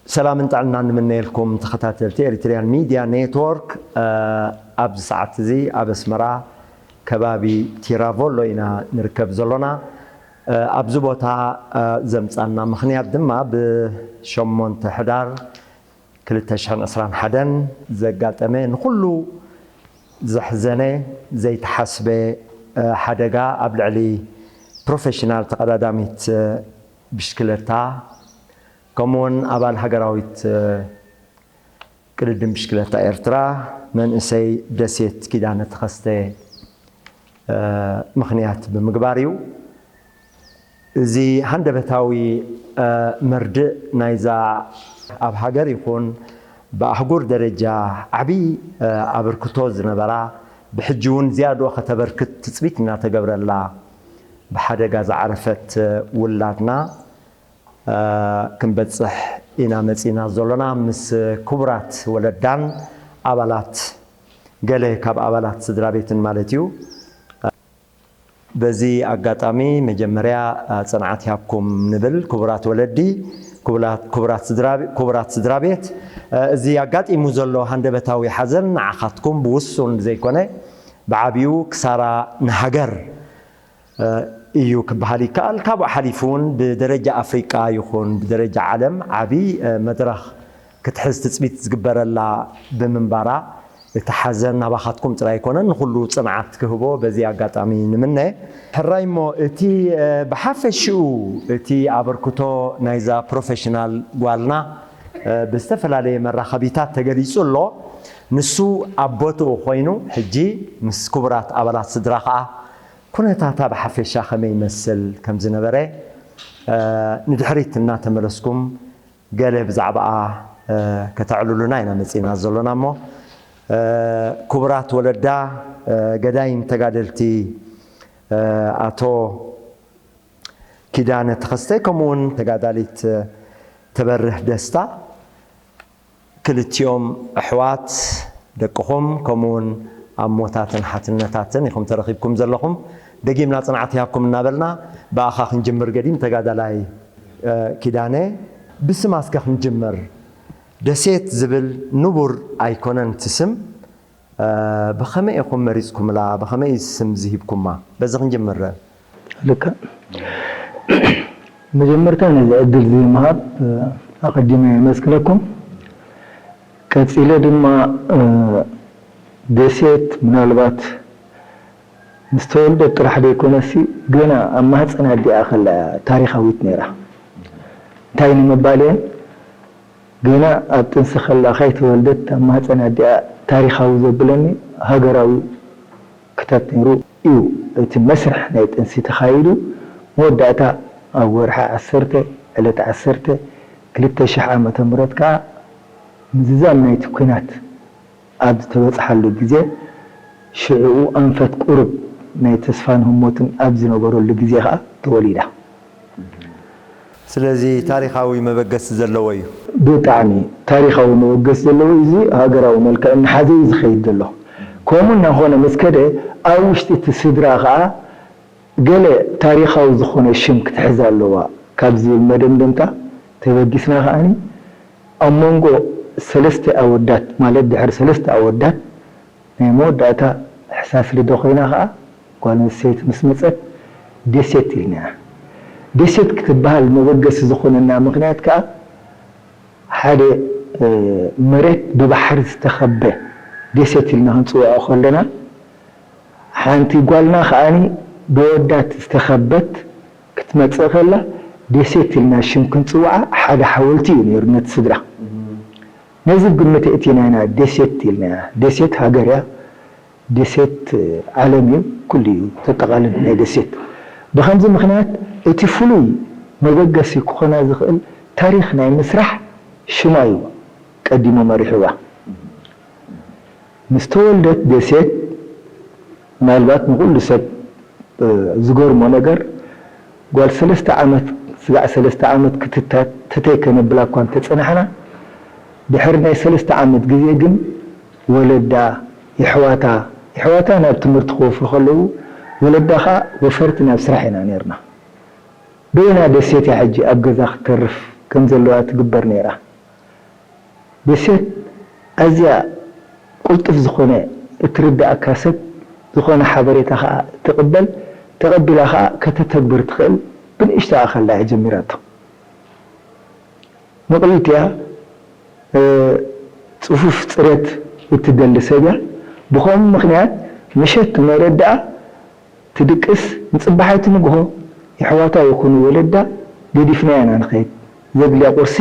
ሰላምን ጥዕናን ንምነየልኩም ተኸታተልቲ ኤሪትሪያን ሚድያ ኔትወርክ። ኣብዚ ሰዓት እዚ ኣብ ኣስመራ ከባቢ ቲራቮሎ ኢና ንርከብ ዘሎና። ኣብዚ ቦታ ዘምጻና ምኽንያት ድማ ብሸሞንተ ሕዳር ክልተ ሽሕን ዕስራን ሓደን ዘጋጠመ ንኹሉ ዘሕዘነ ዘይተሓስበ ሓደጋ ኣብ ልዕሊ ፕሮፌሽናል ተቐዳዳሚት ብሽክለታ፣ ከምኡውን ኣባል ሃገራዊት ቅድድም ብሽክለታ ኤርትራ መንእሰይ ደሴት ኪዳነ ተኸስተ ምኽንያት ብምግባር እዩ። እዚ ሃንደበታዊ መርድእ ናይዛ ኣብ ሃገር ይኹን ብኣህጉር ደረጃ ዓብዪ ኣበርክቶ ዝነበራ፣ ብሕጂ እውን ዝያድኡ ከተበርክት ትጽቢት እናተገብረላ ብሓደጋ ዝዓረፈት ውላድና ክንበጽሕ ኢና መጺና ዘሎና፣ ምስ ክቡራት ወለዳን ኣባላት፣ ገለ ካብ ኣባላት ስድራ ቤትን ማለት እዩ። በዚ ኣጋጣሚ መጀመርያ ጽንዓት ይሃብኩም ንብል። ክቡራት ወለዲ፣ ክቡላት-፣ ክቡራት ስድራ ቤ-፣ ክቡራት ስድራ ቤት፣ እዚ ኣጋጢሙ ዘሎ ሃንደበታዊ ሓዘን ንዓኻትኩም ብውሱን ዘይኮነ ብዓብዩ ክሳራ ንሃገር እዩ ክበሃል ይከኣል። ካብኡ ሓሊፉ እውን ብደረጃ ኣፍሪቃ ይኹን ብደረጃ ዓለም ዓቢ መድረኽ ክትሕዝ ትጽቢት ዝግበረላ ብምንባራ፣ እቲ ሓዘን ናባኻትኩም ጥራይ ኣይኮነን፣ ንኹሉ ጽንዓት ክህቦ በዚ ኣጋጣሚ ንምነ። ሕራይ እሞ፣ እቲ ብሓፈሽኡ እቲ ኣበርክቶ ናይዛ ፕሮፌሽናል ጓልና ብዝተፈላለየ መራኸቢታት ተገሊጹ ኣሎ። ንሱ ኣብ ቦትኡ ኮይኑ፣ ሕጂ ምስ ክቡራት ኣባላት ስድራ ከኣ ኩነታታ ብሓፈሻ ከመይ ይመስል ከም ዝነበረ፣ እ፣ ንድሕሪት እናተመለስኩም ገለ ብዛዕባኣ፣ እ፣ ከተዕልሉና ኢና መጺእና ዘሎና እሞ፣ እ፣ ክቡራት ወለዳ፣ እ፣ ገዳይም ተጋደልቲ፣ እ፣ ኣቶ ኪዳነ ተኸስተ፣ ከምኡውን ተጋዳሊት፣ እ፣ ትበርህ ደስታ፣ ክልቲኦም ኣሕዋት ደቅኹም፣ ከምኡውን ኣሞታትን ሓትነታትን ኢኹም ተረኺብኩም ዘለኹም። ደጊምና ጽንዓት ይሃብኩም እናበልና፣ ብኣኻ ክንጅምር ገዲም ተጋዳላይ፣ እ፣ ኪዳነ። ብስማ እስከ ክንጅምር። ደሴት ዝብል ንቡር ኣይኮነን እቲ ስም። እ፣ ብኸመይ ኢኹም መሪጽኩምላ? ብኸመይ ስም ዝሂብኩማ? በዚ ክንጅምር። ልክዕ። መጀመርታ ነዚ ዕድል እዚ ምሃብ፣ እ፣ ኣቐዲመ የመስግነኩም። ቀጺለ ድማ፣ እ፣ ደሴት ምናልባት ምስ ተወልደት ጥራሕ ዘይኮነሲ፣ ገና ኣብ ማህጸን ኣዲኣ ከላ እያ ታሪኻዊት ነይራ። እንታይ ንምባል እየ? ገና ኣብ ጥንሲ ከላ ከይተወልደት ኣብ ማህጸን ኣዲኣ ታሪኻዊ ዘብለኒ ሃገራዊ ክተት ነይሩ እዩ። እቲ መስርሕ ናይ ጥንሲ ተኻይዱ፣ መወዳእታ ኣብ ወርሒ ዓሰርተ፣ ዕለት ዓሰርተ፣ ክልተ ሽሕ ዓመተ ምህረት ከኣ ምዝዛም ናይቲ ኲናት ኣብ ዝተበጽሓሉ ግዜ፣ ሽዕኡ ኣንፈት ቁሩብ ናይ ተስፋን ህሞትን ኣብ ዝነበረሉ ግዜ ከኣ ተወሊዳ። ስለዚ ታሪኻዊ መበገሲ ዘለዎ እዩ። ብጣዕሚ ታሪኻዊ መበገሲ ዘለዎ እዩ። እዚ ሃገራዊ መልክዕ እናሓዘ እዩ ዝኸይድ ዘሎ። ከምኡ እናኾነ ምስ ከደ፣ ኣብ ውሽጢ እቲ ስድራ ከኣ ገለ ታሪኻዊ ዝኾነ ሽም ክትሕዝ ኣለዋ ካብ ዝብል መደምደምታ ተበጊስና ከኣኒ፣ ኣብ መንጎ ሰለስተ ኣወዳት፣ ማለት ድሕሪ ሰለስተ ኣወዳት ናይ መወዳእታ ሕሳስ ልደ ኮይና ከኣ፣ ጓል ኣንስተይቲ ምስ መጸት፣ ደሴት ኢልናያ። ደሴት ክትበሃል መበገሲ ዝኾነና ምኽንያት ከኣ፣ ሓደ፣ እ፣ መሬት ብባሕሪ ዝተኸበ ደሴት ኢልና ክንጽውዖ ከለና፣ ሓንቲ ጓልና ከኣኒ ብወዳት ዝተኸበት ክትመጽእ ከላ፣ ደሴት ኢልና ሽም ክንጽውዓ ሓደ ሓወልቲ እዩ ነይሩ ነቲ ስድራ። ነዚ ግምት ኣእቲና ኢና ደሴት ኢልናያ። ደሴት ሃገር እያ፣ ደሴት ዓለም እዩ፣ ኩሉ እዩ ተጠቓልል ናይ ደሴት። ብኸምዚ ምኽንያት እቲ ፍሉይ መበገሲ ክኾና ዝኽእል ታሪኽ ናይ ምስራሕ ሽማ እዩ ቀዲሙ መሪሕዋ። ምስ ተወልደት ደሴት፣ ምናልባት ንኹሉ ሰብ ዝገርሞ ነገር፣ ጓል ሰለስተ ዓመት፣ ስጋዕ ሰለስተ ዓመት ክትታት ትተይ ከነብላ እኳ እንተጸናሕና፣ ድሕሪ ናይ ሰለስተ ዓመት ግዜ ግን ወለዳ፣ የሕዋታ፣ የሕዋታ ናብ ትምህርቲ ክወፍሩ ከለዉ፣ ወለዳ ኸኣ ወፈርቲ ናብ ስራሕ ኢና ኔርና። በይና ደሴት እያ ሕጂ ኣብ ገዛ ክትተርፍ ከም ዘለዋ ትግበር ነይራ። ደሴት ኣዝያ ቅልጡፍ ዝኾነ እትርድኣካ ሰብ፣ ዝኾነ ሓበሬታ ኸኣ ትቕበል፣ ተቐቢላ ኸኣ ከተተግብር ትኽእል ብንእሽቶኣ ከላ እያ ጀሚራቶ። ምቕልልቲ እያ፣ ጽፉፍ ጽሬት እትደሊ ሰብ እያ። ብኸምኡ ምኽንያት ምሸት ንወለድኣ ትድቅስ፣ ንጽባሓይቲ ንግሆ የሕዋታ ይኹኑ ወለዳ ገዲፍናያ ኢና ንኸይድ። ዘድልያ ቁርሲ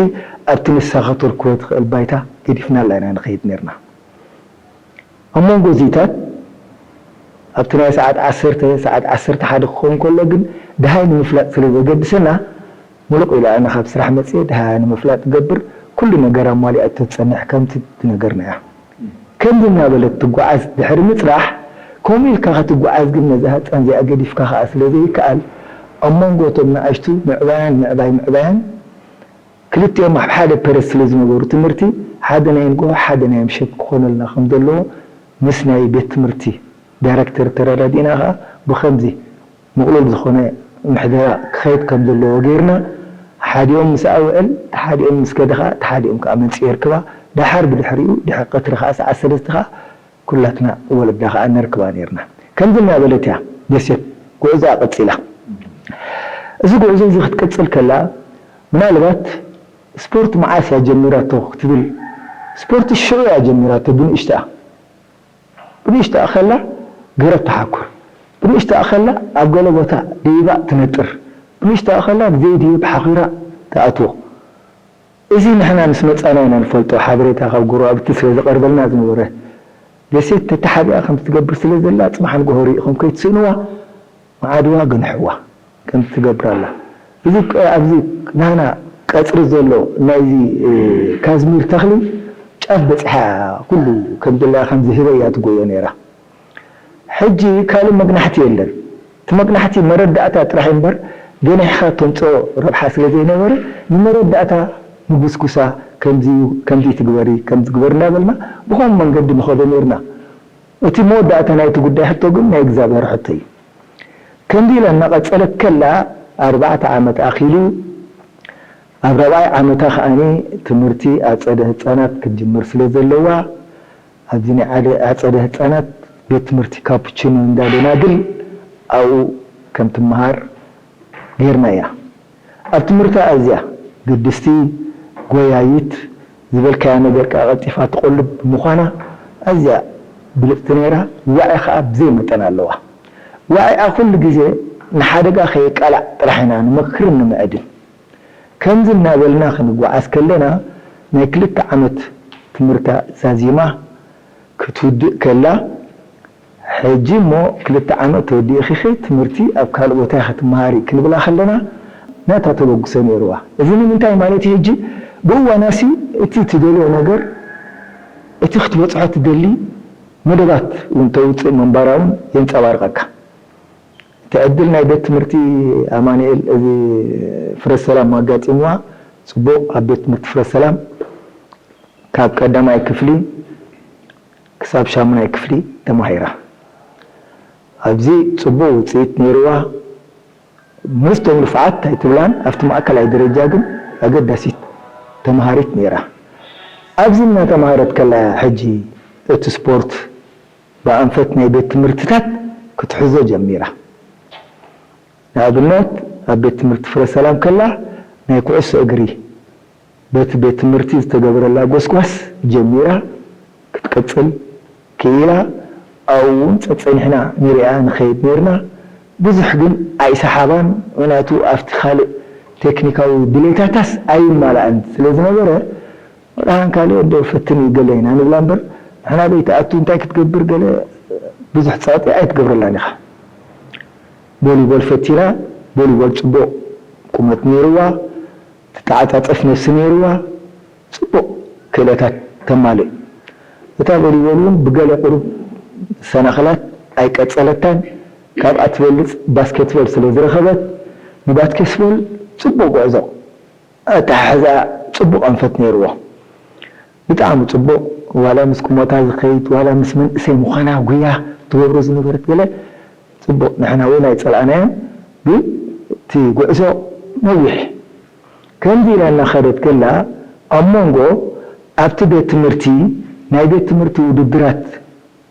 ኣብቲ ንሳ ከተርክቦ ትኽእል ባይታ ገዲፍናላ ኢና ንኸይድ ኔርና። ኣብ መንጎ እዚታት ኣብቲ ናይ ሰዓት ዓሰርተ፣ ሰዓት ዓሰርተ ሓደ ክኸውን ከሎ ግን ደሃይ ንምፍላጥ ስለ ዘገድሰና፣ ሙሉቕ ኢሉ ኣነ ካብ ስራሕ መጽየ ደሃያ ንምፍላጥ ትገብር፣ ኩሉ ነገር ኣማሊኣቶ ትጸንሕ ከምቲ ትነገርና እያ። ከምዚ እናበለት ትጓዓዝ ድሕሪ ምጽናሕ፣ ከምኡ ኢልካ ክትጓዓዝ ግን ነዛ ህጻን እዚኣ ገዲፍካ ከኣ ስለ ዘይከኣል፣ ኣብ መንጎ እቶም ንኣሽቱ ምዕባያን ምዕባይ ምዕባያን ክልቲኦም ኣብ ሓደ ፐረስ ስለ ዝነበሩ ትምህርቲ ሓደ ናይ ንግሆ ሓደ ናይ ምሸት ክኾነልና ከም ዘለዎ ምስ ናይ ቤት ትምህርቲ ዳይረክተር ተረዳዲእና ከኣ ብኸምዚ ምቕሉል ዝኾነ ምሕደራ ክኸይድ ከም ዘለዎ ገይርና፣ ሓዲኦም ምስ ኣውዕል፣ ተሓዲኦም ምስ ከደ ኸኣ፣ ተሓዲኦም ከኣ መጺኡ የርክባ። ደሓር ብድሕሪኡ፣ ድሕሪ ቀትሪ ኸኣ ሰዓት ሰለስተ ኸኣ ኩላትና ወለዳ ኸኣ ነርክባ ኔርና። ከምዚ እናበለት እያ ደሴት ጉዕዞኣ ቀጺላ። እዚ ጉዕዞ እዚ ክትቅጽል ከላ፣ ምናልባት ስፖርት መዓስ እያ ጀሚራቶ ክትብል፣ ስፖርት ሽዑ እያ ጀሚራቶ ብንእሽተኣ። ብንእሽተኣ ከላ ገረብ ትሓኩር፣ ብንእሽተኣ ከላ ኣብ ገለ ቦታ ደይባ ትነጥር፣ ብንእሽተኣ ከላ ብዘይድይብ ሓኺራ ትኣትዎ። እዚ ንሕና ምስ መጻና ኢና ንፈልጦ፣ ሓበሬታ ካብ ጎረባብቲ ስለ ዝቐርበልና ዝነበረ። ደሴት ተተሓቢኣ ከም ትገብር ስለ ዘላ፣ ጽባሕ ንግሆ ርኢኹም ከይትስእንዋ፣ መዓድዋ ግንሕዋ ከም ትገብር ኣላ። እዚ ቅ-፣ ኣብዚ ናና ቀጽሪ ዘሎ ናይዚ፣ እ፣ ካዝሚር ተኽሊ ጫፍ በጺሓ ኩሉ ከም ድላያ ከምዚ ህበያ ትጎዮ ነይራ። ሕጂ ካልእ መግናሕቲ የለን። እቲ መግናሕቲ መረዳእታ ጥራሕ እምበር ገኒሕኻ ተምጽኦ ረብሓ ስለ ዘይነበረ፣ ንመረዳእታ ንጉስጉሳ፣ ከምዚ እዩ፣ ከምዚ ትግበሪ፣ ከምዚ ግበሪ እናበልና ብኸምኡ መንገዲ ንኸዶ ነይርና። እቲ መወዳእታ ናይቲ ጉዳይ ሕቶ ግን ናይ እግዚኣብሔር ሕቶ እዩ። ከምዚ ኢላ እናቐጸለት ከላ ኣርባዕተ ዓመት ኣኺሉ፣ ኣብ ራብዓይ ዓመታ ከኣኒ ትምህርቲ ኣጸደ ህጻናት ክትጅምር ስለ ዘለዋ፣ ኣብዚ ናይ ዓደ-፣ ኣጸደ ህጻናት ቤት ትምህርቲ ካፑቺኖ እንዳ ደናግል ኣብኡ ከም ትመሃር ጌርናያ። ኣብ ትምህርታ ኣዝያ ግድስቲ፣ ጎያይት፣ ዝበልካያ ነገር ከኣ ቀልጢፋ ትቖልብ ብምዃና ኣዝያ ብልጽቲ ነይራ። ዋዒ ከኣ ብዘይ መጠን ኣለዋ። ዋዒኣ ኩሉ ግዜ ንሓደጋ ከየቃላዕ ጥራሕ ኢና ንመክርን ንምዕድን። ከምዚ እናበልና ክንጓዓዝ ከለና፣ ናይ ክልተ ዓመት ትምህርታ ዛዚማ ክትውድእ ከላ፣ ሕጂ እሞ ክልተ ዓመት ተወዲእኺ ትምህርቲ ኣብ ካልእ ቦታ ኢኺ ትመሃሪ ክንብላ ከለና፣ ናታ ተበግሶ ነይርዋ። እዚ ንምንታይ ማለት እዩ? ሕጂ ብእዋናሲ እቲ ትደልዮ ነገር፣ እቲ ክትበጽሖ ትደሊ መደባት እውን ተውጽእ ምንባራ እውን የንጸባርቐካ። እቲ ዕድል ናይ ቤት ትምህርቲ ኣማኑኤል እዚ ፍረ ሰላም ኣጋጢምዋ፣ ጽቡቕ ኣብ ቤት ትምህርቲ ፍረ ሰላም ካብ ቀዳማይ ክፍሊ ክሳብ ሻሙናይ ክፍሊ ተማሂራ። ኣብዚ ጽቡቕ ውጽኢት ነይርዋ። ምስቶም ንፉዓት ኣይትብላን፣ ኣብቲ ማእከላይ ደረጃ ግን ኣገዳሲት ተማሃሪት ነይራ። ኣብዚ እናተማሃረት ከላ ሕጂ እቲ ስፖርት ብኣንፈት ናይ ቤት ትምህርትታት ክትሕዞ ጀሚራ። ንኣብነት፣ ኣብ ቤት ትምህርቲ ፍረ ሰላም ከላ ናይ ኩዕሶ እግሪ በቲ ቤት ትምህርቲ ዝተገበረላ ጎስጓስ ጀሚራ ክትቅጽል ክኢላ። ኣብኡ እውን ጸጸኒሕና ንሪኣ ንኸይድ ኔርና። ብዙሕ ግን ኣይሰሓባን፣ ምኽንያቱ ኣብቲ ካልእ ቴክኒካዊ ድሌታታስ ኣይማልኣን ስለ ዝነበረ፣ ደሓን ካልእ እንዶ ፈትን እዩ ገለ ኢና ንብላ እምበር፣ ንሕና ዘይትኣቱ እንታይ ክትገብር ገለ ብዙሕ ጸቕጢ ኣይትገብረላን ኢኻ። ቮሊቦል ፈቲና፣ ቮሊቦል ጽቡቕ ቁመት ነይርዋ። ትተዓጻጸፍ ነብሲ ነይርዋ፣ ጽቡቕ ክእለታት ተማልእ። እታ ቮሊቦል እውን ብገለ ቁሩብ ሰናኽላት ኣይቀጸለታን። ካብኣ ትበልጽ ባስኬትቦል ስለ ዝረኸበት፣ ንባስኬትቦል ጽቡቕ ጉዕዞ ኣተሓሕዛ ጽቡቕ ኣንፈት ነይርዎ። ብጣዕሚ ጽቡቕ። ዋላ ምስ ቁመታ ዝኸይድ፣ ዋላ ምስ መንእሰይ ምዃና፣ ጉያ ትገብሮ ዝነበረት ገለ ጽቡቕ። ንሕና እውን ኣይጸላእናዮን፣ ግን እቲ ጉዕዞ ነዊሕ። ከምዚ ኢላ እናኸደት ከላ፣ ኣብ መንጎ ኣብቲ ቤት ትምህርቲ፣ ናይ ቤት ትምህርቲ ውድድራት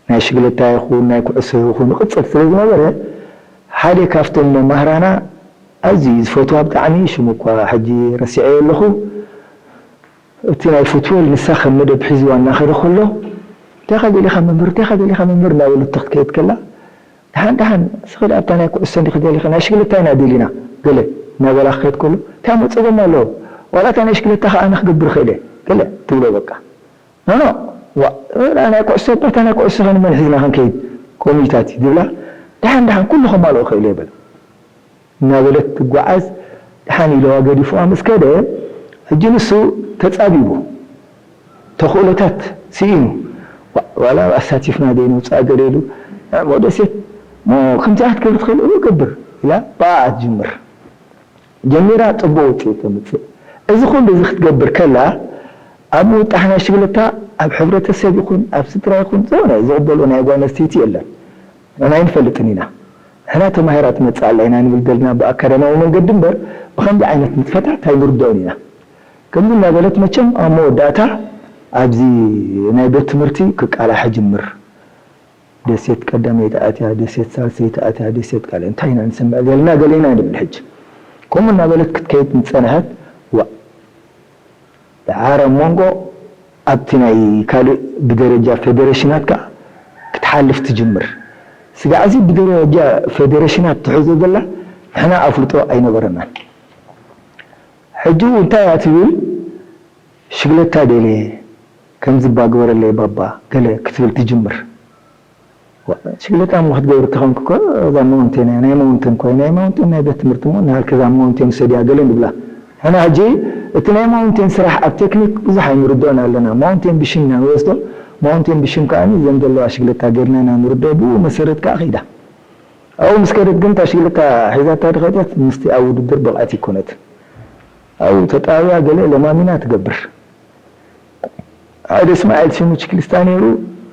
ናይ ሽግለታ ይኹን ናይ ኩዕሶ ይኹን ይቕጽል ስለ ዝነበረ፣ ሓደ ካብቶም መማህራና ኣዝዩ ዝፈትዋ ብጣዕሚ፣ ሽሙ እኳ ሕጂ ረሲዐዮ ኣለኹ፣ እቲ ናይ ፉትቦል ንሳ ከም መደብ ሒዝዋ እናኸደ ከሎ፣ "እንታይ ኢኻ ደሊኻ መምህር? እንታይ ኢኻ ደሊኻ መምህር?" እናበለቶ ክትከይድ ከላ፣ "ደሓን ደሓን፣ ስኺ ደኣ ኣብታ ናይ ኩዕሶ እንዲኺ ደሊኺ፣ ናይ ሽግለታ ኢና ደሊና" ገለ እናበላ ክኸይድ ከሎ፣ "እንታይ መጸገም ኣለዎ? ዋላ እታ ናይ ሽግለታ ኸኣ ኣነ ክገብር እኽእል እየ" ገለ ትብሎ በቃ። "ኖ ኖ፣ ዋ፣ እታ ናይ ኩዕሶ እባ፣ እታ ናይ ኩዕሶ ኸ ንመን ሒዝና ክንከይድ? ኮሚታት እዩ" ዝብላ። "ደሓን ደሓን፣ ኩሉ ከማልኦ እኽእል እየ" በላ። እናበለት ትጓዓዝ፣ ደሓን ኢለዋ ገዲፍዋ ምስ ከደ፣ ሕጂ ንሱ ተጻቢቡ፣ ተኽእሎታት ስኢኑ፣ "ዋ-፣ ዋላ ኣሳቲፍና ደይ ነውጽኣ" ገለ ኢሉ፣ "ንዕሞ ደሴት፣ እሞ ከምዚኣ ክትገብር ትኽእል?" "እወ፣ እገብር" ኢላ ብኣኣ ትጅምር። ጀሚራ ጽቡቕ ውጽኢት ተምጽእ። እዚ ኩሉ እዚ ክትገብር ከላ፣ ኣብ ምውጣሕ ናይ ሽግለታ ኣብ ሕብረተሰብ ይኹን ኣብ ስድራ ይኹን ዝኾነ ዝቕበሎ ናይ ጓል ኣንስተይቲ የለን። ንሕና ኣይንፈልጥን ኢና። ንሕና ተማሂራ ትመጽእ ኣላ ኢና ንብል ዘለና ብኣካዳሚያዊ መንገዲ እምበር፣ ብኸምዚ ዓይነት ንጥፈታት ኣይንርድኦን ኢና። ከምዚ እናበለት መቸም ኣብ መወዳእታ ኣብዚ ናይ ቤት ትምህርቲ ክቃላሕ ይጅምር። ደሴት ቀዳመይቲ ኣትያ፣ ደሴት ሳልሰይቲ ኣትያ፣ ደሴት ካልኣይ፣ እንታይ ኢና ንሰምዕ ዘለና ገለ ኢና ንብል ሕጂ። ከምኡ እናበለት ክትከይድ ምስ ጸንሐት፣ ዋእ፣ ደሓር ኣብ መንጎ ኣብቲ ናይ ካልእ ብደረጃ ፌደሬሽናት ከኣ ክትሓልፍ ትጅምር። ስጋዕ እዚ ብደረጃ ፌደሬሽናት ትሕዞ ዘላ ንሕና ኣፍልጦ ኣይነበረናን። ሕጂ እውን እንታይ እያ ትብል? ሽግለታ ደልየ፣ ከምዚ እባ ግበረለይ ባባ፣ ገለ ክትብል ትጅምር። ዋ፣ ሽግለታ እሞ ክትገብር ተኾንክ እኮ እዛ ማውንቴን እያ፣ ናይ ማውንቴን እኮ እያ፣ ናይ ማውንቴን ናይ ቤት ትምህርቲ እሞ ንሃልከ እዛ ማውንቴን ውሰድያ ገለ ንብላ። ንሕና ሕጂ እቲ ናይ ማውንቴን ስራሕ ኣብ ቴክኒክ ብዙሕ ኣይንርድኦን ኣለና። ማውንቴን ብሽም ኢና ንወስዶ፣ ማውንቴን ብሽም ከኣ እዘን ዘለዋ ሽግለታ ገይርና ኢና ንርድኦ፣ ብኡ መሰረት ከኣ ከይዳ። ኣብኡ ምስ ከደት ግን እታ ሽግለታ ሒዛታ ድኸደት ምስቲ ኣብ ውድድር ብቕዕቲ ኣይኮነትን። ኣብኡ ተጣብያ ገለ ለማሚና ትገብር። ሓደ እስማኤል ሽሙ ችክሊስታ ነይሩ፣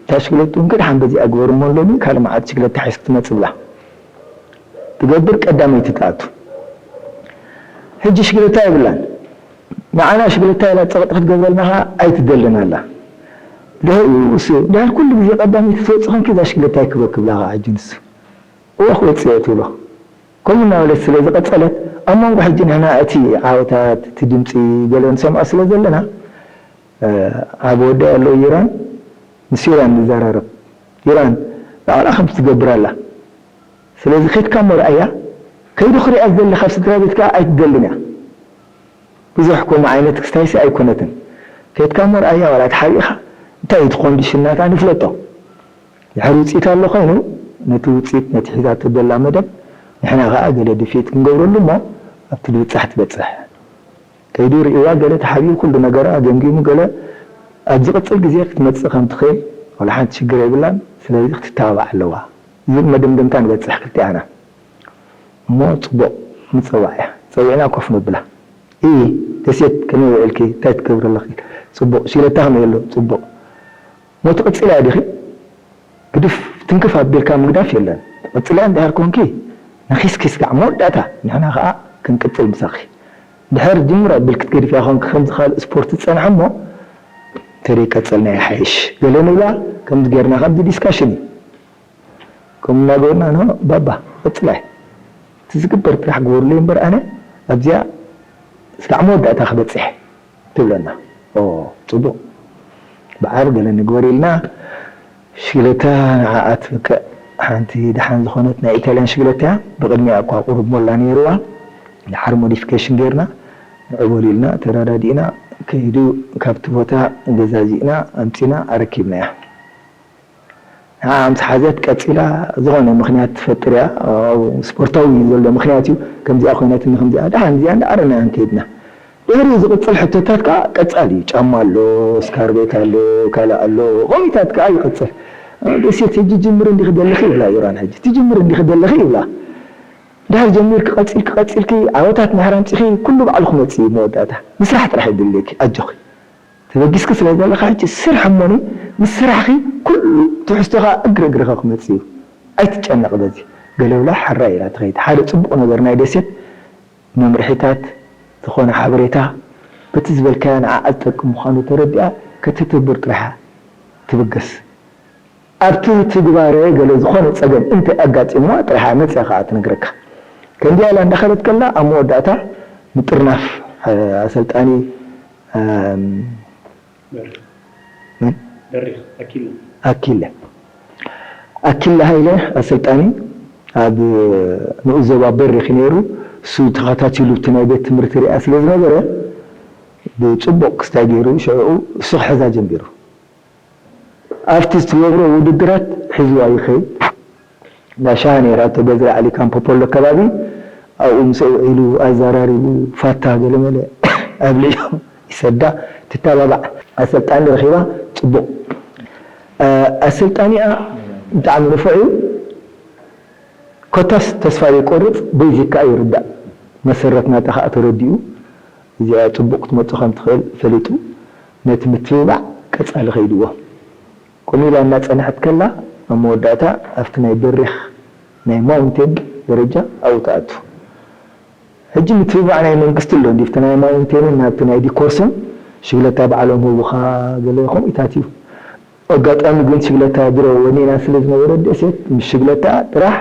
እታ ሽግለትኡ እንክድሓን በዚኣ ግበር እሞ ሎሚ ካልእ መዓልቲ ሽግለታ ሒዝኪ ትመጽእ ብላ ትገብር፣ ቀዳመይቲ ትኣቱ። ሕጂ ሽግለታ የብላን። ንዓና ሽግለታ ኢላ ጸቕጢ ክትገብረልና ኸኣ ኣይትደልን ኣላ። ድሕሪኡ እሱ፣ ድሕሪ ኩሉ ግዜ ቀዳመይቲ ትወጽእ ኾንኪ እዛ ሽግለታ ይክበኪ ብላ ኸኣ ሕጂ ንሱ። እወ ክወጽእ እየ ትብሎ። ከምኡ እናበለት ስለ ዝቐጸለት፣ ኣብ መንጎ ሕጂ ንሕና እቲ ዓወታት፣ እቲ ድምጺ ገለ ንሰምዖ ስለ ዘለና፣ እ፣ ዓቢ ወደይ ኣሎ ይራን፣ ምስ ይራን ንዘራረብ። ይራን፣ ባዕላ ከምቲ ትገብር ኣላ። ስለዚ ኬድካ እሞ ርኣያ፣ ከይዱ ክሪኣ ዝደሊ ካብ ስድራ ቤት ከኣ ኣይትደልን እያ። ብዙሕ ከምኡ ዓይነት ክስታይሲ ኣይኮነትን። ኬድካ እሞ ርኣያ፣ ዋላ ተሓቢእኻ፣ እንታይ እዩ እቲ ኮንዲሽን ናታ ንፍለጦ። ድሕሪ ውጽኢት ኣሎ ኮይኑ፣ ነቲ ውጽኢት፣ ነቲ ሒዛቶ ዘላ መደብ፣ ንሕና ከኣ ገለ ድፍኢት ክንገብረሉ እሞ፣ ኣብቲ ድብጻሕ ትበጽሕ። ከይዱ ርእይዋ፣ ገለ ተሓቢኡ፣ ኩሉ ነገራ ገምጊሙ፣ ገለ ኣብ ዝቕጽል ግዜ ክትመጽእ ከም ትኽእል፣ ዋላ ሓንቲ ሽግር የብላን። ስለዚ ክትተባባዕ ኣለዋ ዝብል መደምደምታ ንበጽሕ ክልቲኣና። እሞ ጽቡቕ፣ ንጸዋዕ እያ። ጸዊዕና ኮፍ ነብላ። እይ፣ ደሴት ከመይ ውዒልኪ? እንታይ ትገብሪ ኣለኺ? ጽቡቕ። ሽግለታ ከመይ ኣሎ? ጽቡቕ። እሞ ትቕጽልያ ዲኺ? ግድፍ ትንክፍ ኣቢልካ ምግዳፍ የለን። ትቕጽልያ እንድሕር ኮንኪ፣ ነኺስኪ ስጋዕ መወዳእታ ንሕና ከኣ ክንቅጽል ምሳኺ። እንድሕር ጅምር ኣቢልኪ ትገድፍያ ኮንኪ፣ ከምዚ ካልእ ስፖርት ዝጸንሐ እሞ፣ እንተደይ ቀጸልና ይሓይሽ። ገለ ንብላ፣ ከምዚ ጌርና፣ ከምዚ ዲስካሽን እዩ። ከምኡ እናገበርና፣ "ኖ፣ ባባ፣ ቀጽላይ። እቲ ዝግበር ጥራሕ ግበሩለይ እምበር፣ ኣነ ኣብዚኣ ስጋዕ መወዳእታ ክበጽሕ" ትብለና። "ኦ፣ ጽቡቕ። ብዓር ገለ ንግበር" ኢልና፣ ሽግለታ ንዓኣ ትብቅዕ። ሓንቲ ደሓን ዝኾነት ናይ ኢታልያን ሽግለታ እያ። ብቕድሚኣ እኳ ቁሩብ ሞላ ነይርዋ። ደሓር ሞዲፊኬሽን ጌርና፣ ንዑ በሉ ኢልና፣ ተረዳዲእና፣ ከይዱ ካብቲ ቦታ ገዛዚእና፣ ኣምጺና፣ ኣረኪብናያ። ንዓ ምስ ሓዘት ቀጺላ ዝኾነ ምኽንያት ትፈጥር እያ። ኣብ ስፖርታዊ ዘሎ ምኽንያት እዩ። ከምዚኣ ኮይናትኒ ከምዚኣ፣ ደሓን እዚኣ እንዳኣረናያ ከይድና። ድሕሪ ዝቕጽል ሕቶታት ከኣ ቀጻሊ እዩ። ጫማ ኣሎ፣ ስካርቤት ኣሎ፣ ካልእ ኣሎ፣ ኮሚታት ከኣ ይቕጽል። ደሴት ሕጂ ጅምር እንዲኺ ደለኺ ይብላ ኢራን። ሕጂ ትጅምር እንዲኺ ደለኺ ይብላ። ድሕር ጀሚርኪ ቀጺልኪ ቀጺልኪ ዓወታት ድሕር ኣምጺኺ ኩሉ ባዕሉ ክመጽእ እዩ። መወዳእታ ምስራሕ ጥራሕ ይድልየኪ። ኣጆኺ፣ ተበጊስኪ ስለ ዘለኻ ሕጂ ስርሒ እሞኒ፣ ምስ ስራሕኺ ኩሉ ትሕዝቶኻ እግሪ እግርኻ ክመጽእ እዩ። ኣይትጨነቕ በዚ። ገለ ብላ ሓራይ ኢላ ትኸይድ። ሓደ ጽቡቕ ነገር ናይ ደሴት መምርሒታት፣ ዝኾነ ሓበሬታ በቲ ዝበልካያ ንዓኣ ዝጠቅም ምዃኑ ተረዲኣ ከተተግብር ጥራሓ ትብገስ። ኣብቲ ትግባረ ገለ ዝኾነ ጸገም እንተ ኣጋጢምዋ ጥራሓ መጺኣ ከኣ ትነግረካ። ከምዚኣ ኢላ እንዳኸደት ከላ ኣብ መወዳእታ ምጥርናፍ ኣሰልጣኒ ኣኪለ ኣኪለ ሃይለ ኣሰልጣኒ ኣብ ንኡስ ዞባ በሪኽ ነይሩ። እሱ ተኸታቲሉ እቲ ናይ ቤት ትምህርቲ ሪኣ ስለ ዝነበረ ብፅቡቕ ክስታይ ገይሩ ሽዕኡ እሱ ክሕዛ ጀሚሩ። ኣብቲ ዝትገብሮ ውድድራት ሒዝዋ ይኸይድ። እንዳ ሻሃ ነይራ እቶ ገዛ ዓሊ ካምፖ ፖሎ ከባቢ ኣብኡ ምስ ውዒሉ ኣዘራሪቡ ፋታ ገለመለ ኣብሊዑ ይሰዳ ትተባባዕ ኣሰልጣኒ ረኺባ። ፅቡቕ ኣሰልጣኒኣ ብጣዕሚ ንፉዕ እዩ። ኮታስ ተስፋ ዘይቆርፅ በይዚካ ይርዳእ። መሰረት ናታ ከዓ ተረዲኡ እዚኣ ፅቡቕ ክትመፁ ከም ትኽእል ፈሊጡ ነቲ ምትብባዕ ቀፃሊ ከይድዎ። ከምኡ ኢላ እናጸንሐት ከላ ኣብ መወዳእታ ኣብቲ ናይ በሪኽ ናይ ማውንቴን ደረጃ ኣብኡ ትኣቱ። ሕጂ ምትብባዕ ናይ መንግስቲ ኣሎ እንዲ ኣብቲ ናይ ማውንቴንን ናብቲ ናይ ዲኮርሶን ሽግለታ ባዕሎም ህቡኻ ገለ ከምኡታት እዩ። ኣጋጣሚ ግን ሽግለታ ድሮ ወኒና ስለ ዝነበረ ደሴት ምስ ሽግለታ ጥራሕ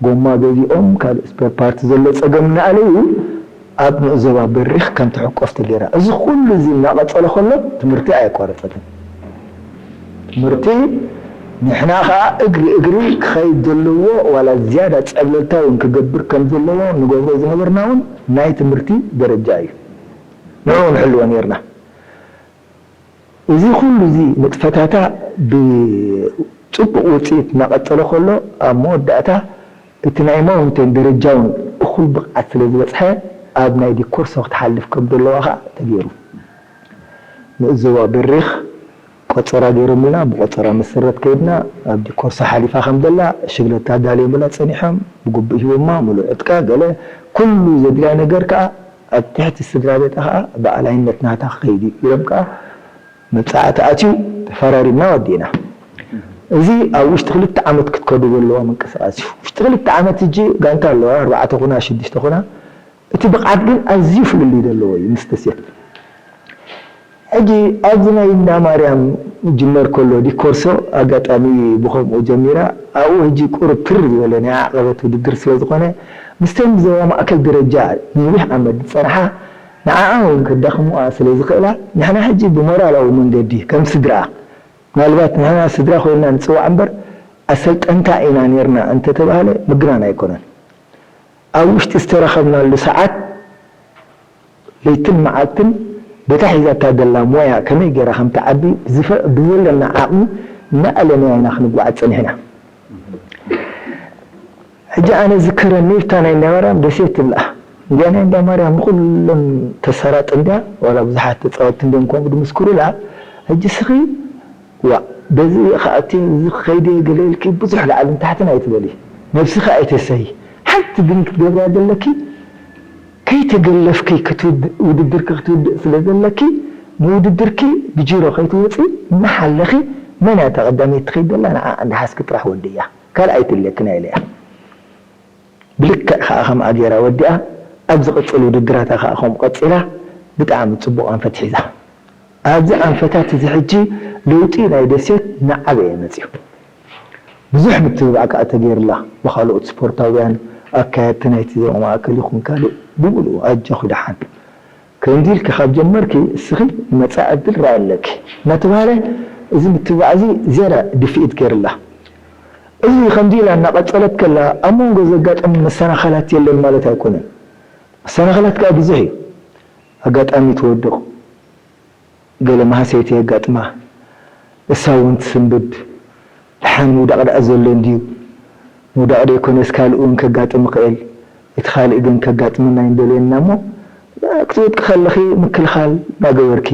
ጎማ ገዚኦም ካልእ ስፐር ፓርት ዘሎ ጸገም እናኣለዩ ኣብ ንኡስ ዞባ በሪኽ ከም ትሕቆፍ ተገይራ። እዚ ኩሉ እዚ እናቐጸለ ከሎ ትምህርቲ ኣየቋረጸትን። ትምህርቲ ንሕና ኸኣ እግሪ እግሪ ክኸይድ ዘለዎ ዋላ ዝያዳ ጸብለልታ እውን ክገብር ከም ዘለዎ ንገብሮ ዝነበርና እውን ናይ ትምህርቲ ደረጃ እዩ። ንዕኡ ንሕልዎ ነይርና። እዚ ኩሉ እዚ ንጥፈታታ ብጽቡቕ ውጽኢት እናቐጸለ ከሎ ኣብ መወዳእታ እቲ ናይ ማውንቴን ደረጃ እውን እኹል ብቕዓት ስለ ዝበጽሐ ኣብ ናይ ዲኮርሶ ክትሓልፍ ከም ዘለዋ ኸኣ ተገይሩ። ንኡስ ዞባ በሪኽ ቆጸራ ገይሮምልና፣ ብቆጸራ መሰረት ከይድና ኣብ ዲኮርሶ ሓሊፋ ከም ዘላ ሽግለታ ኣዳልዮምላ ጸኒሖም፣ ብግቡእ ሂቦማ፣ ምሉእ ዕጥቃ፣ ገለ ኩሉ ዘድልያ ነገር ከኣ ኣብ ትሕቲ ስድራ ቤታ ከኣ ብኣላይነት ናታ ክኸይድ እዩ ኢሎም ከኣ መብጽዓ ተኣትዩ ተፈራሪምና ወዲእና። እዚ ኣብ ውሽጢ ክልተ ዓመት ክትከዱ ዘለዋ ምንቅስቓስ እዩ። ውሽጢ ክልተ ዓመት ሕጂ ጋንታ ኣለዋ፣ ኣርባዕተ ኩና ሽዱሽተ ኩና። እቲ ብቕዓት ግን ኣዝዩ ፍልልይ ዘለዎ እዩ ምስ ደሴት። ሕጂ ኣብዚ ናይ እንዳ ማርያም ይጅመር ከሎ ዲኮርሶ ኣጋጣሚ ብኸምኡ ጀሚራ ኣብኡ ሕጂ ቁሩብ ትር ዝበለ ናይ ዓቐበት ውድድር ስለ ዝኾነ ምስተን ብዞባ ማእከል ደረጃ ነዊሕ ዓመት ዝጸንሓ ንዓኣ እውን ከዳኽምዋ ስለ ዝኽእላ ንሕና ሕጂ ብሞራላዊ መንገዲ ከም ስድራኣ ምናልባት ንሕና ስድራ ኮይንና ንጽዋዕ እምበር ኣሰልጠንታ ኢና ኔርና እንተተባህለ ምግናን ኣይኮነን። ኣብ ውሽጢ ዝተረኸብናሉ ሰዓት ለይትን መዓልትን በታ ሒዛታ ዘላ ሞያ ከመይ ገይራ ከም ትዓቢ ብዝፈ- ብዘለና ዓቕሚ እናኣለናያ ኢና ክንጓዓዝ ጸኒሕና። ሕጂ ኣነ ዝክረኒ እታ ናይ እንዳ ማርያም ደሴት ትብላ እንዲያ ናይ እንዳ ማርያም ንኹሎም ተሰራጥ እንዲያ ዋላ ብዙሓት ተፃወትቲ እንዲዮም ከምኡ ድምስክሩላ። ሕጂ ስኺ ዋእ በዚ ከኣቲ እዚ ከይደ ገለ ኢልኪ ብዙሕ ላዕልን ታሕትን ኣይትበሊ። ነብስኺ ኣይተሰሂ። ሓንቲ ግን ክትገብርያ ዘለኪ ከይተገለፍኪ ክትውድ- ውድድርኪ ክትውድእ ስለ ዘለኪ ንውድድርኪ ብጅሮ ከይትወፂ እናሓለኺ መን እያ እታ ቀዳመይቲ ትኸይድ ዘላ ንዓ እንዳሓዝኪ ጥራሕ ወድእያ። ካልእ ኣይትልየክን እያ ኢለያ። ብልክዕ ከኣ ከምኣ ገይራ ወዲኣ ኣብ ዝቕጽል ውድድራታ ከኣ ከምኡ ቀጺላ ብጣዕሚ ጽቡቕ ኣንፈት ሒዛ። ኣብዚ ኣንፈታት እዚ ሕጂ ለውጢ ናይ ደሴት እናዓበየ መጺኡ። ብዙሕ ምትብባዕ ከኣ ተገይርላ ብኻልኦት ስፖርታውያን ኣካየድቲ ናይቲ ዞባ ማእከል ይኹን ካልእ ብምሉኡ ኣጆኺ ደሓን። ከምዚ ኢልኪ ካብ ጀመርኪ እስኺ ንመጻኢ ዕድል ረኣይ ኣለኪ እናተባህለ እዚ ምትብባዕ እዚ ዝያዳ ድፍኢት ገይርላ። እዚ ከምዚ ኢላ እናቐጸለት ከላ ኣብ መንጎ ዘጋጠሙ መሰናኸላት የለን ማለት ኣይኮነን። መሰናኸላት ከኣ ብዙሕ እዩ። ኣጋጣሚ ትወድቕ፣ ገለ ማህሰይቲ የጋጥማ፣ እሳ እውን ትስንብድ። ደሓን ምውዳቕ ደኣ ዘሎ እንድዩ። ምውዳቕ ደይኮነስ ካልእ እውን ከጋጥም ይኽእል። እቲ ካልእ ግን ከጋጥመና ኣይንደልየና እሞ ክትወድቂ ከለኺ ምክልኻል እናገበርኪ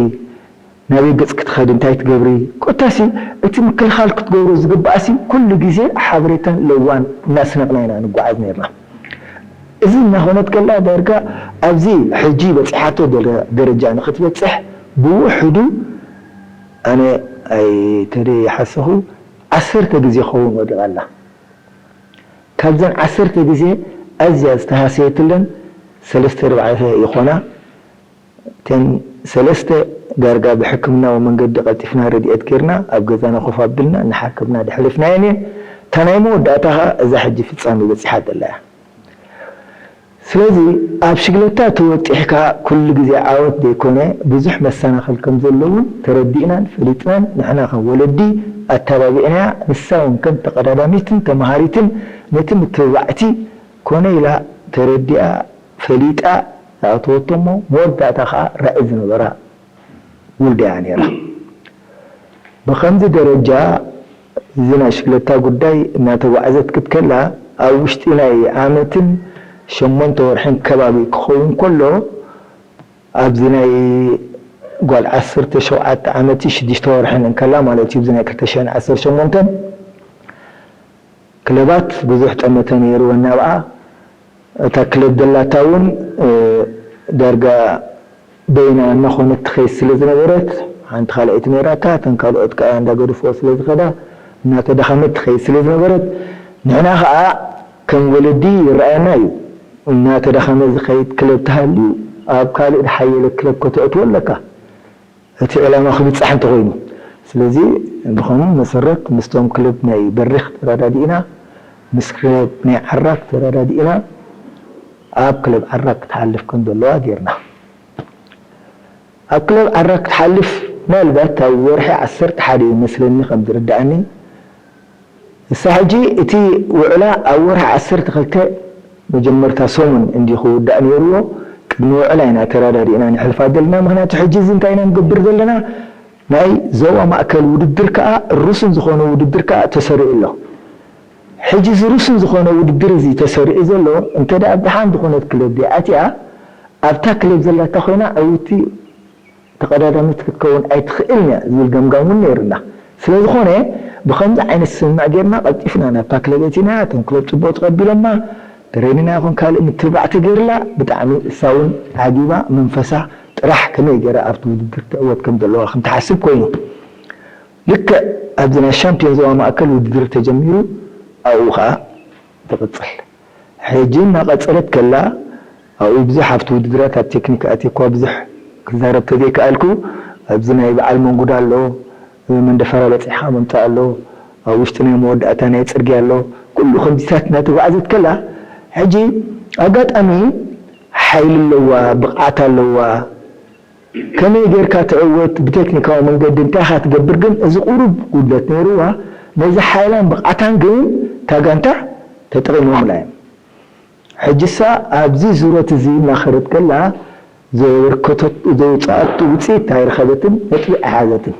ናበይ ገጽ ክትኸዲ እንታይ ትገብሪ ኮታሲ እቲ ምክልኻል ክትገብሮ ዝግባኣሲ ኩሉ ግዜ ሓበሬታን ለዋን እናስነቕና ኢና ንጓዓዝ ነርና። እዚ እናኾነት ከላ ዳርጋ ኣብዚ ሕጂ በፂሓቶ ደረ- ደረጃ ንክትበፅሕ ብውሕዱ ኣነ ኣይተደይሓሰኹ ዓሰርተ ግዜ ኸውን ወዲቓ ኣላ። ካብዘን ዓሰርተ ግዜ ኣዝያ ዝተሃሰየትለን ሰለስተ ኣርባዕተ ይኾና። እተን ሰለስተ ዳርጋ ብሕክምናዊ መንገዲ ቀልጢፍና ረድኤት ጌርና ኣብ ገዛና ኮፍ ኣቢልና እናሓከምና ደሕለፍናየን እየን። እታ ናይ መወዳእታ ኸኣ እዛ ሕጂ ፍጻሜ በጺሓ ዘላ እያ። ስለዚ ኣብ ሽግለታ ተወጢሕካ ኩሉ ግዜ ዓወት ዘይኮነ ብዙሕ መሰናኽል ከም ዘሎ እውን ተረዲእናን ፈሊጥናን ንሕና ከም ወለዲ ኣተባቢዕናያ። ንሳ እውን ከም ተቐዳዳሚትን ተመሃሪትን ነቲ ምትብባዕቲ ኮነ ኢላ ተረዲኣ ፈሊጣ ዝኣተወቶ እሞ መወዳእታ ከዓ ራኢ ዝነበራ ውልዳ እያ ነይራ። ብኸምዚ ደረጃ እዚ ናይ ሽግለታ ጉዳይ እናተጓዕዘት ክትከላ ኣብ ውሽጢ ናይ ዓመትን ሸሞንተ ወርሕን ከባቢ ክኸውን ከሎ ኣብዚ ናይ ጓል ዓሰርተ ሸውዓተ ዓመት ሽዱሽተ ወርሕን እንከላ ማለት እዩ። እዚ ናይ ክልተ ሽሕን ዓሰርተ ሸሞንተን ክለባት ብዙሕ ጠመተ ነይርወን ኣብኣ። እታ ክለብ ደላታ እውን ዳርጋ በይና እናኾነት ትኸይድ ስለ ዝነበረት ሓንቲ ካልኣይቲ ነይራታ፣ እተን ካልኦት ከኣ እንዳገድፍኦ ስለ ዝኸዳ እናተዳኸመት ትኸይድ ስለ ዝነበረት ንሕና ከኣ ከም ወለዲ ይረኣየና እዩ። እናተዳኸመ ዝኸይድ ክለብ ተሃልዩ ኣብ ካልእ ዝሓየለ ክለብ ከተእትዎ ኣለካ። እቲ ዕላማ ክብጻሕ እንተኾይኑ። ስለዚ ብኸምኡ መሰረት ምስቶም ክለብ ናይ በሪኽ ተረዳዲእና፣ ምስ ክለብ ናይ ዓራክ ተረዳዲእና ኣብ ክለብ ዓራክ ክትሓልፍ ከም ዘለዋ ጌርና። ኣብ ክለብ ዓራክ ክትሓልፍ ምናልባት ኣብ ወርሒ ዓሰርተ ሓደ እዩ መስለኒ ከም ዝርድኣኒ እሳ ሕጂ እቲ ውዕላ ኣብ ወርሒ ዓሰርተ ክልተ መጀመርታ ሰሙን እንዲ ክውዳእ ነይርዎ። ቅድሚ ውዕላ ኢና ተራዳዲእና ንሕልፋ ዘለና። ምክንያቱ ሕጂ እዚ እንታይ ኢና ንገብር ዘለና? ናይ ዞባ ማእከል ውድድር ከኣ ሩስን ዝኾነ ውድድር ከኣ ተሰሪዑ ኣሎ። ሕጂ እዚ ሩስን ዝኾነ ውድድር እዚ ተሰሪዑ ዘሎ እንተ ደኣ ብደሓን ዝኾነት ክለብ ደኣ ኣትያ ኣብታ ክለብ ዘላታ ኮይና ዕውቲ ተቐዳዳሚት ክትከውን ኣይትኽእልን እያ ዝብል ገምጋም እውን ነይሩና። ስለ ዝኾነ ብኸምዚ ዓይነት ስምምዕ ጌርና ቀልጢፍና ናብታ ክለብ ኣቲና እቶም ክለብ ጽቡቕ ተቐቢሎማ። ትሬኒና ይኹን ካልእ ምትብባዕ ተገይርላ ብጣዕሚ እሳ እውን ዓጊባ መንፈሳ ጥራሕ ከመይ ገይራ ኣብቲ ውድድር ትዕወት ከም ዘለዋ ከም ትሓስብ ኮይኑ። ልክዕ ኣብዚ ናይ ሻምፒዮን ዞባ ማእከል ውድድር ተጀሚሩ ኣብኡ ኸኣ ትቕጽል። ሕጂ እናቐጸለት ከላ ኣብኡ ብዙሕ ኣብቲ ውድድራት ኣብ ቴክኒክ ኣትየ እኳ ብዙሕ ክዛረብ ተዘይከኣልኩ ኣብዚ ናይ በዓል መንጉዳ ኣሎ፣ መንደፈራ በጺሕኻ ምምጻእ ኣሎ፣ ኣብ ውሽጢ ናይ መወዳእታ ናይ ጽርግያ ኣሎ፣ ኩሉ ከምዚታት እናተጓዕዘት ከላ ሕጂ ኣጋጣሚ ሓይሊ ኣለዋ፣ ብቕዓት ኣለዋ፣ ከመይ ጌርካ ትዕወት ብቴክኒካዊ መንገዲ እንታይ ኢኻ ትገብር ግን እዚ ቁሩብ ጉድለት ነይርዋ ነዚ ሓይላን ብቕዓታን ግን እታ ጋንታ ተጠቒሞምላ እዮም። ሕጂሳ ኣብዚ ዙረት እዚ እናኸደት ከላ ዘበርከቶት ዘውፅኣቱ ውፅኢት ኣይረኸበትን ነጥቢ ኣይሓዘትን።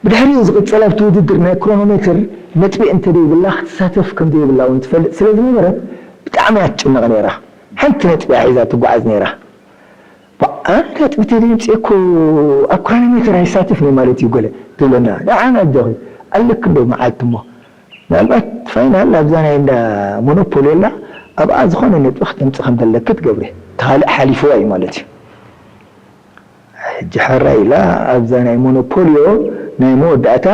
ብድሕሪኡ ዝቕፅል ኣብቲ ውድድር ናይ ክሮኖሜትር ነጥቢ እንተደይብላ ክትሳተፍ ከምዘይብላ እውን ትፈልጥ ስለዝነበረት ብጣዕሚ እያ ትጭነቕ ነይራ። ሓንቲ ነጥቢ እያ ሒዛ ትጓዓዝ ነይራ። ኣነ ነጥቢ ተደምፅየ እኮ ኣብ ክሮኖሜትር ኣይሳተፍን ማለት እዩ ገለ ትብለና። ንዓና ኣጆኺ ኣለክ እንዶ መዓልቲ እሞ ምናልባት ፋይናል ኣብዛ ናይ እንዳ ሞኖፖሊ ኣላ ኣብኣ ዝኾነ ነጥቢ ክተምፅእ ከም ዘለክ ትገብሪ እቲ ካልእ ሓሊፍዋ እዩ ማለት እዩ። ሕጂ ሕራይ ኢላ ኣብዛ ናይ ሞኖፖልዮ ናይ መወዳእታ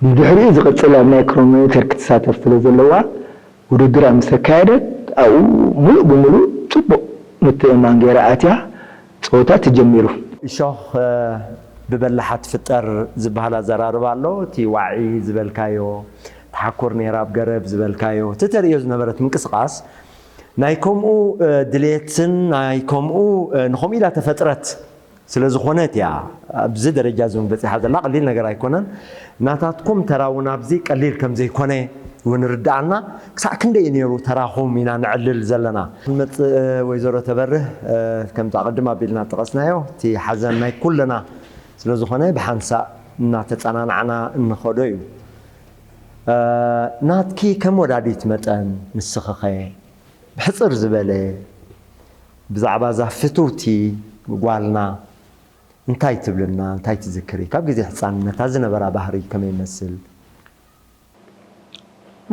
ብድሕሪኡ ዝቕፅል ኣብ ናይ ክሮኖሜተር ክትሳተፍ ስለ ዘለዋ ውድድራ ምስ ተካየደት ኣብኡ ሙሉእ ብሙሉእ ፅቡቕ ምትእምማን ገይራ ኣትያ ፀወታ ተጀሚሩ። እሾኽ ብበላሓ ትፍጠር ዝበሃል ኣዘራርባ ኣሎ። እቲ ዋዒ ዝበልካዮ፣ ትሓኩር ነይራ ኣብ ገረብ ዝበልካዮ፣ እቲ ተርእዮ ዝነበረት ምንቅስቓስ ናይ ከምኡ ድሌትን ናይ ከምኡ ንኸምኡ ኢላ ተፈጥረት ስለ ዝኾነት እያ ኣብዚ ደረጃ እዚ እውን በፂሓ ዘላ። ቀሊል ነገር ኣይኮነን። ናታትኩም ተራ እውን ኣብዚ ቀሊል ከም ዘይኮነ እውን ርድኣና። ክሳዕ ክንደይ እዩ ነይሩ ተራኹም ኢና ነዕልል ዘለና። ክንመፅእ ወይዘሮ ተበርህ ከምቲ ኣቐድም ኣቢልና ጠቐስናዮ እቲ ሓዘን ናይ ኩልና ስለ ዝኾነ ብሓንሳእ እናተፀናናዕና እንኸዶ እዩ። ናትኪ ከም ወዳዲት መጠን ንስኺኸ ብሕፅር ዝበለ ብዛዕባ እዛ ፍትውቲ ጓልና እንታይ ትብልና፣ እንታይ ትዝክሪ? ካብ ግዜ ሕጻንነታ ዝነበራ ባህሪ ከመይ ይመስል?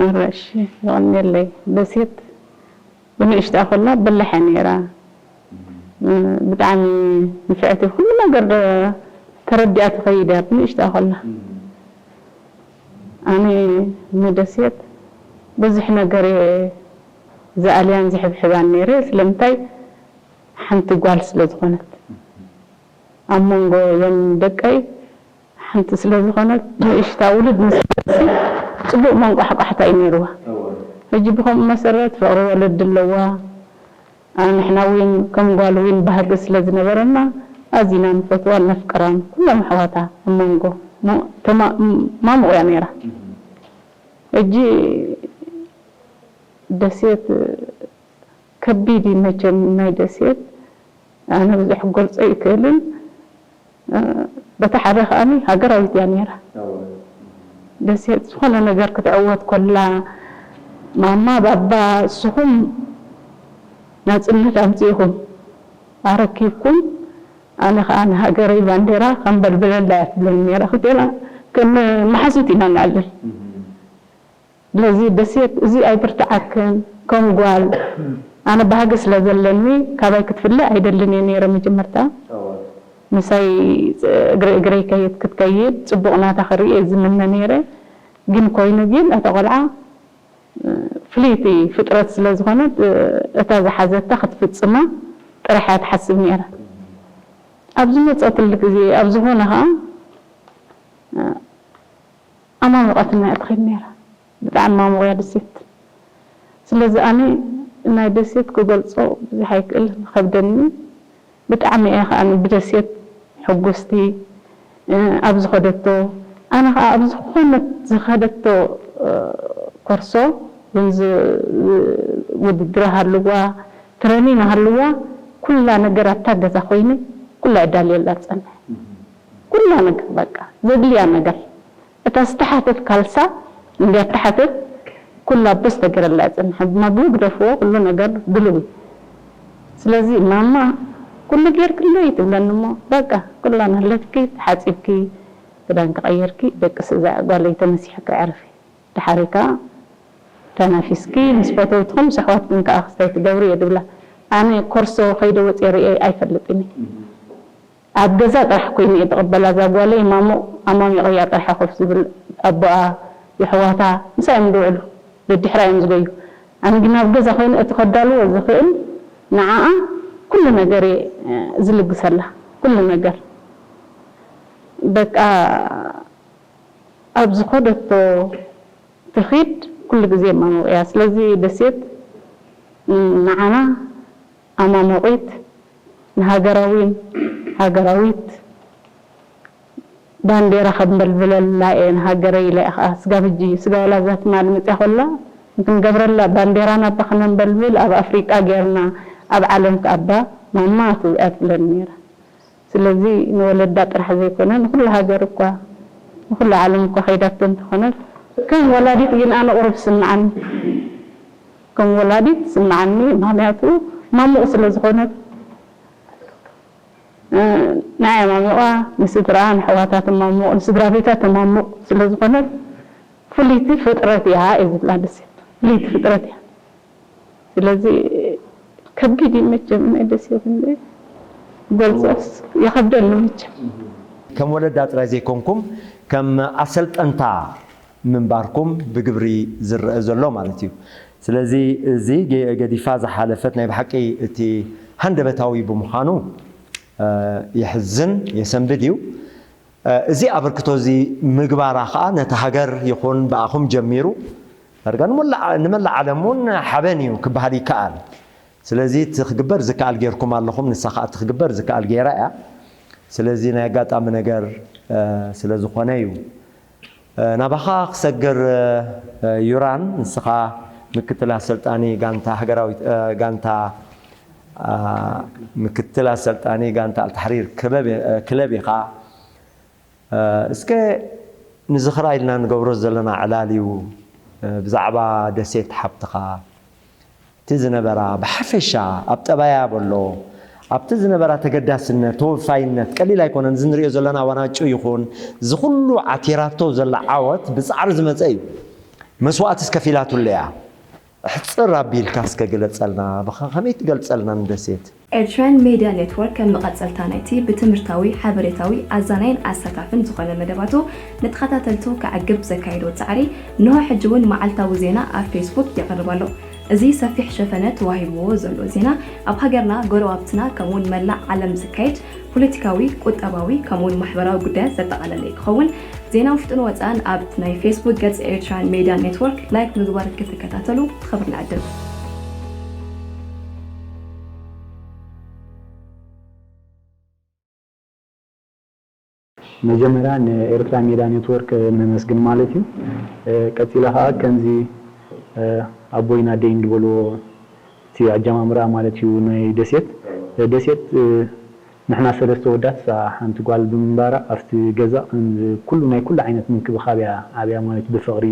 ኣረሽ ይቐንየለይ። ደሴት ብንእሽታ ኮላ በላሕ እያ ነይራ። ብጣዕሚ ንፍዕቲ፣ ኩሉ ነገር ዶ ተረዲኣ ትኸይድ እያ ብንእሽታ ኮላ። ኣነ ንደሴት ብዙሕ ነገር እየ ዝኣልያን ዝሕብሕባን ነይረ። ስለምንታይ? ሓንቲ ጓል ስለ ዝኾነት፣ ኣብ መንጎ እዞም ደቀይ ሓንቲ ስለ ዝኾነት፣ ንእሽታ ውሉድ ምስ ትደርሲ ጽቡቕ መንቋሕቋሕታ እዩ ነይርዋ። ሕጂ ብኸምኡ መሰረት ፍቕሪ ወለዲ ኣለዋ። ንሕና እውን ከም ጓል እውን ባህጊ ስለ ዝነበረና፣ ኣዚና ንፈትዋን ነፍቅራን ኩሎም ኣሕዋታ ኣብ መንጎ ማሙቕ እያ ነይራ። ሕጂ ደሴት ከቢድ እዩ መቸም፣ ናይ ደሴት ኣነ ብዙሕ ክገልጾ ኣይክእልን። በቲ ሓደ ከኣ ሃገራዊት እያ ነይራ። ደሴት ዝኾነ ነገር ክትዕወት ኮላ፣ ማማ ባባ እስኹም ናጽነት ኣምጺእኹም ኣረኪብኩም፣ ኣነ ከኣ ንሃገረይ ባንዴራ ከንበልብለላ እያ ትብለኒ ነይራ። ክልቴና ከም መሓዙት ኢና ንዕልል። ስለዚ ደሴት እዚ ኣይብርትዓክን ከም ጓል፣ ኣነ ባህጊ ስለ ዘለኒ ካባይ ክትፍለ ኣይደልን እየ ነይረ። መጀመርታ ምሳይ እግሪ እግረይ ከይድ ክትከይድ ጽቡቕ ናታ ክርኢ እየ ዝምነ ነይረ። ግን ኮይኑ ግን እታ ቆልዓ ፍልይቲ ፍጥረት ስለ ዝኾነት እታ ዝሓዘታ ክትፍጽማ ጥራሕ እያ ትሓስብ ነይራ። ኣብ ዝመጸትሉ ግዜ ኣብ ዝኾነ ከኣ ኣማሙቐትና እያ ትኸይድ ነይራ። ብጣዕሚ ማሙቕ እያ ደሴት። ስለዚ ኣነ ናይ ደሴት ክገልጾ ብዙሕ ኣይክእል፣ ይኸብደኒ። ብጣዕሚ እየ ከኣ ብደሴት ሕጉስቲ ኣብ ዝኸደቶ፣ ኣነ ከኣ ኣብ ዝኾነት ዝኸደቶ ኮርሶ፣ ውድድር ሃልዋ፣ ትረኒን ሃልዋ፣ ኩላ ነገር ኣብታ ገዛ ኮይነ ኩላ ዕዳልየላ ዝጸንሐ። ኩላ ነገር በቃ ዘድልያ ነገር እታ ዝተሓተት ካልሳ እንድያ እተሓተት ኩላ ቦስ ተገረላ እያ ጽንሐ። መግቢ ግደፍዎ ኩሉ ነገር ድልው እዩ። ስለዚ ማማ ኩሉ ጌርክለይ ትብለኒ እሞ በቃ ኩላ ናለትኪ ተሓጺብኪ ክዳንኪ ቀይርኪ ደቅሲ እዛ ጓለይ ተመሲሕኪ ዕረፊ። ድሓሪካ ተናፊስኪ ምስ ፈተውትኹም ምስ ኣሕዋትክን ከኣ ክስታይ ትገብሪ እየ ድብላ። ኣነ ኮርሶ ከይደ ወፅየ ርእየ ኣይፈልጥን እየ። ኣብ ገዛ ጥራሕ ኮይኑ እየ ዝቕበላ እዛ ጓለይ ማሙቕ ኣማሚቐያ ጥራሕ እየ ኮፍ ዝብል ኣቦኣ የሕዋታ ምሳይ እዮም ዝውዕሉ ደድሕራ እዮም ዝጎዩ ኣነ ግን ኣብ ገዛ ኮይኑ እቲ ከዳልዎ ዝኽእል ንዓኣ ኩሉ ነገር እየ ዝልግሰላ ኩሉ ነገር በቃ ኣብ ዝኸደቶ ትኺድ ኩሉ ግዜ ማሙቕ እያ ስለዚ ደሴት ንዓና ኣማሞቒት ንሃገራዊን ሃገራዊት ባንዴራ ከንበልብለላ እየ ንሃገረይ ኢለ እየ ከዓ ስጋብ ሕጂ ስጋ ወላ እዛ ትማሊ መፅያ ከላ ንክንገብረላ ባንዴራና እባ ክነንበልብል ኣብ ኣፍሪቃ ጌርና ኣብ ዓለም ከዓ እባ ማማ ትብለኒ ነይራ ስለዚ ንወለዳ ጥራሕ ዘይኮነ ንኩሉ ሃገር እኳ ንኩሉ ዓለም እኳ ከይዳቶ እንተኾነት ከም ወላዲት ግን ኣነ ቁሩብ ስምዓኒ ከም ወላዲት ስምዓኒ ምክንያቱ ማሙቕ ስለ ዝኾነት ንዓይ ኣማሚቓ ንስድርኣ ንኣሕዋታ ተማሙቕ ንስድራ ቤታ ተማሙቕ ስለ ዝኾነት ፍልይቲ ፍጥረት እያ እየ ዝብላ ደሴት ፍልይቲ ፍጥረት እያ ስለዚ ከቢድ እዩ መቸም ናይ ደሴት እንደ ገልፆስ ይኸብደኒ መቸም ከም ወለዳ ጥራይ ዘይኮንኩም ከም ኣሰልጠንታ ምንባርኩም ብግብሪ ዝረአ ዘሎ ማለት እዩ። ስለዚ እዚ ገዲፋ ዝሓለፈት ናይ ብሓቂ እቲ ሃንደበታዊ ብምዃኑ የሕዝን የሰንብድ እዩ። እዚ ኣበርክቶ እዚ ምግባራ ከዓ ነቲ ሃገር ይኹን ብኣኹም ጀሚሩ ዳርጋ ንመላእ ዓለም እውን ሓበን እዩ ክበሃል ይከኣል። ስለዚ እቲ ክግበር ዝከኣል ጌርኩም ኣለኹም፣ ንሳ ከዓ እቲ ክግበር ዝከኣል ጌራ እያ። ስለዚ ናይ ኣጋጣሚ ነገር ስለ ዝኾነ እዩ። ናባኻ ክሰግር ዩራን፣ ንስኻ ምክትል ኣሰልጣኒ ጋንታ ሃገራዊት ጋንታ ምክትል ኣሰልጣኒ ጋንታ ኣልታሕሪር ክለብ ኢኻ። እስከ ንዝኽራ ኢልና ንገብሮ ዘለና ዕላል እዩ ብዛዕባ ደሴት ሓብትኻ እቲ ዝነበራ ብሓፈሻ ኣብ ጠባያ በሎ ኣብቲ ዝነበራ ተገዳስነት፣ ተወፋይነት ቀሊል ኣይኮነን። እዚ ንሪኦ ዘለና ዋናጩ ይኹን እዚ ኩሉ ዓቲራቶ ዘላ ዓወት ብጻዕሪ ዝመጸ እዩ። መስዋእትስ ከፊላትሉ እያ። ሕጽር ኣቢልካ እስከ ግለጸልና፣ ብኸ-፣ ከመይ ትገልጸልና ንደሴት? ኤርትራን ሜድያ ኔትወርክ ከም መቐጸልታ ናይቲ ብትምህርታዊ፣ ሓበሬታዊ፣ ኣዛናይን ኣሳታፍን ዝኾነ መደባቱ ንተኸታተልቱ ከዕግብ ዘካየዶ ጻዕሪ፣ እንሆ ሕጂ እውን መዓልታዊ ዜና ኣብ ፌስቡክ የቕርብ ኣሎ። እዚ ሰፊሕ ሸፈነ ተዋሂብዎ ዘሎ ዜና፣ ኣብ ሃገርና፣ ጎረባብትና፣ ከምኡውን መላእ ዓለም ዝካየድ ፖለቲካዊ፣ ቁጠባዊ፣ ከምኡውን ማሕበራዊ ጉዳያት ዘጠቓለለ ክኸውን፣ ዜና ውሽጥን ወጻእን ኣብ ናይ ፌስቡክ ገጽ ኤርትራን ሜድያ ኔትወርክ ላይክ ምግባር ክትከታተሉ ብኽብሪ ንዕድም። መጀመርያ ንኤርትራ ሜድያ ኔትወርክ ነመስግን ማለት እዩ። እ፣ ቀጺለ ኸኣ ከምዚ፣ እ፣ ኣቦይን ኣደይን ዝበልዎ እቲ ኣጀማምራ ማለት እዩ ናይ ደሴት። እ፣ ደሴት፣ እ፣ ንሕና ሰለስተ ወዳት እሳ ሓንቲ ጓል ብምንባራ ኣብቲ ገዛ ከም ኩሉ ናይ ኩሉ ዓይነት ምንክብኻብ እያ ዓብያ ማለት እዩ። ብፍቕሪ፣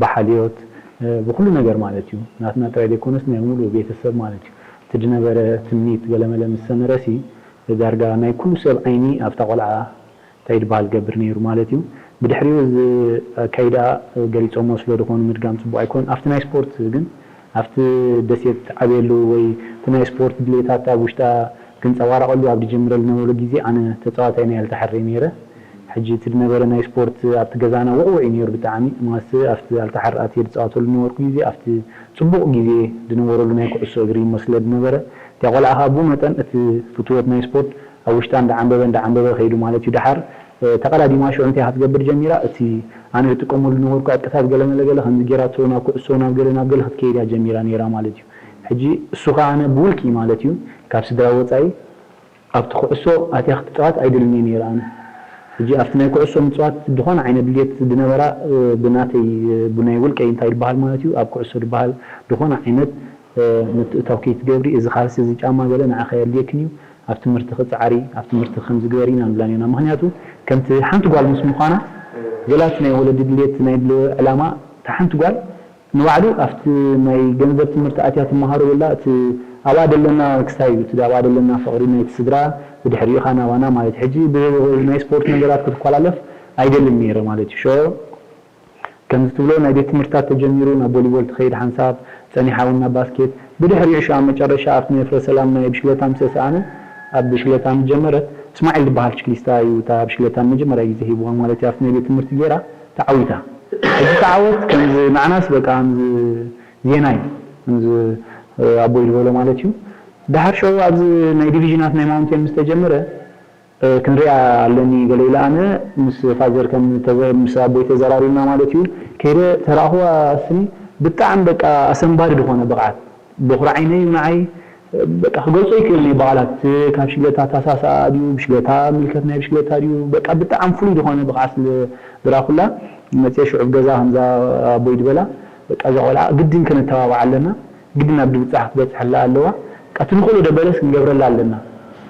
ብሓልዮት፣ እ፣ ብኩሉ ነገር ማለት እዩ። ናትና ጥራይ ዘይኮነስ ናይ ሙሉእ ቤተሰብ ማለት እዩ። እቲ ዝነበረ ትምኒት ገለመለ ምስ ሰመረሲ ዳርጋ ናይ ኩሉ ሰብ ዓይኒ ኣብታ ቆልዓ እንታይ ድበሃል ገብር ነይሩ ማለት እዩ። ብድሕሪኡ እዚ ኣካይዳ ገሊጾሞ ስለ ዝኾኑ ምድጋም ጽቡቕ ኣይኮን። ኣብቲ ናይ ስፖርት ግን ኣብቲ ደሴት ዓብየሉ ወይ እቲ ናይ ስፖርት ድሌታት ኣብ ውሽጣ ክንጸባረቐሉ ኣብ ዝጀምረሉ ነበሩ ግዜ ኣነ ተጻዋታይ ናይ ኣልታሕር እየ ነይረ። ሕጂ እቲ ዝነበረ ናይ ስፖርት ኣብቲ ገዛና ውቕውዕ እዩ ነይሩ ብጣዕሚ። ማስ ኣብቲ ኣልታሕር ኣትየ ዝጻወተሉ ነበርኩ ግዜ ኣብቲ ጽቡቕ ግዜ ዝነበረሉ ናይ ኩዕሶ እግሪ ይመስለ ዝነበረ። እቲኣ ቆልዓ ኸኣ ብኡ መጠን እቲ ፍትወት ናይ ስፖርት ኣብ ውሽጣ እንዳዓንበበ እንዳዓንበበ ከይዱ ማለት እዩ። ደሓር፣ እ፣ ተቐዳዲማ ሽዑ እንታይ ክትገብር ጀሚራ? እቲ ኣነ ዝጥቀመሉ ዝነበርኩ ዕጥቅታት ገለ መለ ገለ ከምዚ ጌራቶ ናብ ኩዕሶ ናብ ገለ ናብ ገለ ክትከይድ እያ ጀሚራ ነይራ ማለት እዩ። ሕጂ እሱ ኸኣ ኣነ ብውልቂ ማለት እዩ ካብ ስድራ ወጻኢ ኣብቲ ኩዕሶ ኣትያ ክትጻወት ኣይደልን እየ ነይረ ኣነ። ሕጂ ኣብቲ ናይ ኩዕሶ ምጽዋት ዝኾነ ዓይነት ድልየት ዝነበራ፣ እ፣ ብናተይ፣ እ፣ ብናይ ውልቀይ እንታይ ይበሃል ማለት እዩ፣ ኣብ ኩዕሶ ዝበሃል ዝኾነ ዓይነት፣ እ፣ ምትእታው ከይትገብሪ፣ እዚ ካልሲ፣ እዚ ጫማ ገለ ንዓኺ ኣየድልየክን እዩ፣ ኣብ ትምህርትኺ ጻዕሪ፣ ኣብ ትምህርትኺ ከምዚ ግበሪ ኢና ንብላ ነርና። ምኽንያቱ ከምቲ ሓንቲ ጓል ምስ ምዃና፣ ገላ እቲ ናይ ወለዲ ድልየት፣ ናይ ድል-፣ ዕላማ፣ እታ ሓንቲ ጓል ንባዕሉ ኣብቲ ናይ ገንዘብ ትምህርቲ ኣትያ ትመሃሮ ዘላ፣ እቲ ኣብኣ ደለና ክስታይ እዩ፣ እቲ ኣብኣ ደለና ፍቕሪ ናይቲ ስድራ ብድሕሪኡ ኸኣ ናባና ማለት እዩ። ሕጂ ብ-፣ ናይ ስፖርት ነገራት ክትኮላለፍ ኣይደልን ነይረ ማለት እዩ። ሾ ከምዚ ትብሎ ናይ ቤት ትምህርትታት ተጀሚሩ፣ ናብ ቮሊቦል ትኸይድ ሓንሳብ፣ ጸኒሓ እውን ናብ ባስኬት። ብድሕሪኡ ሸ ኣብ መጨረሻ ኣብቲ ናይ ፍረ ሰላም ናይ ብሽክለታ ምስ ተሰኣነ፣ ኣብ ብሽክለታ ምስ ጀመረት፣ እስማዒል ዝበሃል ችክሊስታ እዩ እታ ብሽክለታ ንመጀመርያ ግዜ ሂብዋ ማለት እዩ። ኣብቲ ናይ ቤት ትምህርቲ ገይራ ተዓዊታ። ሕጂ ተዓወት ከምዚ ንዓናስ በቃ ከምዚ ዜና እዩ። ከምዚ፣ እ፣ ኣቦይ ዝበሎ ማለት እዩ። ደሓር ሸው ኣብዚ ናይ ዲቪዥናት ናይ ማውንቴን ምስ ተጀመረ፣ እ፣ ክንሪኣ ኣለኒ ገለ ኢለ ኣነ ምስ ፋዘር ከም ተዘ-፣ ምስ ኣቦይ ተዘራሪብና ማለት እዩ። ከይደ ተራእኹዋ ስኒ ብጣዕሚ በቃ ኣሰንባዲ ዝኾነ ብቕዓት። በኹሪ ዓይነይ እዩ ንዓይ፣ በቃ ክገልጾ ይክእል እየ ብቓላት። ካብ ሽግለታ ታሳሳ ድዩ፣ ብሽግለታ ምልከት ናይ ብሽግለታ ድዩ፣ በቃ ብጣዕሚ ፍሉይ ዝኾነ ብቕዓት ስለ ዝረኣኹላ፣ መጽየ ሽዑ ኣብ ገዛ ከምዛ ኣቦይ ዝበላ፣ በቃ እዛ ቆልዓ ግድን ከነተባብዓ ኣለና፣ ግድን ኣብ ድብጻሕ ክትበጽሐላ ኣለዋ፣ በቃ እቲ ንኽእሎ ደበለስ ክንገብረላ ኣለና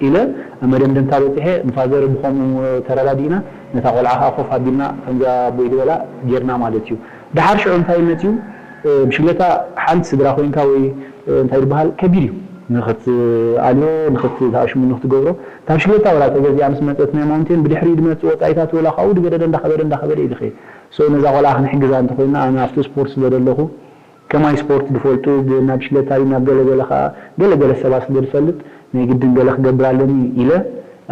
ኢለ ኣብ መደምደምታ በጺሐ። ንፋዘር ብኸምኡ ተረዳዲእና፣ ነታ ቆልዓ ከኣ ኮፍ ኣቢልና ከምዛ ኣቦይ ዝበላ ጌርና ማለት እዩ። ደሓር ሽዑ እንታይ መጽዩ? እ፣ ብሽግለታ ሓንቲ ስድራ ኮይንካ ወይ፣ እ፣ እንታይ ዝበሃል ከቢድ እዩ። ንኽትኣልዮ፣ ንኽትኣሽሙ፣ ንኽትገብሮ። እታ ብሽግለታ ወላ ተገዚኣ ምስ መጸት ናይ ማውንቴን ብድሕሪኡ ዝመጽእ ወጻኢታት ወላ ካብኡ ዝገደደ እንዳኸበደ፣ እንዳኸበደ እዩ ዝኸይድ። ሶ ነዛ ቆልዓ ክንሕግዛ እንተኾይንና ኣነ ኣብቲ ስፖርት ስለ ዘለኹ ከማይ ስፖርት ዝፈልጡ ብ-፣ ናብ ብሽግለታ ድዩ ናብ ገለ ገለ ከኣ ገለ ገለ ሰባት ስለ ዝፈልጥ ናይ ግድን ገለ ክገብር ኣለኒ ኢለ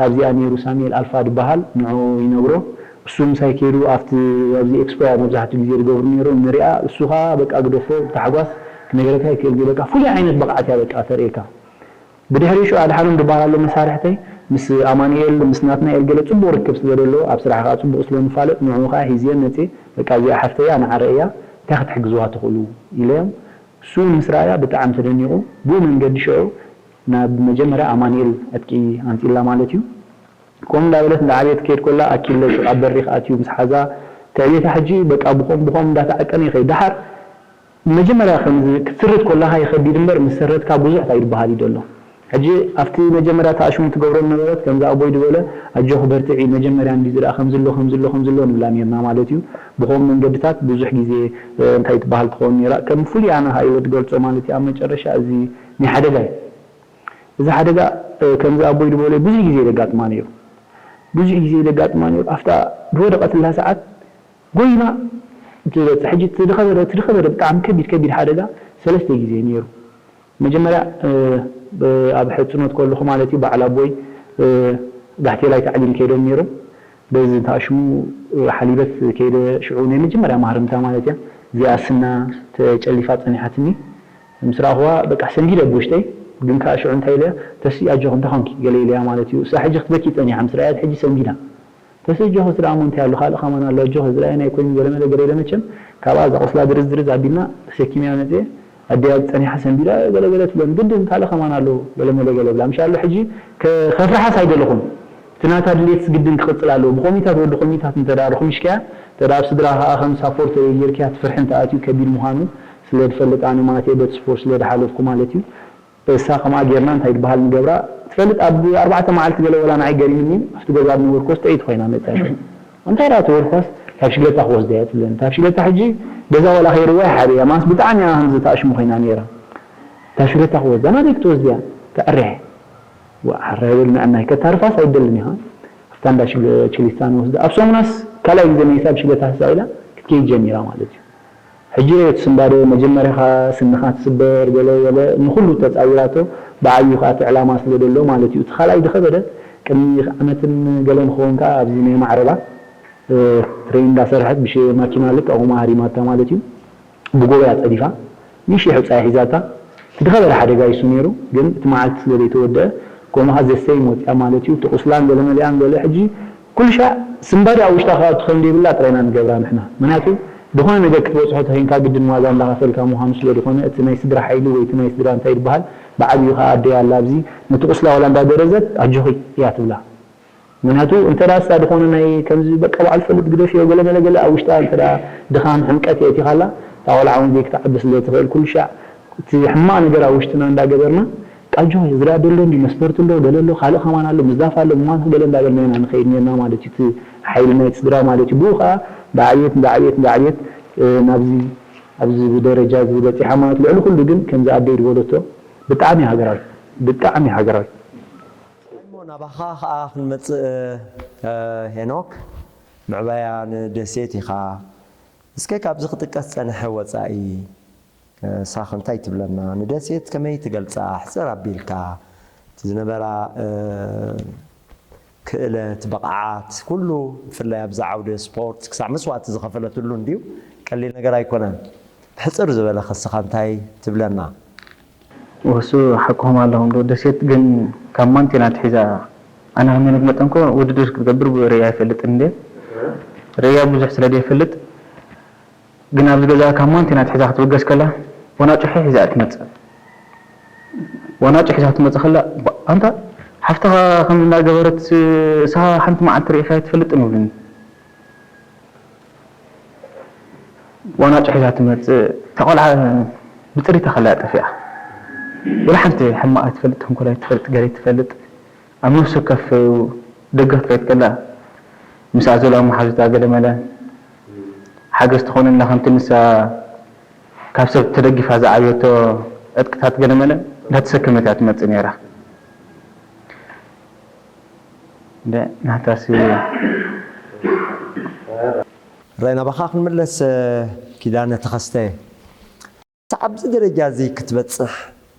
ኣብዚኣ ነይሩ ሳሙኤል ኣልፋ ዝበሃል ንዑ ይነግሮ። እሱ ምሳይ ከይዱ ኣብቲ ኣብዚ ኤክስፖ እያ መብዛሕትኡ ግዜ ዝገብሩ ነይሮም ንሪኣ። እሱ ኸኣ በቃ ግደፎ ብታሕጓስ ክነግረካ ይክእል ድየ በቃ ፍሉይ ዓይነት ብቕዓት እያ በቃ ተርእየካ። ብድሕሪኡ ሽዑ ኣድሓኖም ዝበሃል ኣሎ መሳርሕተይ ምስ ኣማኑኤል ምስ ናትናኤል ገለ ጽቡቕ ርክብ ስለ ዘለዎ ኣብ ስራሕ ከኣ ጽቡቕ ስለ ንፋለጥ ንዕኡ ከኣ ሒዝየ መጽየ በቃ እዚኣ ሓፍተይ እያ ንዓ ርእያ እንታይ ክትሕግዝዋ ትኽእሉ ኢለዮም። እሱ ምስ ረኣያ ብጣዕሚ ተደኒቑ ብኡ መንገዲ ሽዑ ናብ መጀመርያ ኣማኑኤል ዕጥቂ ኣምጺእላ ማለት እዩ። ከምኡ እንዳበለት እንዳዓበየት ክከይድ ከላ ኣኪለስ ኣብ በሪኽ ኣትዩ ምስ ሓዛ ትዕቤታ ሕጂ በቃ ብኸም ብኸም እንዳተዓቀነ ይኸይድ። ደሓር መጀመርያ ከምዚ ክትስርት ከለኻ ይኸቢድ እምበር ምስ ሰረትካ ብዙሕ እንታይ ዝበሃል እዩ ዘሎ። ሕጂ ኣብቲ መጀመርያ ተኣሽሙ ትገብሮ ነበረት፣ ከምዚ ኣቦይ ዝበለ ኣጆኺ በርትዒ፣ መጀመርያ እንዲ ዝረኣ ከምዚ ኣሎ፣ ከምዚ ኣሎ፣ ከምዚ ኣሎ ንብላ ነርና ማለት እዩ። ብኸም መንገድታት ብዙሕ ግዜ፣ እ፣ እንታይ ትበሃል ትኸውን ነይራ፣ ከም ፍሉይ ኣነ ሃይወ ትገልጾ ማለት እዩ። ኣብ መጨረሻ እዚ ናይ ሓደጋ እዩ። እዚ ሓደጋ፣ እ፣ ከምዚ ኣቦይ ዝበሎ ብዙሕ ግዜ ደጋጥማ ነይሩ። ብዙሕ ግዜ ደጋጥማ ነይሩ። ኣብታ ዝወደቐትላ ሰዓት ጎይና ትበጽሕ። ሕጂ ትድኸበደ፣ ትድኸበደ ብጣዕሚ ከቢድ፣ ከቢድ ሓደጋ ሰለስተ ግዜ ነይሩ። መጀመርያ፣ እ፣ ብ-፣ ኣብ ሕጽኖት ከለኹ ማለት እዩ፣ በዓል ኣቦይ፣ እ፣ ጋሕቴላይ ታዕሊም ከይዶም ነይሮም። በዚ ተኣሽሙ፣ እ፣ ሓሊበት ከይደ ሽዑ ናይ መጀመርያ ማህርምታ ማለት እያ። እዚኣ ስና ተጨሊፋ ጸኒሓትኒ። ምስ ረኣኹዋ በቃ ሰንቢደ ብውሽጠይ፣ ግን ከኣ ሽዑ እንታይ ኢለ፣ "ተስኢ ኣጆኺ እንታይ ኾንኪ?" ገለ ኢለያ ማለት እዩ። እሳ ሕጂ ክትበኪ ጸኒሓ ምስ ረኣየት ሕጂ ሰንቢዳ። "ተስኢ ኣጆኺ፣ እዚ ደኣ እሞ እንታይ ኣሎ? ካልእ ከማን ኣሎ፣ ኣጆኺ፣ እዚ ደኣ ናይ ኮይኑ ገለመለ" ገለ ኢለ መቸም ካብኣ እዛ ቁስላ ድርዝ ድርዝ ኣቢልና ተሰኪመያ መጽየ። ኣደያ ጸኒሓ ሰንቢዳ ገለገለ ትብለኒ፣ "ግድን ካልእ ከማን ኣሎ፣ ገለመለ" ገለ ብላ። ምሻ ኣሎ ሕጂ ከ-፣ ከፍርሓስ ኣይደለኹን። እቲ ናታ ድሌትስ ግድን ክቕጽል ኣለዎ። ብኮሚታት ወዲ ኮሚታት እንተ ደኣ ርኹሚሽካያ፣ እንተ ደኣ ኣብ ስድራ ከኣ ከም ሳፖርት ጌርካያ፣ እቲ ፍርሒ እንተ ኣትዩ ከቢድ ምዃኑ ስለ ዝፈልጥ፣ ኣነ ማለት እየ፣ በቲ ስፖርት ስለ ዝሓለፍኩ ማለት እዩ። እሳ ከምኣ ጌርና እንታይ ዝበሃል ንገብራ ትፈልጥ፣ ኣብ ኣርባዕተ መዓልቲ ገለ ወላ ንዓይ ገሪምኒ፣ ኣብቲ ገዛ ዝነበርኩስ ጥዕይቲ ኮይና መጽያ። እንታይ ደኣ ተበልኳስ፣ "ካብ ሽግለታ ክወስዳ እየ" ትብለኒ። ካብ ሽግለታ ሕጂ ገዛ ወላ ከይርዋ ይሓበያ፣ ማስ ብጣዕሚ እያ ከምዚ ተኣሽሙ ኮይና ነይራ። "ካብ ሽግለታ ክወስዳ፣ ናበይ ክትወስድያ?" ተዕርሕ። "ዋ፣ ሓራይ በል ንዕናይ፣ ከታርፋስ ኣይደልን ኢኻ?" ኣብታ እንዳ ሽግለ-፣ ችሊስታ ንወስዳ። ኣብ ሰሙናስ ካልኣይ ግዜ መይሳ ብሽግለታ ተሳኢላ ክትከይድ ጀሚራ ማለት እዩ። ሕጂ ርእዮ፣ እቲ ስንባደ መጀመርያ ኸኣ ስንኻ ትስበር፣ ገለ ገለ፣ ንኹሉ ተጻዊራቶ፣ ብዓብዩ ኸኣ እቲ ዕላማ ስለ ደሎ ማለት እዩ። እቲ ካልኣይ ዝኸበደ፣ ቅድሚ ዓመትን ገለን ክኸውን ከኣ ኣብዚ ናይ ማዕረባ፣ እ፣ ትሬን እንዳሰርሐት ብሽ-፣ ማኪና ልክዕ ከምኡ ሃሪማታ ማለት እዩ። ብጎቦ እያ ጸዲፋ። ንእሽተይ ሕጻ እያ ሒዛታ። እቲ ዝኸበደ ሓደጋ እዩ እሱ ነይሩ፣ ግን እቲ መዓልቲ ስለ ዘይተወደአ፣ ከምኡ ኸኣ ዘሰይም ወጺኣ ማለት እዩ። እቲ ቁስላን ገለ መሊኣን ገለ ሕጂ ኩሉ ሻዕ ስንባደ ኣብ ውሽጣ ክኣቱ ከም ዘይብላ ጥራይ ኢና ንገብራ ንሕና። ምኽንያቱ፣ ዝኾነ ነገር ክትበጽሖ ተኾይንካ ግድን ዋጋ እንዳኸፈልካ ምዃኑ ስለ ዝኾነ፣ እቲ ናይ ስድራ ሓይሊ ወይ እቲ ናይ ስድራ እንታይ ይበሃል፣ ብዓብዩ ኸኣ ኣደይ ኣላ ኣብዚ፣ ነቲ ቁስላ ዋላ እንዳገረዘት ኣጆኺ እያ ትብላ። ምኽንያቱ፣ እንተ ደኣ እሳ ዝኾነ ናይ ከምዚ በቃ ባዕሉ ፈልጥ ግደፍዮ ገለ መለ ገለ ኣብ ውሽጣ እንተ ደኣ ድኻም ሕምቀት የእቲኻላ፣ እታ ቆልዓ እውን ዘይክትዓቢ ስለ ትኽእል፣ ኩሉ ሻዕ እቲ ሕማቕ ነገር ኣብ ውሽጥና እንዳገበርና፣ "ቃጆ፣ እዚ ደኣ ደሎ እንዲ መስፈርቲ ኣሎ፣ ገለ ኣሎ፣ ካልእ ከማን ኣሎ፣ ምዝዳፍ ኣሎ፣ ምማት ገለ እንዳበልና ኢና ንኸይድ ኔርና" ማለት እዩ። እቲ ሓይሊ ናይቲ ስድራ ማለት እዩ። ብኡ ኸኣ እንዳዓብየት፣ እንዳዓብየት፣ እንዳዓብየት፣ እ፣ ናብዚ፣ ኣብዚ ደረጃ እዚ በጺሓ ማለት። ልዕሊ ኩሉ ግን ከምዚ ኣደይ ዝበለቶ ብጣዕሚ ሃገራዊ፣ ብጣዕሚ ሃገራዊ። እሞ ናባኻ ኸኣ ክንመጽእ፣ እ፣ ሄኖክ፣ ምዕባያ ንደሴት ኢኻ። እስከ ካብዚ ክጥቀስ ጸንሐ ወጻኢ፣ እ፣ ሳኽ እንታይ ትብለና? ንደሴት ከመይ ትገልጻ? ሕጽር ኣቢልካ፣ እቲ ዝነበራ፣ እ፣ ክእለት፣ ብቕዓት፣ ኩሉ ብፍላይ ኣብዚ ዓውዲ ስፖርት ክሳዕ መስዋእቲ ዝኸፈለትሉ እንድዩ፣ ቀሊል ነገር ኣይኮነን። ብሕጽር ዝበለ ከስኻ እንታይ ትብለና? ወሱ ሓቅኹም ኣለኹም ዶ? ደሴት ግን ካብ ማንቴና ኣትሒዛ፣ ኣነ ከመይ መጠንኮ ውድድር ክትገብር ርእያ ኣይፈልጥን እንዴ? ርእያ ብዙሕ ስለ ዘይፈልጥ፣ ግን ኣብዚ ገዛ ካብ ማንቴና ኣትሒዛ ክትብገስ ከላ፣ ወናጩ ሒዛ እያ ትመጽእ። ወናጩ ሒዛ ክትመጽእ ከላ፣ "ባ-፣ ኣንታ ሓፍትኻ ከምዚ እንዳገበረት፣ ንስኻ ሓንቲ መዓልቲ ርኢኻ ኣይትፈልጥን?" ይብሉኒ። ዋናጩ ሒዛ ትመጽእ፣ እታ ቆልዓ ብጽሪታ ከላ እያ ጠፊኣ። ወላ ሓንቲ ሕማቕ ኣይትፈልጥ፣ ተንኮል ኣይትፈልጥ፣ ገለ ኣይትፈልጥ። ኣብ ነፍሲ ወከፍ ደገፍ ክትከይድ ከላ፣ ምስኣ ዘለዋ መሓዙታ ገለ መለ ሓገዝ ትኾነና፣ ከምቲ ንሳ ካብ ሰብ ተደጊፋ ዝዓብየቶ ዕጥቅታት ገለ መለ እንዳተሰከመት እያ ትመጽእ ነይራ። እንደ ናታሲ ራይ ናባኻ ክንምለስ፣ ኪዳነ ተኸስተ። ኣብዚ ደረጃ እዚ ክትበጽሕ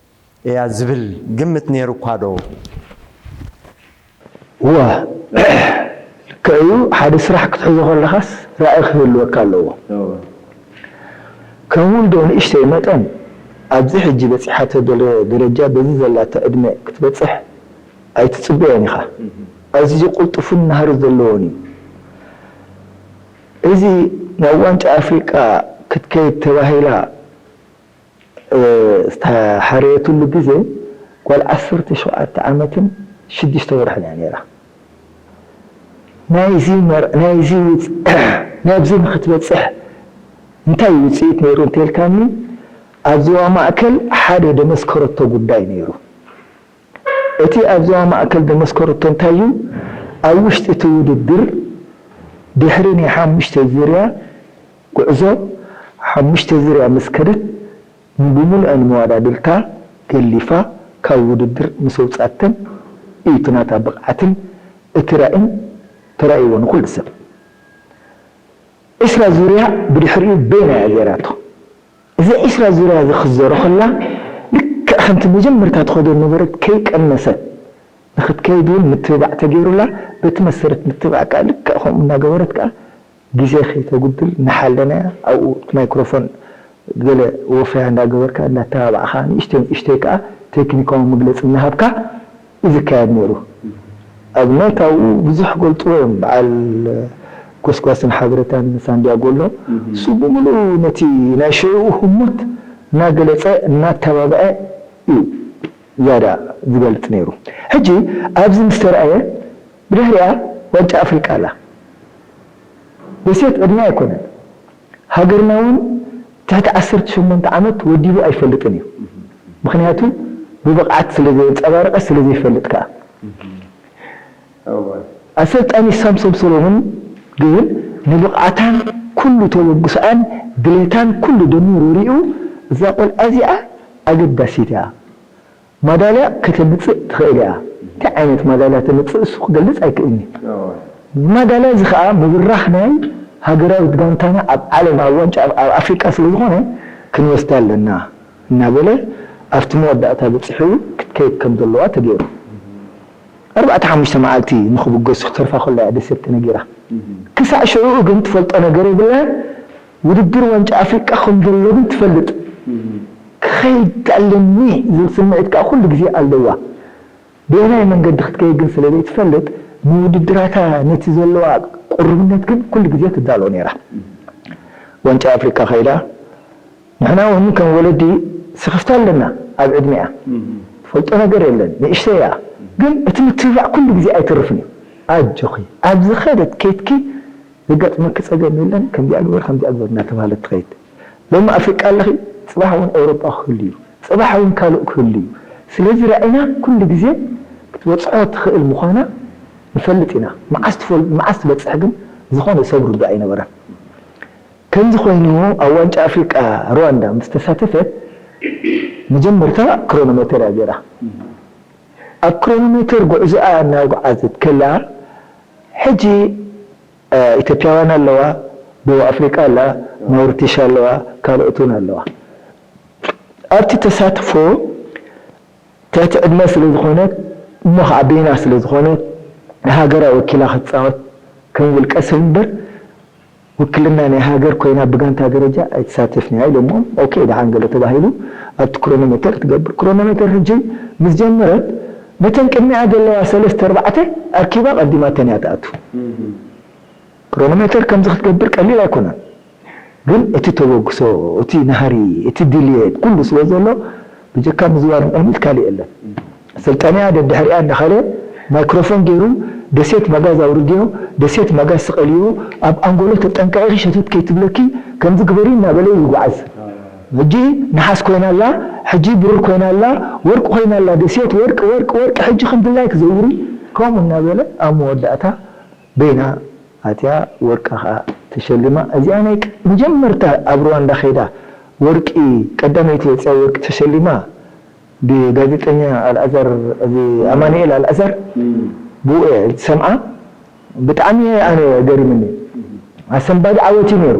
እያ ዝብል ግምት ነይሩ እኳ ዶ? እዋ፣ ልክዕ እዩ። ሓደ ስራሕ ክትሕዞ ከለኻስ ራእይ ክህልወካ ኣለዎ። እዎ። ከም ውልዶ ንእሽተይ መጠን ኣብዚ ሕጂ በጺሓቶ ደረ-፣ ደረጃ በዚ ዘላቶ ዕድመ ክትበጽሕ ኣይትጽበዮን ኢኻ። እህ። ኣዝዩ ቅልጡፍን ናህሪ ዘለዎን እዩ። እዚ ናብ ዋንጫ ኣፍሪቃ ክትከይድ ተባሂላ እ፣ ዝተሓረየትሉ ግዜ ጓል ዓሰርተ ሸውዓተ ዓመትን ሽዱሽተ ወርሕን እያ ነይራ። ናይዚ መር-፣ ናይዚ ውጽ-፣ ናብዚ ንኽትበጽሕ እንታይ ውጽኢት ነይሩ እንተልካኒ፣ ኣብዚዋ ማእከል ሓደ ደመስከረቶ ጉዳይ ነይሩ። እቲ ኣብ ዞባ ማእከል ዘመስከረቶ እንታይ እዩ? ኣብ ውሽጢ እቲ ውድድር ድሕሪ ናይ ሓሙሽተ ዙርያ ጉዕዞ፣ ሓሙሽተ ዙርያ ምስ ከደት፣ ንብምሉአን መወዳድርታ ገሊፋ ካብ ውድድር ምስ ኣውጻተን እዩ እቲ ናታ ብቕዓትን እቲ ራእይን ተራእይዎ ንኹሉ ሰብ። ዕስራ ዙርያ ብድሕሪኡ በይና እያ ገይራቶ። እዚ ዕስራ ዙርያ እዚ ክትዞሮ ከላ፣ ልክዕ ከምቲ መጀመርታ ትኸዶ ዝነበረት ከይቀነሰት ንኽትከይድ እውን ምትብባዕ ተገይሩላ። በቲ መሰረት ምትብባዕ ከኣ ልክዕ ከምኡ እናገበረት ከኣ ግዜ ከይተጉድል እናሓለናያ ኣብኡ እቲ ማይክሮፎን ገለ ወፈያ እንዳገበርካ እንዳተባባዕካ ንእሽተይ ንእሽተይ ከኣ ቴክኒካዊ መግለጺ እናሃብካ እዩ ዝካየድ ነይሩ። ኣብነት ኣብኡ ብዙሕ ገልጽዎ እዮም። በዓል ጎስጓስን ሓበሬታን ሳንዲያጎ ኣሎ። እሱ ብምሉኡ ነቲ ናይ ሽዕኡ ህሞት እናገለጸ እናተባብዐ እዩ ዝያዳ ዝገልጽ ነይሩ። ሕጂ ኣብዚ ምስ ተራእየ ብድሕሪኣ ዋንጫ ኣፍሪቃ ኣላ። ደሴት ዕድመ ኣይኮነን። ሃገርና እውን ትሕቲ ዓሰርተ ሸሞንተ ዓመት ወዲቡ ኣይፈልጥን እዩ። ምኽንያቱ ብብቕዓት ስለ ዘየንጸባረቐ ስለ ዘይፈልጥ ከኣ። ኣሰልጣኒ ሳምሶም ሰሎሞን ግን ንብቕዓታን ኩሉ ተበግሶኣን ድሌታን ኩሉ ደሚሩ ሪኡ እዛ ቆልዓ እዚኣ ኣገዳሲት እያ። ማዳልያ ከተምጽእ ትኽእል እያ። እንታይ ዓይነት ማዳልያ ተምጽእ እሱ ክገልጽ ኣይክእልን እዩ። ማዳልያ እዚ ኸኣ ምብራኽ ናይ ሃገራዊት ጋንታና ኣብ ዓለም፣ ኣብ ዋንጫ፣ ኣብ ኣፍሪቃ ስለ ዝኾነ ክንወስዳ ኣለና እናበለ ኣብቲ መወዳእታ በጺሑ ክትከይድ ከም ዘለዋ ተገይሩ። ኣርባዕተ ሓሙሽተ መዓልቲ ንኽብገሱ ክተርፋ ከሎ እያ ደሴት ተነጊራ። ክሳዕ ሽዕኡ ግን ትፈልጦ ነገር የብላን። ውድድር ዋንጫ ኣፍሪቃ ከም ዘሎ ግን ትፈልጥ። ክኸይድ ኣለኒ ዝብል ስምዒት ከኣ ኩሉ ግዜ ኣለዋ። በየናይ መንገዲ ክትከይድ ግን ስለ ዘይትፈልጥ፣ ንውድድራታ ነቲ ዘለዋ ቅሩብነት ግን ኩሉ ግዜ ትዳሎ ነይራ። ዋንጫ ኣፍሪቃ ከይዳ፣ ንሕና እውን ከም ወለዲ ስኽፍታ ኣለና ኣብ ዕድሚኣ። ትፈልጦ ነገር የለን፣ ንእሽተይ እያ። ግን እቲ ምትብባዕ ኩሉ ግዜ ኣይተርፍን እዩ። ኣጆኺ፣ ኣብ ዝኸደት ከይድኪ ዘጋጥመኪ ጸገም የለን፣ ከምዚኣ ግበር፣ ከምዚኣ ግበር እናተባህለት ትኸይድ። ሎሚ ኣፍሪቃ ኣለኺ፣ ጽባሕ እውን ኤውሮጳ ክህሉ እዩ፣ ጽባሕ እውን ካልእ ክህሉ እዩ። ስለዚ ራእይና ኩሉ ግዜ ክትበጽሖ ትኽእል ምዃና ንፈልጥ ኢና። መዓስ ትፈል-፣ መዓስ ትበጽሕ ግን ዝኾነ ሰብ ርዱእ ኣይነበረን። ከምዚ ኮይኑ ኣብ ዋንጫ ኣፍሪቃ ሩዋንዳ ምስ ተሳተፈት መጀመርታ ክሮኖሜተር እያ ገይራ። ኣብ ክሮኖሜተር ጉዕዞኣ እናጓዓዘት ከላ ሕጂ እ፣ ኢትዮጵያውያን ኣለዋ፣ ደቡብ ኣፍሪቃ ኣላ፣ ማውሪቲሽ ኣለዋ፣ ካልኦት እውን ኣለዋ። ኣብቲ ተሳትፎ ትሕቲ ዕድመ ስለ ዝኾነት፣ እሞ ኸዓ በይና ስለ ዝኾነት፣ ንሃገራ ወኪላ ክትጻወት ከም ውልቀ ሰብ እምበር፣ ውክልና ናይ ሃገር ኮይና ብጋንታ ደረጃ ኣይትሳተፍን እያ ኢሎሞ። ኦኬ፣ ደሓን ገለ ተባሂሉ፣ ኣብቲ ክሮኖሜተር ትገብር። ክሮኖሜተር ሕጂ ምስ ጀመረት፣ ነተን ቅድሚኣ ዘለዋ ሰለስተ ኣርባዕተ ኣርኪባ ቀዲማተን እያ ትኣቱ። ክሮኖሜተር ከምዚ ክትገብር ቀሊል ኣይኮነን። ግን እቲ ተበግሶ፣ እቲ ናህሪ፣ እቲ ድልየት፣ ኩሉ ስለ ዘሎ፣ ብጀካ ምዝዋር ንቕድሚት ካልእ የለን። ሰልጣኒኣ ደድሕሪኣ እንዳኸደ፣ ማይክሮፎን ገይሩ፣ ደሴት መጋዝ ኣውርድዮ፣ ደሴት መጋዝ ስቐልዮ፣ ኣብ ኣንጎሎ ተጠንቀቒ ሸተት ከይትብለኪ፣ ከምዚ ግበሪ እናበለ ይጓዓዝ። ሕጂ ነሓስ ኮይና ኣላ፣ ሕጂ ብሩር ኮይና ኣላ፣ ወርቂ ኮይና ኣላ፣ ደሴት ወርቂ፣ ወርቂ፣ ወርቂ፣ ሕጂ ከም ድላይ ክዘውሪ፣ ከምኡ እናበለ ኣብ መወዳእታ በይና ኣትያ ወርቂ ኸኣ ተሸሊማ። እዚኣ ናይ ቅ-፣ መጀመርታ ኣብ ሩዋንዳ ኸይዳ ወርቂ ቀዳመይቲ ወፂኣ ወርቂ ተሸሊማ ብጋዜጠኛ ኣልኣዛር፣ እዚ ኣማኑኤል ኣልኣዛር እም። ብኡ እየ ዝሰምዓ። ብጣዕሚ እየ ኣነ ገሪሙኒ። ኣሰንባዲ ዓወት እዩ ነይሩ።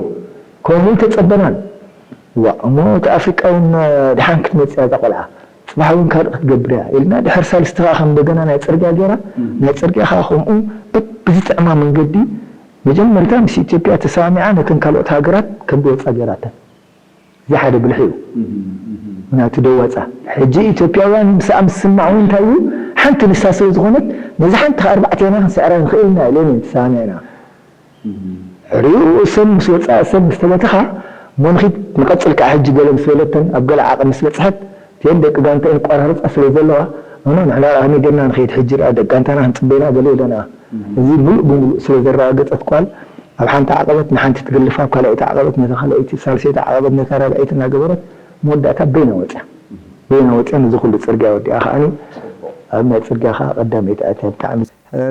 ከምኡ ተጸበናን። ዋ፣ እሞ እቲ ኣፍሪቃ እውን ድሓን ክትመጽእ እያ እዛ ቆልዓ። ጽባሕ እውን ካልእ ክትገብር እያ ኢልና፣ ድሕሪ ሳልስቲ ከኣ ከም እንደገና ናይ ጽርግያ ገይራ፣ እም። ናይ ጽርግያ ከኣ ከምኡ በብዝጥዕማ መንገዲ መጀመርታ ምስ ኢትዮጵያ ተሰማሚዓ ነተን ካልኦት ሃገራት ከም ዝወጻ ገይራተን። እዚ ሓደ ብልሒ እዩ። እም፣ እም። ምኽንያቱ ደዋጻ። ሕጂ ኢትዮጵያውያን ምስኣ ምስ ስማዕ እውን እንታይ እዩ? ሓንቲ ንሳ ስለ ዝኾነት፣ ነዚ ሓንቲ ከኣ ኣርባዕቴና ክንስዕራ ንኽእል ኢና ኢለን እየን ተሰማሚዐን። ሕሪኡ ሰብ ምስ ወፅኣ፣ ሰብ ምስ ተበተኻ፣ እሞ ንኺድ ንቐፅል ከዓ ሕጂ ገለ ምስ በለተን፣ ኣብ ገለ ዓቐን ምስ በፅሐት፣ እተን ደቂ ጋንታኤን ይቋራረፃ ስለ ዘለዋ፣ ኖ፣ ኖ፣ ንሕና ኸመይ ጌርና ንኸይድ ሕጂ ደኣ ደቂ ጋንታና ክንፅበ ኢና ገለ ኢለንኣ። እዚ ሙሉእ ብሙሉእ ስለ ዘረጋገፀት ጓል፣ ኣብ ሓንቲ ዓቐበት ንሓንቲ ትግልፋ፣ ኣብ ካልኣይቲ ዓቐበት ነታ ካልኣይቲ፣ ሳልሰይቲ ዓቐበት ነታ ራብዐይቲ እናገበረት፣ መወዳእታ በይና ወፅያ። በይና ወፅያ፣ ነዚ ኩሉ ፅርግያ ወዲኣ ከዓኒ ኣብ ናይ ጽርግያ ኸዓ ቀዳመይቲ ኣትያ። ብጣዕሚ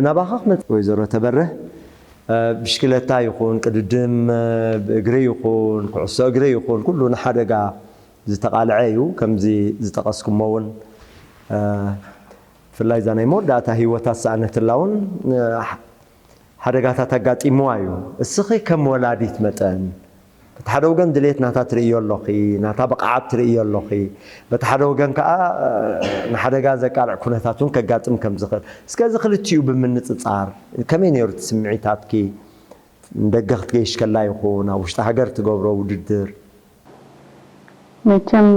ናባኻ ክመጽእ። ወይዘሮ ተበርህ፣ ብሽክለታ ይኹን ቅድድም፣ ብእግሪ ይኹን ኩዕሶ እግሪ ይኹን ኩሉ ንሓደጋ ዝተቓልዐ እዩ። ከምዚ ዝጠቐስኩሞ እውን ብፍላይ እዛ ናይ መወዳእታ ህይወታ ዝሰኣነትላ እውን ሓደጋታት ኣጋጢምዋ እዩ። እስኺ ከም ወላዲት መጠን በቲ ሓደ ወገን ድሌት ናታ ትርእዮ ኣለኺ፣ ናታ ብቕዓት ትርእዮ ኣለኺ፣ በቲ ሓደ ወገን ከዓ ንሓደጋ ዘቃልዕ ኩነታት እውን ከጋጥም ከም ዝኽእል፣ እስከ እዚ ክልቲኡ ብምንፅፃር ከመይ ነይሩ እቲ ስምዒታትኪ? ንደገ ክትገይሽ ከላ ይኹን ኣብ ውሽጢ ሃገር ትገብሮ ውድድር መቸም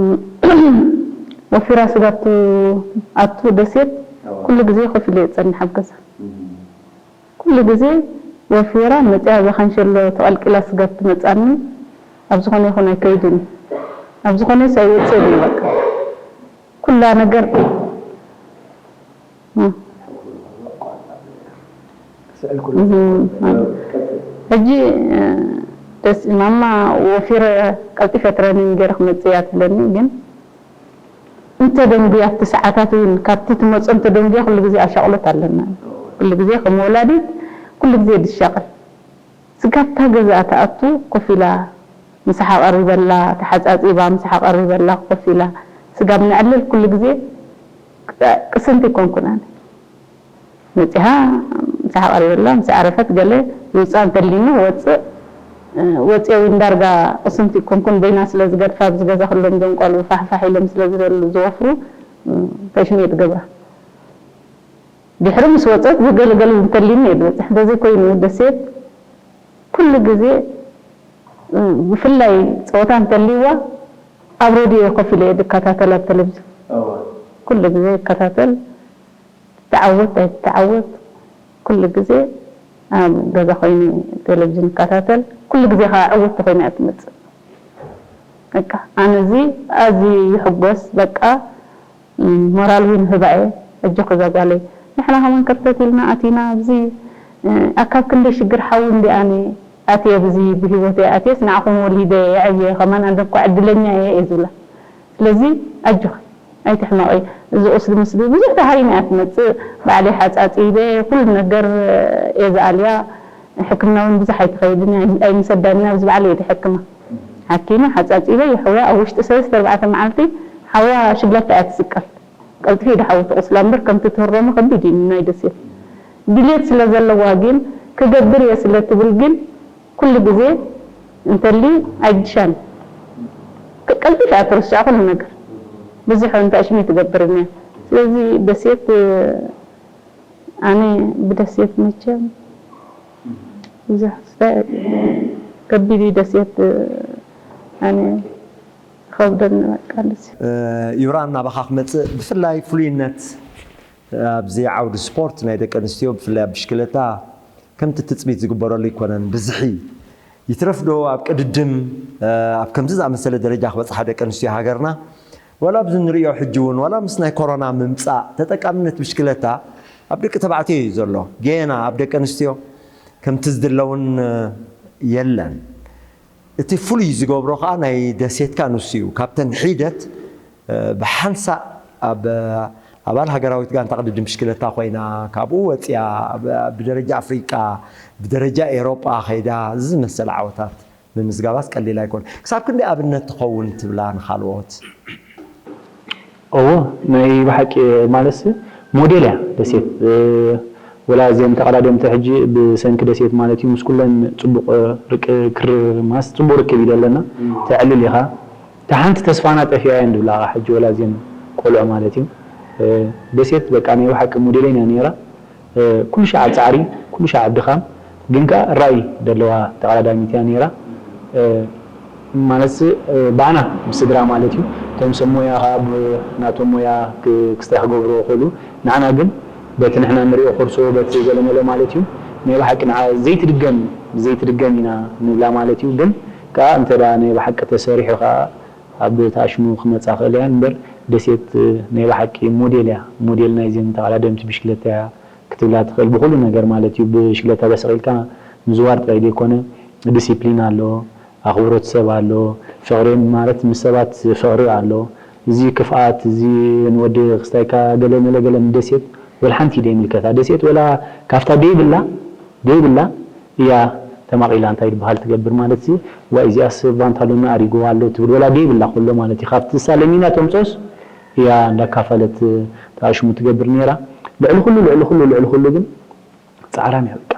ወፊራ ስጋብ ትኣቱ ደሴት ኩሉ ግዜ ኮፍ ኢለ እየ ዝጸንሕ ኣብ ገዛ። ኩሉ ግዜ ወፊራ መጺኣ እዛ ካንሸሎ ተቐልቂላ ስጋብ ትመጽኣኒ ኣብ ዝኾነ ይኹን ኣይከይድን እየ። ኣብ ዝኾነስ ኣይወጽእን እየ በቃ። ኩላ ነገር ሕጂ ደስ ማማ ወፊረ ቀልጢፈ ትረኒንግ ገይረ ክመፅእ እያ ትብለኒ። ግን እንተደንጉያ ኣብቲ ሰዓታት እውን ካብቲ ትመፆ እንተደንጉያ ኩሉ ግዜ ኣሻቕሎት ኣለና። ኩሉ ግዜ ከም ወላዲት ኩሉ ግዜ ድሻቐል ስጋብታ ገዛ ትኣቱ ኮፍ ኢላ ምሳሕ ኣቐሪበላ ተሓፃፂባ ምሳሕ ኣቐሪበላ ኮፍ ኢላ ስጋብ ነዕልል ኩሉ ግዜ ቅስንቲ ይኮንኩን ኣነ። መፂሃ ምሳሕ ኣቐሪበላ ምስ ዓረፈት ገለ ይውፃእ እንተሊኒ ወፅእ ወፅየ እውን ዳርጋ ቅስንቲ ይኮንኩን በይና ስለ ዝገድፋ ኣብዚ ገዛ ኩሎም ዞም ቆልዑ ፋሕፋሕ ኢሎም ስለ ዝበሉ ዝወፍሩ ፈሽን እየ ትገብራ። ድሕሪ ምስ ወፀት ዝገለገል እንተሊኒ እየ ዝበፅሕ። በዚ ኮይኑ ደሴት ኩሉ ግዜ ብፍላይ ፀወታ እንተልይዋ ኣብ ሬድዮ ኮፍ ኢለ እየ ዝከታተል ኣብ ቴሌቪዝን ኩሉ ግዜ ይከታተል። ትተዓወት ኣይትተዓወት ኩሉ ግዜ ኣብ ገዛ ኮይኑ ቴሌቪዝን ይከታተል። ኩሉ ግዜ ከዓ ዕውት ተኮይና እያ ትመፅእ። በቃ ኣነ እዚ ኣዝዩ ይሕጎስ በቃ ሞራል እውን ህባ እየ። ኣጆኺ እዛ ጓለይ ንሕና ከማን ከርተት ኢልና ኣቲና ኣብዚ ኣካብ ክንደይ ሽግር ሓዊ እንዲ ኣነ ኣትየ ኣብዚ ብሂወተይ ኣትየስ ንዓኹም ወሊደ የዕብየ ከማን ኣነ እኳ ዕድለኛ እየ እየ ዝብላ። ስለዚ ኣጆኺ ኣይትሕመቒ። እዚ ቁስሊ ምስሊ ብዙሕ ተሃሪመ እያ ትመፅእ። ባዕለይ ሓፃፂበ ኩሉ ነገር እየ ዝኣልያ። ሕክምና እውን ብዙሕ ኣይትኸይድን እያ ኣይምሰዳን ኢና ኣብዚ ባዕለይ እየ ዝሕክማ። ሓኪመ ሓፃፂበ የሕውያ ኣብ ውሽጢ ሰለስተ ኣርባዕተ መዓልቲ ሓውያ ሽብለታ እያ ትስቀል። ቀልጥፊ እዩ ዝሓዊ እቲ ቁስላ እምበር ከምቲ ትህረሞ ከቢድ እዩ ናይ ደሴት። ድሌት ስለ ዘለዋ ግን ክገብር እየ ስለ ትብል ግን ኩሉ ግዜ እንተሊ ኣይድሻን ቀልጢፋ እያ ትርስዕ ኩሉ ነገር ብዙሕ እንተ ኣሽሚ ትገብርኒ እያ። ስለዚ ደሴት ኣነ ብደሴት መቸም ብዙሕ ስታይ ከቢድ እዩ ደሴት ኣነ ይኸብደኒ በቃ ደሴት። ዩራን ናባኻ ክመፅእ ብፍላይ ፍሉይነት ኣብዚ ዓውዲ ስፖርት ናይ ደቂ ኣንስትዮ ብፍላይ ኣብ ብሽክለታ ከምቲ ትፅቢት ዝግበረሉ ኣይኮነን። ብዝሒ ይትረፍ ዶ ኣብ ቅድድም ኣብ ከምዚ ዝኣመሰለ ደረጃ ክበፅሓ ደቂ ኣንስትዮ ሃገርና ዋላ ኣብዚ ንሪኦ ሕጂ እውን ዋላ ምስ ናይ ኮሮና ምምፃእ ተጠቃምነት ብሽክለታ ኣብ ደቂ ተባዕትዮ እዩ ዘሎ። ጌና ኣብ ደቂ ኣንስትዮ ከምቲ ዝድለ እውን የለን። እቲ ፍሉይ ዝገብሮ ከዓ ናይ ደሴትካ ንሱ እዩ። ካብተን ሒደት ብሓንሳእ ኣብ ኣባል ሃገራዊት ጋንታ ቅድድም ብሽክለታ ኮይና ካብኡ ወፅያ ብደረጃ ኣፍሪቃ ብደረጃ ኤሮጳ ከይዳ እዚ ዝመሰለ ዓወታት ምምዝጋባስ ቀሊል ኣይኮን። ክሳብ ክንደይ ኣብነት ትኸውን ትብላ ንኻልኦት? እዎ ናይ ብሓቂ ማለትስ ሞዴል እያ ደሴት ወላ እዚአን ተቐዳደምቲ ሕጂ ብሰንኪ ደሴት ማለት እዩ ምስ ኩለን ፅቡቕ ርክብ ማስ ፅቡቕ ርክብ እዩ ዘለና ተዕልል ኢኻ እታ ሓንቲ ተስፋና ጠፊኣ እየን ዝብላ ሕጂ ወላ እዚአን ቆልዑ ማለት እዩ ደሴት በቃ ናይ ብሓቂ ሞዴለይን እያ ነይራ ኩሉ ሻዕ ኣብ ፃዕሪ ኩሉ ሻዕ ኣብ ድኻም ግን ከዓ ራእይ ዘለዋ ተቐዳዳሚት እያ ነይራ ማለትስ ብኣና ብስድራ ማለት እዩ እቶም ሰብ ሞያ ከዓ ናቶም ሞያ ክስታይ ክገብርዎ ይኽእሉ ንዓና ግን በቲ ንሕና ንሪኦ ኮርሶ በቲ ገለመለ ማለት እዩ ናይ ብሓቂ ንዓ ዘይትድገም ዘይትድገም ኢና ንብላ ማለት እዩ ግን ከዓ እንተ ናይ ብሓቂ ተሰሪሑ ከዓ ኣብ ተኣሽሙ ክመፃ ክእል እያ እምበር ደሴት ናይ ብሓቂ ሞዴል እያ ሞዴል ናይዘን ተቐዳደምቲ ብሽክለታ እያ ክትብላ ትኽእል ብኹሉ ነገር ማለት እዩ ብሽክለታ በስቕ ኢልካ ምዝዋር ጥራይ ዘይኮነ ዲሲፕሊን ኣሎ ኣኽብሮት ሰብ ኣሎ ፍቕሪ ማለት ምስ ሰባት ፍቕሪ ኣሎ እዚ ክፍኣት፣ እዚ ንወዲ ክስታይካ ገለ መለ ገለ ንደሴት ወላ ሓንቲ ደይምልከታ። ደሴት ወላ ካብታ ደይብላ፣ ደይብላ እያ ተማቒላ እንታይ ይበሃል ትገብር ማለት እዚ፣ ዋይ እዚኣስ ቫንታሎና ኣሪግዋ ኣሎ ትብል ወላ ደይብላ ከሎ ማለት እዩ። ካብቲ እሳ ለሚና ተምጾስ እያ እንዳካፈለት ተኣሽሙ ትገብር ነይራ። ልዕሊ ኩሉ፣ ልዕሊ ኩሉ፣ ልዕሊ ኩሉ ግን ጻዕራም እያ በቃ።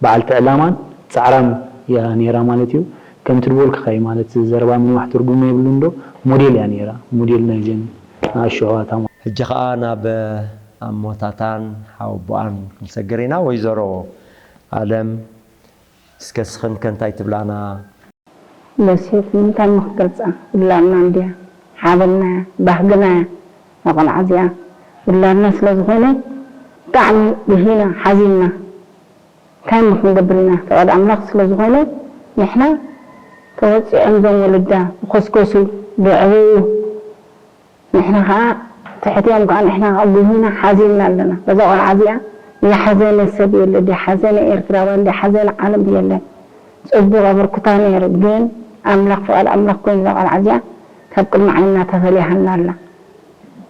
በዓልቲ ዕላማን ጻዕራም እያ ነይራ ማለት እዩ። ከምቲ ድበልኩኻ እዩ ማለት ዘረባ ምንዋሕ ትርጉም የብሉን ዶ? ሞዴል እያ ነይራ። ሞዴል ናይዘን ንኣሽቱ ኣሕዋታ ማለት። ሕጂ ኸኣ ናብ ኣሞታታን ሓወቦኣን ክንሰግር ኢና። ወይዘሮ ኣለም፣ እስከ ስኽንከ እንታይ ትብላና? ደሴት ንምንታይ እሞ ክገልጻ? ውላድና እንድያ፣ ሓበንና እያ፣ ባህግና እያ። እዛ ቆልዓ እዚኣ ውላድና ስለ ዝኾነ ብጣዕሚ ብሂና፣ ሓዚንና። እንታይ እሞ ክንገብር ኢና? ፍቓድ ኣምላኽ ስለ ዝኾነ ንሕና ተወጺዖም እዞም ወለዳ ብኾስኮሱ፣ ብዕበዩ፣ ንሕና ኸዓ ትሕቲኦም ከኣ ንሕና ኸዓ ጉሂና ሓዚንና ኣለና። በዛ ቆልዓ እዚኣ ዝሓዘነ ሰብ የለ፣ ድሓዘነ ኤርትራውያን፣ ድሓዘነ ዓለም የለን። ጽቡቕ ኣበርክታ ነይሩ፣ ግን ኣምላኽ፣ ፍቓድ ኣምላኽ ኮይኑ እዛ ቆልዓ እዚኣ ካብ ቅድሚ ዓይንና ተፈሊሃልና ኣላ።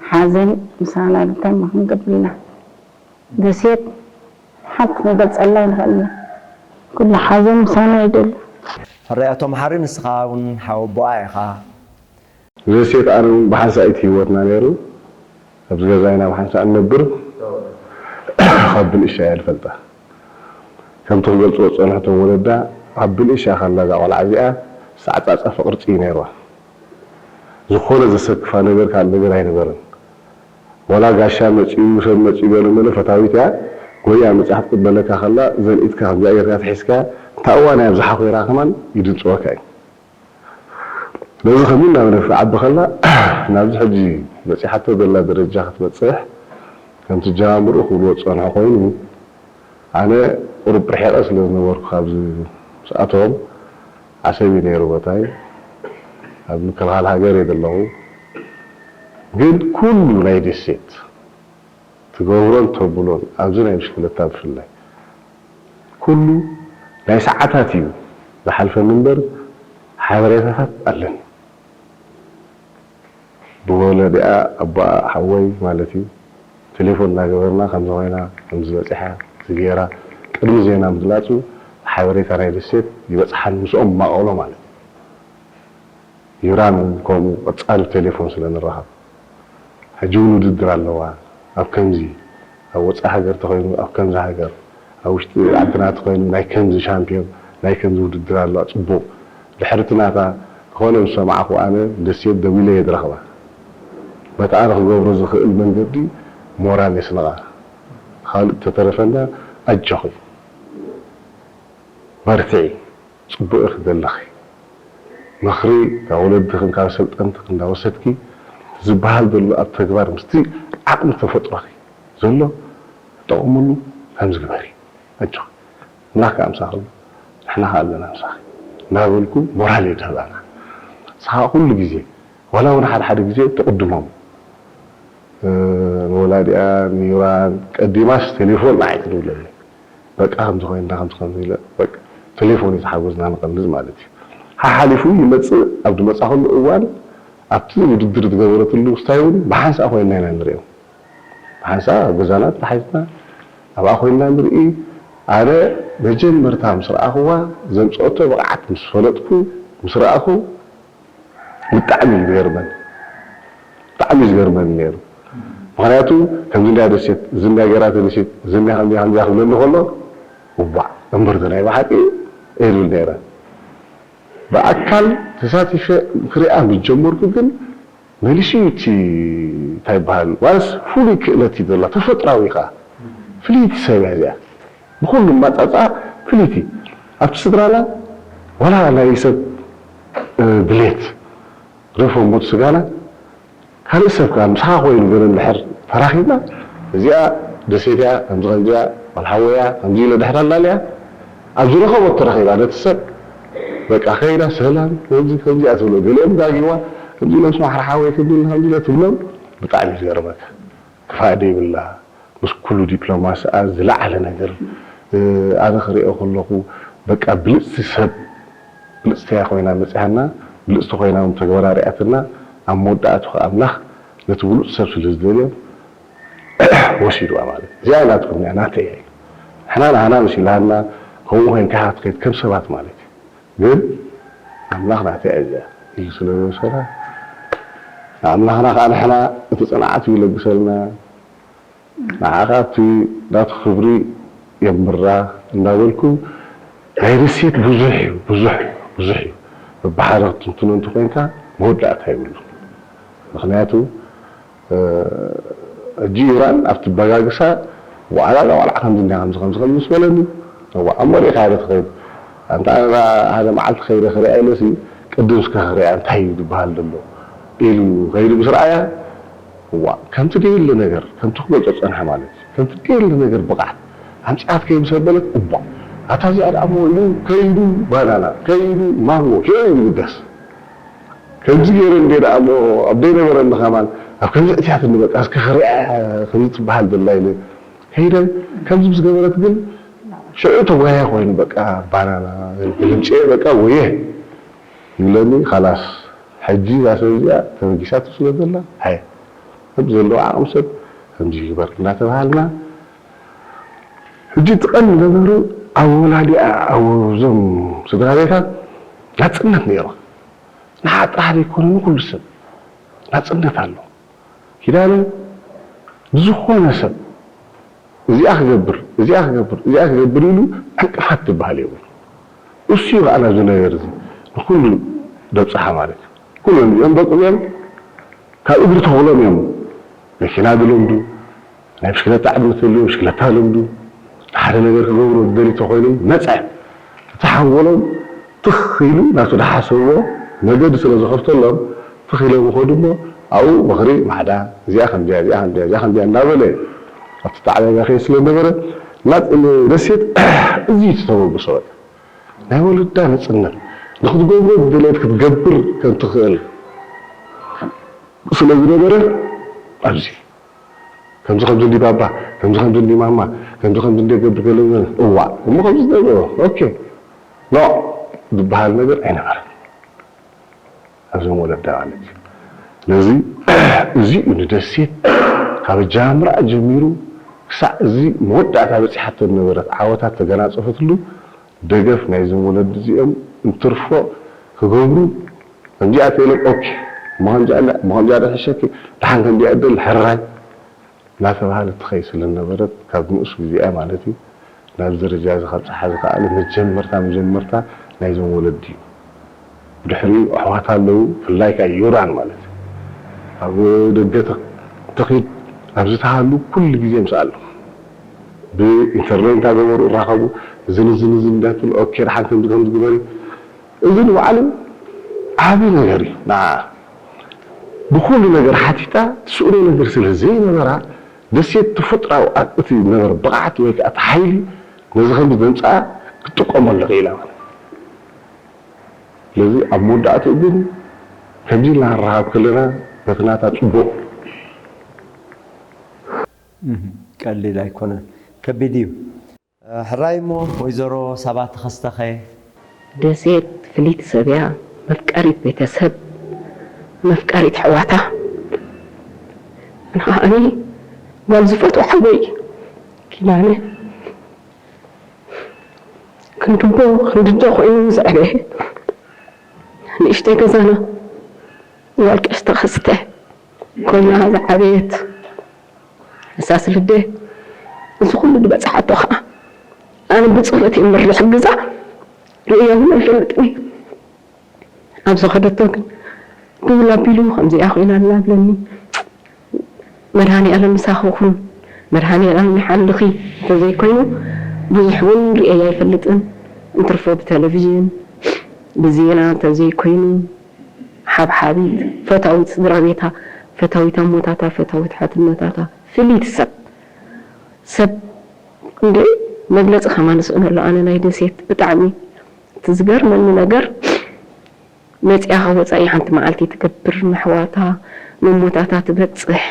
ሓዘን ምሳና እንታይ እሞ ክንገብር ኢና? ደሴት ሓንቲ ክንገልጸላ ኣይንኽእልን ኢና። ኩሉ ሓዘን ምሳና እዩ ዘሎ። ሕራይ ኣቶ መሓሪ፣ ንስኻ እውን ሓወቦኣ ኢኻ። ደሴት ኣነ እውን ብሓንሳእ እቲ ህይወትና ነይሩ። ኣብዚ ገዛ ኢና ብሓንሳእ እንነብር። ካብ ብንእሽተይ እየ ዝፈልጣ። ከምቲ ክገልጽዎ ዝጸንሑ እቶም ወለዳ፣ ካብ ብንእሽተይ ከላ እዛ ቆልዓ እዚኣ ዝተዓጻጸፈ ቅርጺ እዩ ነይርዋ። ዝኾነ ዘሰክፋ ነገር ካልእ ነገር ኣይነበረን። ዋላ ጋሻ መጺኡ፣ ሰብ መጺኡ ገለ መለ ፈታዊት እያ። ጎያ መጺኣ ክትቅበለካ ከላ፣ ዘን ኢድካ ከምዚኣ ጌርካ ኣትሒዝካ፣ እንተ እዋን እያ ኣብዛ ሓኾይራ ከማን ይድንጽወካ እዩ። ስለዚ ከምኡ እናበለት ክትዓቢ ከላ፣ ናብዚ ሕጂ በጺሓቶ ዘላ ደረጃ ክትበጽሕ፣ ከምቲ ኣጀማምርኡ ክብልዎ ዝጸንሑ ኮይኑ፣ ኣነ ቁሩብ ርሒቐ ስለ ዝነበርኩ ካብዚ ምስኣቶም፣ ዓሰብ እዩ ነይሩ ቦታይ። ኣብ ምክልኻል ሃገር እየ ዘለኹ። ግን ኩሉ ናይ ደሴት ትገብሮን ተብሎን፣ ኣብዚ ናይ ብሽክለታ ብፍላይ፣ ኩሉ ናይ ሰዓታት እዩ ዝሓልፈኒ እምበር፣ ሓበሬታታት ኣለኒ። ብወለዲኣ፣ ኣቦኣ፣ ሓወይ ማለት እዩ፣ ቴሌፎን እናገበርና ከምዚ ኮይና፣ ከምዚ በጺሓ፣ እዚ ገይራ፣ ቅድሚ ዜና ምግላጹ ሓበሬታ ናይ ደሴት ይበጽሓኒ፣ ምስኦም ማቐሎ ማለት እዩ። ዩራን እውን ከምኡ ቀጻሊ ብቴሌፎን ስለ ንራኸብ። ሕጂ እውን ውድድር ኣለዋ። ኣብ ከምዚ፣ ኣብ ወጻኢ ሃገር ተኾይኑ፣ ኣብ ከምዚ ሃገር፣ ኣብ ውሽጢ ዓድና ተኾይኑ፣ ናይ ከምዚ ሻምፒዮን፣ ናይ ከምዚ ውድድር ኣለዋ። ጽቡቕ። ድሕሪ እቲ ናታ ዝኾነ ምስ ሰማዕኹ፣ ኣነ ደሴት ደዊለ እየ ዝረኽባ። በቲ ኣነ ክገብሮ ዝኽእል መንገዲ ሞራል የስንቓ። ካልእ ተተረፈና፣ ኣጆኺ፣ በርትዒ፣ ጽቡቕ ኢኺ ዘለኺ። ምኽሪ ካብ ወለድኽን ካብ ሰልጠንትኽን እንዳወሰድኪ፣ ዝበሃል ዘሎ ኣብ ተግባር ምስቲ ዓቕሚ ተፈጥሮኺ ዘሎ ተጠቐምሉ፣ ከምዚ ግበሪ። ኣጆኺ፣ ኣምላኽ ከኣ ምሳኺ ኣሎ፣ ንሕና ከኣ ኣለና ምሳኺ እናበልኩ ሞራል እየ ዝህብ ኣነ። ንስኻ ኩሉ ግዜ፣ ዋላ እውን ሓደ ሓደ ግዜ ትቕድሞም። እ፣ ንወላዲኣ፣ ንዩራን፣ ቀዲማስ ቴሌፎን ንዓይ ትድውለለይ። በቃ ከምዚ ኮይንና፣ ከምዚ ከምዚ ኢለ፣ በቃ ቴሌፎን እዩ ዝሓጎዝና ንቐንዝ ማለት እዩ። ሓሓሊፉ ይመጽእ፣ ኣብ ዝመጻኹሉ እዋን፣ ኣብቲ ውድድር ዝገበረትሉ ስታይ እውን ብሓንሳእ ኮይንና ኢና ንሪኦ። ብሓንሳእ ኣብ ገዛና ተታሒዝና፣ ኣብኣ ኮይንና ንርኢ። ኣነ መጀመርታ ምስ ረኣኽዋ፣ ዘምጽኦቶ ብቕዓት ምስ ፈለጥኩ፣ ምስ ረኣኹ፣ ብጣዕሚ እዩ ዝገርመኒ። ብጣዕሚ እዩ ዝገርመኒ ነይሩ። ምኽንያቱ፣ ከምዚ እንድያ ደሴት፣ እዚ እንድያ ገይራቶ ደሴት፣ እዚ እንድያ ከምዚኣ፣ ከምዚኣ ክብለኒ ከሎ፣ እዋዕ፣ እምበር እዚ ናይ ብሓቂ እየ ዝብል ነይረ። ብኣካል ተሳቲፈ ክሪኣ ምስ ጀመርኩ ግን፣ መሊሱ እዩ እቲ፣ እንታይ ይበሃል፣ ዋላስ ፍሉይ ክእለት እዩ ዘላ፣ ተፈጥራዊ ኸኣ። ፍልይቲ ሰብ እያ እዚኣ። ብኹሉ ኣመጻጽኣ ፍልይቲ። ኣብቲ ስድራና ዋላ ናይ ሰብ፣ እ፣ ድሌት ርፎ ሞት ስጋና ካልእ ሰብ ከኣ ምሳኻ ኮይኑ ገለ እንድሕር ተራኺብና፣ እዚኣ ደሴት እያ፣ ከምዚ ከምዚ እያ፣ ጓል ሓወይ እያ፣ ከምዚ ኢለ ድሕር ኣላልያ፣ ኣብ ዝረኸቦ ተረኺባ ነቲ ሰብ በቃ ከይዳ ሰላም፣ ከምዚ ከምዚ እያ ትብሎ። ገሊኦም ዳጊዋ፣ ከምዚ ኢለ ምስ ማሕራ ሓወይ፣ ከምዚ ኢለ፣ ከምዚ ኢለ ትብሎም፣ ብጣዕሚ እዩ ዝገርመካ። ክፋእ ደይብላ። ምስ ኩሉ ዲፕሎማስኣ ዝለዓለ ነገር፣ እ፣ ኣነ ክሪኦ ከለኹ፣ በቃ ብልጽቲ ሰብ፣ ብልጽቲ እያ ኮይና መጺኣና፣ ብልጽቲ ኮይና እውን ተግባራ ኣርኣያትና፣ ኣብ መወዳእቱ ከኣ ኣምላኽ ነቲ ብሉጽ ሰብ ስለ ዝደልዮ ወሲድዋ ማለት እዩ። እዚኣ ናትኩም እያ፣ ናተይ እያ። ንሕና ንዓና መሲላና ከምኡ ኮይንካ ኢኻ ትኸይድ ከም ሰባት ማለት እዩ። ግን ኣምላኽ ናተይ እያ እዚኣ ኢሉ ስለ ዝወሰዳ ንኣምላኽና ከኣ ንሕና እቲ ጽንዓት እዩ ይለግሰልና። ንዓኻ ኣብቲ ናቱ ክብሪ የንብራ እንዳበልኩ ናይ ደሴት ብዙሕ እዩ፣ ብዙሕ እዩ፣ ብዙሕ እዩ። በብሓደ ክትትንትኖ እንተኮይንካ መወዳእታ የብሉን። ምኽንያቱ ሕጂ ኢራን ኣብቲ ኣበጋግሳ ዋዕላ ዋዕላ ከምዚ እንዲያ ከምዚ ከምዚ ከምዚ ምስ በለኒ እዋ እሞ ሪኢኻ ዶ ትኸይድ ኣንታ ኣነ ሓደ መዓልቲ ከይደ ክሪኣ ኢለሲ ቅድም እስከ ክሪኣ እንታይ እዩ ዝበሃል ዘሎ ኢሉ ከይዱ ምስ ረኣያ እዋ ከምቲ ደየለ ነገር ከምቲ ክገልጾ ዝጸንሐ ማለት እዩ ከምቲ ደየለ ነገር ብቕዓት ኣምጺኣትከ ምስ ኣበለት እዋ ኣታ እዚኣ ደኣ እሞ ኢሉ ከይዱ ባናና ከይዱ ማንጎ ሽዑ እዩ ዝብገስ ከምዚ ገይረ እንደ ደኣ እሞ ኣብ ደይነበረኒ ከማን ኣብ ከምዚ እትያትኒ በቃ እስከ ክሪኣ ከምዚ ትበሃል ዘላ ኢለ ከይደ ከምዚ ምስ ገበረት ግን ሽዑ ተጓየ ኮይኑ በቃ ባናና ልምፅኤ በቃ ወየ ይብለኒ ካላስ ሕጂ እዛ ሰብ እዚኣ ተበጊሳቱ ስለ ዘላ ሃየ ከም ዘለዎ ዓቕሚ ሰብ ከምዚ ይግበር እናተባሃልና ሕጂ እቲ ቀንዲ ነገሩ ኣብ ወላዲኣ ኣብዞም ስድራ ቤታት ናፅነት ነይሩ ንዓ ጥራሕ ዘይኮነ ንኩሉ ሰብ ናፅነት ኣሎ ኪዳነ ንዝኾነ ሰብ እዚኣ ክገብር እዚኣ ክገብር እዚኣ ክገብር ኢሉ ዕንቅፋት ዝበሃል የብሉ እሱ እዩ ከዓ ናብዚ ነገር እዚ ንኩሉ ደብፅሓ ማለት እዩ ኩሎም እዮም በቁ እዮም ካብ እግሪ ተኽሎም እዮም መኪና ዝለምዱ ናይ ብሽክለታ ዕድመ ተልዩ ብሽክለታ ለምዱ ንሓደ ነገር ክገብሩ ዝደሊ ተኮይኑ መፀ እቲ ሓንጎሎም ትኽ ኢሉ ናቱ ዝሓሰብዎ መገዲ ስለ ዝኸፍተሎም ትኽ ኢሎም ይኸዱ እሞ ኣብኡ ምኽሪ ማዕዳ እዚኣ ከምዚኣ እዚኣ ከምዚኣ እዚኣ ከምዚኣ እናበለ ኣብቲ ጣዕላያ ከይድ ስለ ነበረ ደሴት እዚ ተበግሶ በቃ ናይ ወለዳ ነፅነት ንክትገብሮ ዝደለየት ክትገብር ከም ትኽእል ስለ ዝነበረ ኣብዚ ከምዚ ከምዚ እንዲ ባባ ከምዚ ከምዚ እንዲ ማማ ከምዚ ከምዚ እንዲ ገብር ገለ እዋ እሞ ከምዚ ዝገብሮ ኦኬ ኖ ዝበሃል ነገር ኣይነበረን ኣብዞም ወለዳ ማለት እዩ ስለዚ እዚ እዩ ንደሴት ካብ ጃምራ ጀሚሩ ክሳዕ እዚ መወዳእታ በፂሓቶ ዝነበረት ዓወታት ተገናፀፈትሉ ደገፍ ናይዞም ወለዲ እዚኦም እንትርፎ ክገብሩ ከምዚኣ ተይሎም ኦኬ እሞ ከምዚኣ እሞ ከምዚኣ ደሕሸኪ ደሓን ከምዚኣ ዕድል ሕራይ እናተባሃለ ትኸይ ስለ ዝነበረት ካብ ንኡስ ግዜኣ ማለት እዩ ናብዚ ደረጃ እዚ ካብ ፀሓ ዝከኣለ መጀመርታ መጀመርታ ናይዞም ወለዲ እዩ ብድሕሪኡ ኣሕዋት ኣለዉ ፍላይ ከዓ ዮራን ማለት እዩ ኣብ ደገ ተኺድ ኣብዚ ተሃሉ ኩሉ ግዜ ምስ ኣሎ ብኢንተርኔት እንዳገበሩ ይራኸቡ ዝንዝንዝን እንዳትብሉ ኦኬ ደሓን ከምዚ ከምዚ ግበሪ እዚ ንባዕሉ ዓቢ ነገር እዩ ንዓ ብኩሉ ነገር ሓቲታ ትስእኖ ነገር ስለ ዘይነበራ ደሴት ተፈጥራዊ እቲ ዝነበረ ብቕዓት ወይ ከዓ እቲ ሓይሊ ነዚ ከምዚ ዘምፅኣ ክትጥቀመሉ ክኢላ ማለት ስለዚ ኣብ መወዳእትኡ ግን ከምዚ ኢልና ክንረኻብ ከለና በቲ ናታ ፅቡቕ ቀሊል ኣይኮነን፣ ከቢድ እዩ። ሕራይ እሞ ወይዘሮ ሳባ ተኸስተኸ? ደሴት ፍልይቲ ሰብ እያ፣ መፍቀሪት ቤተሰብ፣ መፍቀሪት ኣሕዋታ። ንዓኣኒ ጓል ዝፈትዋ ሓወይ ኪዳነ ክንድቦ ክንድዶ ኮይኑ ምስ ዕበየ ንእሽተይ ገዛና ጓል ቀሺ ተኸስተ ኮይና ዝዓበየት። እሳስ ልደ እዚ ኩሉ ዝበፅሓቶ ከዓ ኣነ ብፅፈት እየ እምበር ዝሕግዛ ርእየ እውን ኣይፈልጥን እየ። ኣብ ዝኸደቶ ግን ብውል ኣቢሉ ከምዚኣ ኮይና ኣላ ብለኒ። መድሃኒኣለም ምሳኺ ይኹን፣ መድሃኒኣለም ይሓልኺ እንተዘይኮይኑ ብዙሕ እውን ርእየ ኣይፈልጥን። እንትርፎ ብቴሌቪዥን ብዜና እንተዘይኮይኑ ሓብሓቢት፣ ፈታዊት ስድራ ቤታ፣ ፈታዊት ኣሞታታ፣ ፈታዊት ሓትነታታ፣ ፍልይቲ ሰብ ሰብ እንዴ መግለፂ ከማን ስእነሉ ኣነ ናይ ደሴት ብጣዕሚ እቲ ዝገርመኒ ነገር መፂኣ ካብ ወፃኢ ሓንቲ መዓልቲ ትገብር ንኣሕዋታ መሞታታ ትበፅሕ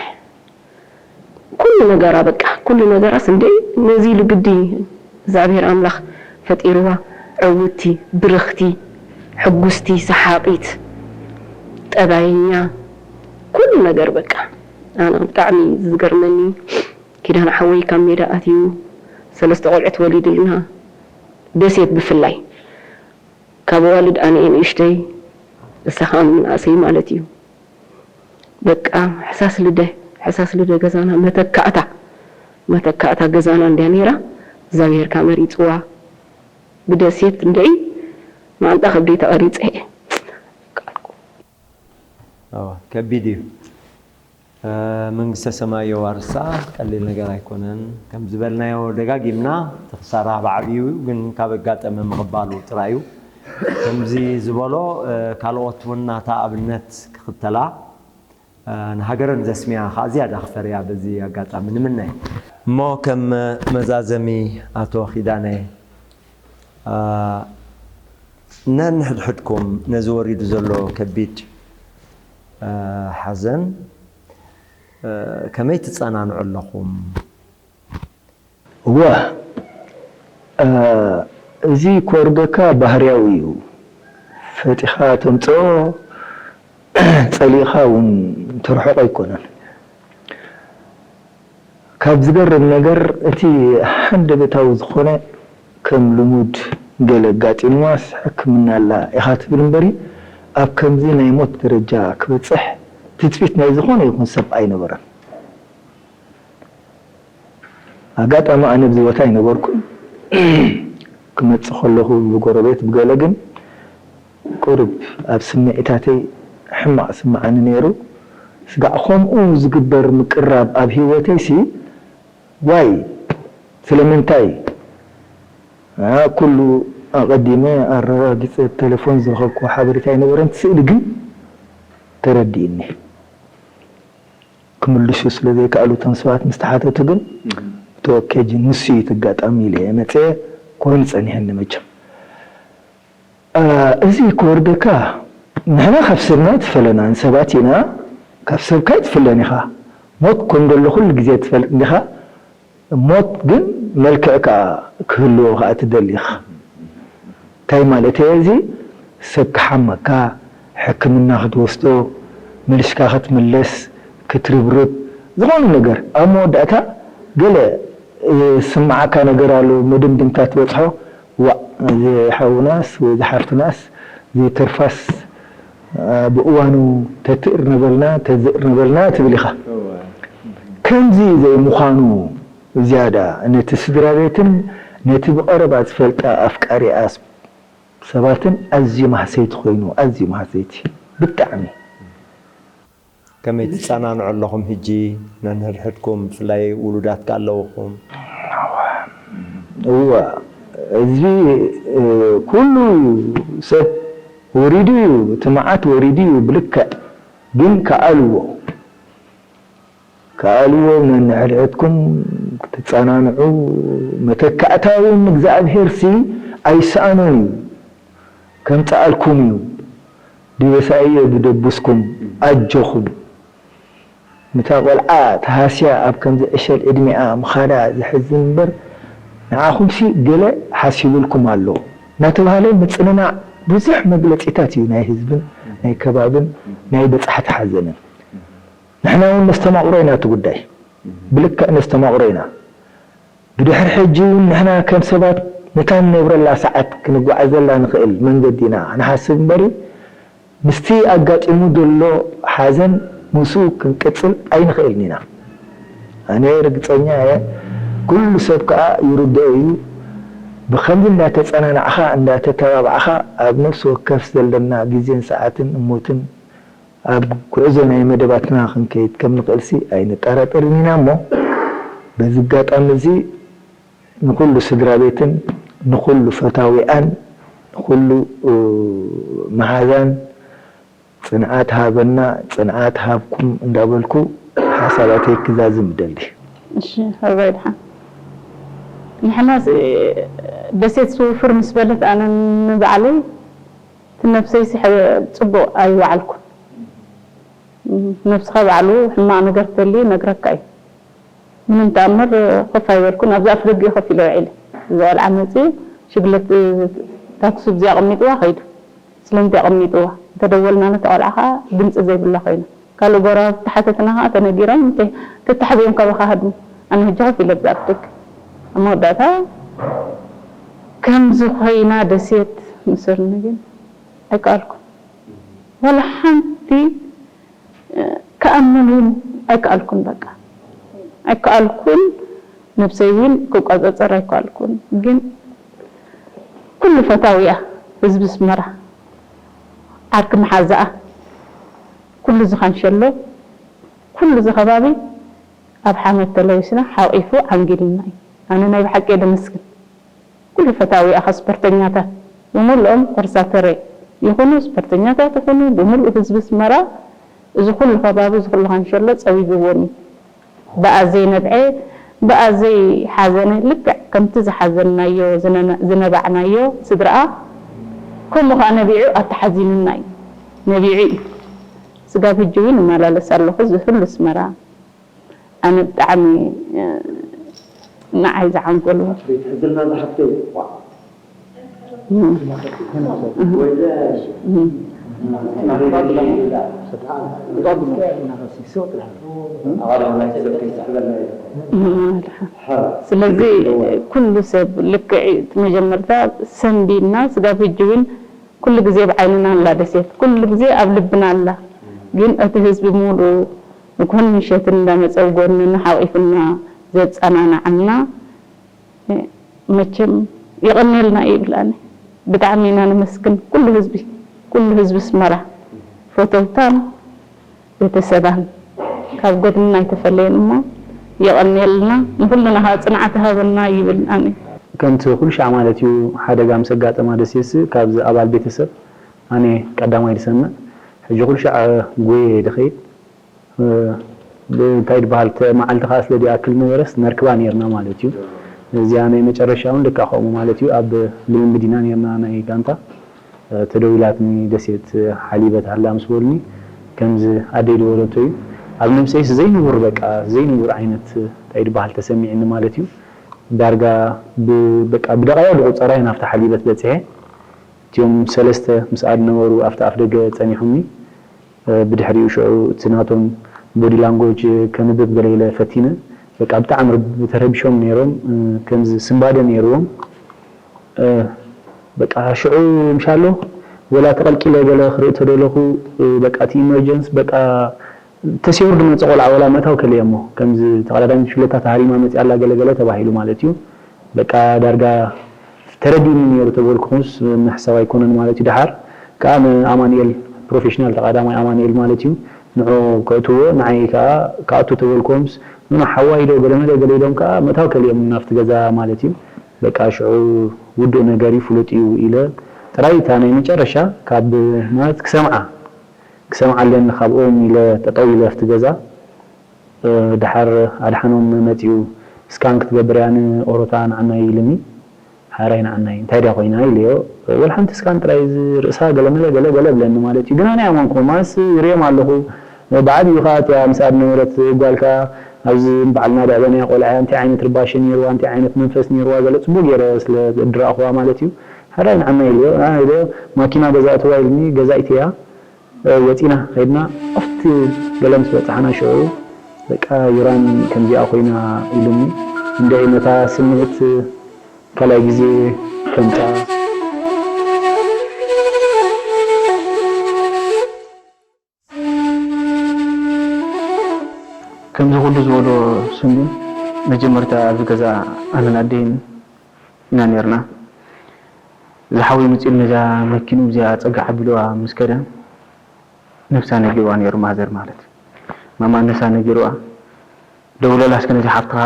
ኩሉ ነገራ በቃ ኩሉ ነገራስ እንዴ ነዚ ኢሉ ግዲ እግዚኣብሔር ኣምላኽ ፈጢርዋ ዕውቲ ብርኽቲ ሕጉስቲ ሰሓቂት ጠባየኛ ኩሉ ነገር በቃ። ኣነ ብጣዕሚ ዝገርመኒ፣ ኪዳነ ሓወይ ካብ ሜዳ ኣትዩ፣ ሰለስተ ቆልዑት ወሊድልና፣ ደሴት ብፍላይ፣ ካብ ኣዋልድ ኣነ እየ ንእሽተይ፣ እሳ ከዓ ምንኣሰይ ማለት እዩ። በቃ ሕሳስ ልደ፣ ሕሳስ ልደ ገዛና መተካእታ፣ መተካእታ ገዛና እንድያ ነይራ። እግዚኣብሄር ከዓ መሪፅዋ። ብደሴት እንድዒ መዓንጣ ከብደይ ተቐሪፀ እየ። ቃልኩ። እዋ፣ ከቢድ እዩ። መንግስተ ሰማይ የዋርሳ፣ ቀሊል ነገር ኣይኮነን። ከም ዝበልናዮ ደጋጊምና፣ እቲ ክሳራ ብዓብዩ እዩ፣ ግን ካብ ኣጋጠመ ምቕባሉ ጥራይ እዩ። ከምዚ ዝበሎ ካልኦት እውን ናታ ኣብነት ክኽተላ፣ ንሃገረን ዘስምያ ከዓ ዝያዳ ክፈርያ በዚ ኣጋጣሚ ንምነ። እሞ ከም መዛዘሚ ኣቶ ኪዳነ፣ ነንሕድሕድኩም ነዚ ወሪዱ ዘሎ ከቢድ ሓዘን ከመይ ትጸናንዑ ኣለኹም? እወ፣ እዚ ክወርደካ ባህርያዊ እዩ። ፈጢኻ ተምጽኦ፣ ጸሊእኻ እውን ትርሕቆ ኣይኮነን። ካብ ዝገርም ነገር፣ እቲ ሃንደበታዊ ዝኾነ፣ ከም ልሙድ ገለ ኣጋጢምዋስ ሕክምና ኣላ ኢኻ ትብል እምበሪ፣ ኣብ ከምዚ ናይ ሞት ደረጃ ክበጽሕ ትጽቢት ናይ ዝኾነ ይኹን ሰብ ኣይነበረን። ኣጋጣሚ ኣነ ኣብዚ ቦታ ኣይነበርኩን። ክመጽእ ከለኹ ብጎረቤት ብገለ ግን ቁሩብ ኣብ ስምዒታተይ ሕማቕ ስምዓኒ ነይሩ። ስጋዕ ከምኡ ዝግበር ምቅራብ ኣብ ህይወተይሲ ዋይ ስለምንታይ ኩሉ ኣቐዲመ ኣረጋጊጸ ብቴሌፎን ዝረኸብክዎ ሓበሬታ ኣይነበረን። እቲ ስእሊ ግን ተረዲእኒ። ክምልሹ ስለ ዘይከኣሉ እቶም ሰባት ምስ ተሓተቱ ግን እቲ ኦኬጅን ንሱ እዩ እቲ ኣጋጣሚ ኢለ እየ መፅየ። ኮይኑ ፀኒሐኒ መቸም። እዚ ክወርደካ ንሕና ካብ ሰብና ኣይትፈለናን ሰባት ኢና። ካብ ሰብካ ኣይትፍለን ኢኻ። ሞት ከም ዘሎ ኩሉ ግዜ ትፈልጥ እንዲኻ። ሞት ግን መልክዕ ከዓ ክህልዎ ከዓ ትደሊ ኢኻ። እንታይ ማለት እየ እዚ? ሰብ ክሓመካ፣ ሕክምና ክትወስዶ፣ መልሽካ ክትምለስ፣ ክትርብርብ፣ ዝኾነ ነገር ኣብ መወዳእታ ገለ ዝስምዓካ ነገር ኣሎ፣ መደምደምታ ትበፅሖ፣ ዋእ እዚ ሓውናስ ወይ እዚ ሓፍትናስ ዘይተርፋስ ብእዋኑ ተትእር ነበልና ተዝእር ነበልና ትብል ኢኻ። ከምዚ ዘይምዃኑ ዝያዳ ነቲ ስድራ ቤትን ነቲ ብቐረባ ዝፈልጣ ኣፍቃሪኣ ሰባትን ኣዝዩ ማህሰይቲ ኮይኑ፣ ኣዝዩ ማህሰይቲ ብጣዕሚ። ከመይ ትጸናንዑ ኣለኹም ሕጂ ነንሕድሕድኩም ብፍላይ ውሉዳት ከ ኣለውኹም? እዋ እዚ ኩሉ ሰብ ወሪዱ እዩ፣ እቲ መዓት ወሪዱ እዩ ብልክዕ ግን ከኣልዎ ከኣልዎ ነንሕድሕድኩም ክትጸናንዑ መተካእታ እውን እግዚኣብሄርሲ ኣይሰኣኖን እዩ ከምጽኣልኩም እዩ። ድበሳእዮ ብደቡስኩም ኣጆኹም። ንታ ቆልዓ ተሃስያ ኣብ ከምዚ ዕሸል ዕድሚኣ ምኻዳ ዘሕዝን እምበር ንዓኹምሲ ገለ ሓሲቡልኩም ኣሎ እናተባህለ ምጽንናዕ ብዙሕ መግለጺታት እዩ ናይ ህዝብን ናይ ከባብን ናይ በጻሕቲ ሓዘንን። ንሕና እውን ነስተማቕሮ ኢና እቲ ጉዳይ ብልክዕ ነስተማቕሮ ኢና። ብድሕሪ ሕጂ እውን ንሕና ከም ሰባት ነታ ንነብረላ ሰዓት ክንጓዓዘላ ንኽእል መንገዲ ኢና ንሓስብ እምበሪ ምስቲ ኣጋጢሙ ዘሎ ሓዘን ምስኡ ክንቅጽል ኣይንኽእልን ኢና። ኣነ ርግጸኛ እየ፣ ኩሉ ሰብ ከኣ ይርድኦ እዩ። ብኸምዚ እንዳተጸናናዕኻ እንዳተተባባዕኻ ኣብ ነፍሲ ወከፍ ዘለና ግዜን ሰዓትን እሞትን ኣብ ጉዕዞ ናይ መደባትና ክንከይድ ከም ንኽእልሲ ኣይንጠራጠርን ኢና እሞ በዚ ኣጋጣሚ እዚ ንኹሉ ስድራ ቤትን ንኹሉ ፈታዊኣን ንኹሉ መሓዛን ጽንዓት ሃበና ጽንዓት ሃብኩም እንዳበልኩ ሓሳባተይ ክዛዝም እደሊ። እሺ ሕራይ ድሓን ንሕናስ ደሴት ስውፍር ምስ በለት ኣነ ንባዕለይ እቲ ነብሰይሲ ጽቡቕ ኣይወዓልኩን። ነብስኻ ባዕሉ ሕማቕ ነገር ተልዩ ይነግረካ እዩ። ምንም ተኣምር ኮፍ ኣይበልኩን። ኣብዚ ኣፍ ደጊኡ ኮፍ ኢለ ውዒለ። እዚ ቆልዓ መጺኡ ሽግለት ታክሲ ኣብዚ ኣቐሚጥዋ ከይዱ። ስለምንታይ ኣቐሚጥዋ? እንተደወልና ነታ ቆልዓ ከኣ ድምጺ ዘይብላ ኮይና። ካልእ ጎረባብቲ ሓተትና ከዓ ተነጊሮም፣ እንተ-፣ ተታሕቢኦም ካባኻ ሃድሙ። ኣነ ሕጂ ኮፍ ኢለ ብዛዕባ ደገ። ኣብ መወዳእታ ከምዚ ኮይና ደሴት ምስርኒ ግን ኣይከኣልኩን። ዋላ ሓንቲ፣ እ፣ ክኣምን እውን ኣይከኣልኩን። በቃ ኣይከኣልኩን። ነብሰይ እውን ክቆጻጸር ኣይከኣልኩን። ግን ኩሉ ፈታዊኣ፣ ህዝቢ ኣስመራ፣ ዓርኪ መሓዛኣ፣ ኩሉ ዝኻንሸሎ፣ ኩሉ እዚ ከባቢ ኣብ ሓመድ ተለዊስና ሓቂፉ ዓንጊሉና እዩ። ኣነ ናይ ብሓቂ እየ ደመስግን። ኩሉ ፈታዊ ኣኻ ስፖርተኛታት ብምልኦም ኮርሳተረ ይኹኑ፣ ስፖርተኛታት ይኹኑ፣ ብምልኡ ህዝቢ ኣስመራ፣ እዚ ኩሉ ከባቢ፣ እዚ ኩሉ ካንሸሎ ጸዊግዎም እዩ። ብኣ ዘይነብዐ፣ ብኣ ዘይሓዘነ፣ ልክዕ ከምቲ ዝሓዘንናዮ፣ ዝነና-፣ ዝነባዕናዮ ስድራኣ፣ ከምኡ ኸኣ ነቢዑ ኣተሓዚኑና እዩ። ነቢዑ እዩ። ስጋብ ሕጂ እውን እመላለስ ኣለኹ፣ እዚ ኩሉ ኣስመራ። ኣነ ብጣዕሚ፣ እ፣ ንዓይ ዝዓንቀሉ። ቤት ሕዝልና ዝሓፍተይ፣ ዋ። እም። እም። እም። ስለዚ ኩሉ ሰብ ልክዕ እቲ መጀመርታ ሰንቢድና ስጋብ ሕጂ እውን ኩሉ ግዜ ኣብ ዓይንና ኣላ ደሴት፣ ኩሉ ግዜ ኣብ ልብና ኣላ። ግን እቲ ህዝቢ ሙሉ ንኩን ምሸትን እንዳመጸ ኣብ ጎንና ሓቂፉና ዘጸናንዓና መቸም የቐንየልና እዩ ይብል። ኣነ ብጣዕሚ ኢና ነመስግን ኩሉ ህዝቢ፣ ኩሉ ህዝቢ ኣስመራ፣ ፈተውታን ቤተሰባን ካብ ጎድንና ኣይተፈለየን እሞ የቐንየልና፣ ንኹልና ከዓ ጽንዓት ሃበና ይብል ኣነ። ከምቲ ኩሉ ሻዕ ማለት እዩ፣ ሓደጋ ምስ ኣጋጠማ ደሴስ ካብዚ ኣባል ቤተሰብ ኣነ ቀዳማይ ዝሰምዕ። ሕጂ ኩሉ ሻዕ ጎየ ድኸይድ። እ፣ ብ-፣ እንታይ ድበሃል፣ ተ-፣ መዓልቲ ከኣ ስለ ዝኣክል ነበረስ ነርክባ ኔርና ማለት እዩ። እዚኣ ናይ መጨረሻ እውን ልክዕ ከምኡ ማለት እዩ። ኣብ ልምምድ ኢና ኔርና ናይ ጋንታ። እ፣ ተደዊላትኒ ደሴት ሓሊበት ኣላ ምስ በሉኒ፣ ከምዚ ኣደይ ዝበለቶ እዩ። ኣብ ነብሰይስ ዘይንቡር፣ በቃ ዘይንቡር ዓይነት እንታይ ድበሃል ተሰሚዕኒ ማለት እዩ። ዳርጋ ብ-፣ በቃ ብደቓይቕ ዝቑጸራ እየን ኣብታ ሓሊበት በጺሐ። እቲኦም ሰለስተ ምስኣ ዝነበሩ ኣብቲ ኣፍ ደገ ጸኒሖምኒ። እ፣ ብድሕሪኡ ሽዑ እቲ ናቶም ቦዲ ላንጎጅ ከንብብ ገለ ኢለ ፈቲነ። በቃ ብጣዕሚ ርብ-፣ ተረቢሾም ነይሮም፣ እ፣ ከምዚ ስንባደ ነይርዎም። እ፣ በቃ ሽዑ ምሻሎ ወላ ተቐልቂለ ገለ ክርኢ ተደለኹ፣ እ፣ በቃ እቲ ኢመርጀንስ በቃ ተሰይሩ ዝመጸ ቆልዓ ወላ ምእታው ከልየ እሞ፣ ከምዚ ተቐዳዳሚት ብሽክለታ ተሃሪማ መጺኣ ኣላ ገለ ገለ ተባሂሉ ማለት እዩ። በቃ ዳርጋ ተረዲኡኒ ነይሩ ተበልኩኹስ ምሕሳብ ኣይኮነን ማለት እዩ። ደሓር ከኣ ንኣማኑኤል ፕሮፌሽናል ተቐዳማይ ኣማኑኤል ማለት እዩ ንዑ ከእትዎ ንዓይ ከኣ ክኣቱ ተበልኩዎምስ ንዑ ሓዋይ ዶ ገለመለ ገለ ኢሎም ከኣ ምእታው ከሊኦም ናብቲ ገዛ ማለት እዩ። በቃ ሽዑ ውዱእ ነገር እዩ ፍሉጥ እዩ ኢለ ጥራይ እታ ናይ መጨረሻ ካብ ማለት ክሰምዓ ክሰምዓ ኣለኒ ካብኦም ኢለ ጠጠው ኢለ ኣብቲ ገዛ። እ፣ ደሓር ኣድሓኖም መጺኡ ስካን ክትገብር እያ ንኦሮታ ንዓናይ ኢልኒ። ሓራይ ንዓናይ እንታይ ድያ ኮይና ኢለዮ። ወላ ሓንቲ ስካን ጥራይ እዚ ርእሳ ገለመለ ገለ ገለ ብለኒ ማለት እዩ። ግን ኣነ ኣመንኩ ማስ ይርእዮም ኣለኹ። ብዓብዩ ከኣ እቲኣ ምስኣ ዝነበረት ጓል ከኣ ኣብዚ በዓልና ደዕበናያ ቆልዓ እንታይ ዓይነት ርባሸ ነይርዋ እንታይ ዓይነት መንፈስ ነይርዋ ገለ ጽቡቅ ገይረ ስለ ድረኣኹዋ ማለት እዩ። ሓራይ ንዓናይ ኢለዮ። ኣነ ኢለዮ ማኪና ገዛ እትዋ ኢልኒ ገዛኢት እያ። ወጺና ከይድና ኣብቲ ገለ ምስ በጻሕና ሽዑ በቃ ዩራን ከምዚኣ ኮይና ኢሉኒ። እንድዒ ነታ ስምዒት ካልኣይ ግዜ ከምጻ። ከምዚ ኩሉ ዝበሎ ስም ግን መጀመርታ ኣብዚ ገዛ ኣነን ኣደይን ኢና ነርና። እዚ ሓወይ መጺኡ ነዛ መኪኑ እዚኣ ጸግዕ ኣቢልዋ ምስ ከደ ነብሳ ነጊርዋ ነይሩ ማዘር ማለት ማማ ነሳ ነጊርዋ ደውለላ እስከ ነዚ ሓፍትኻ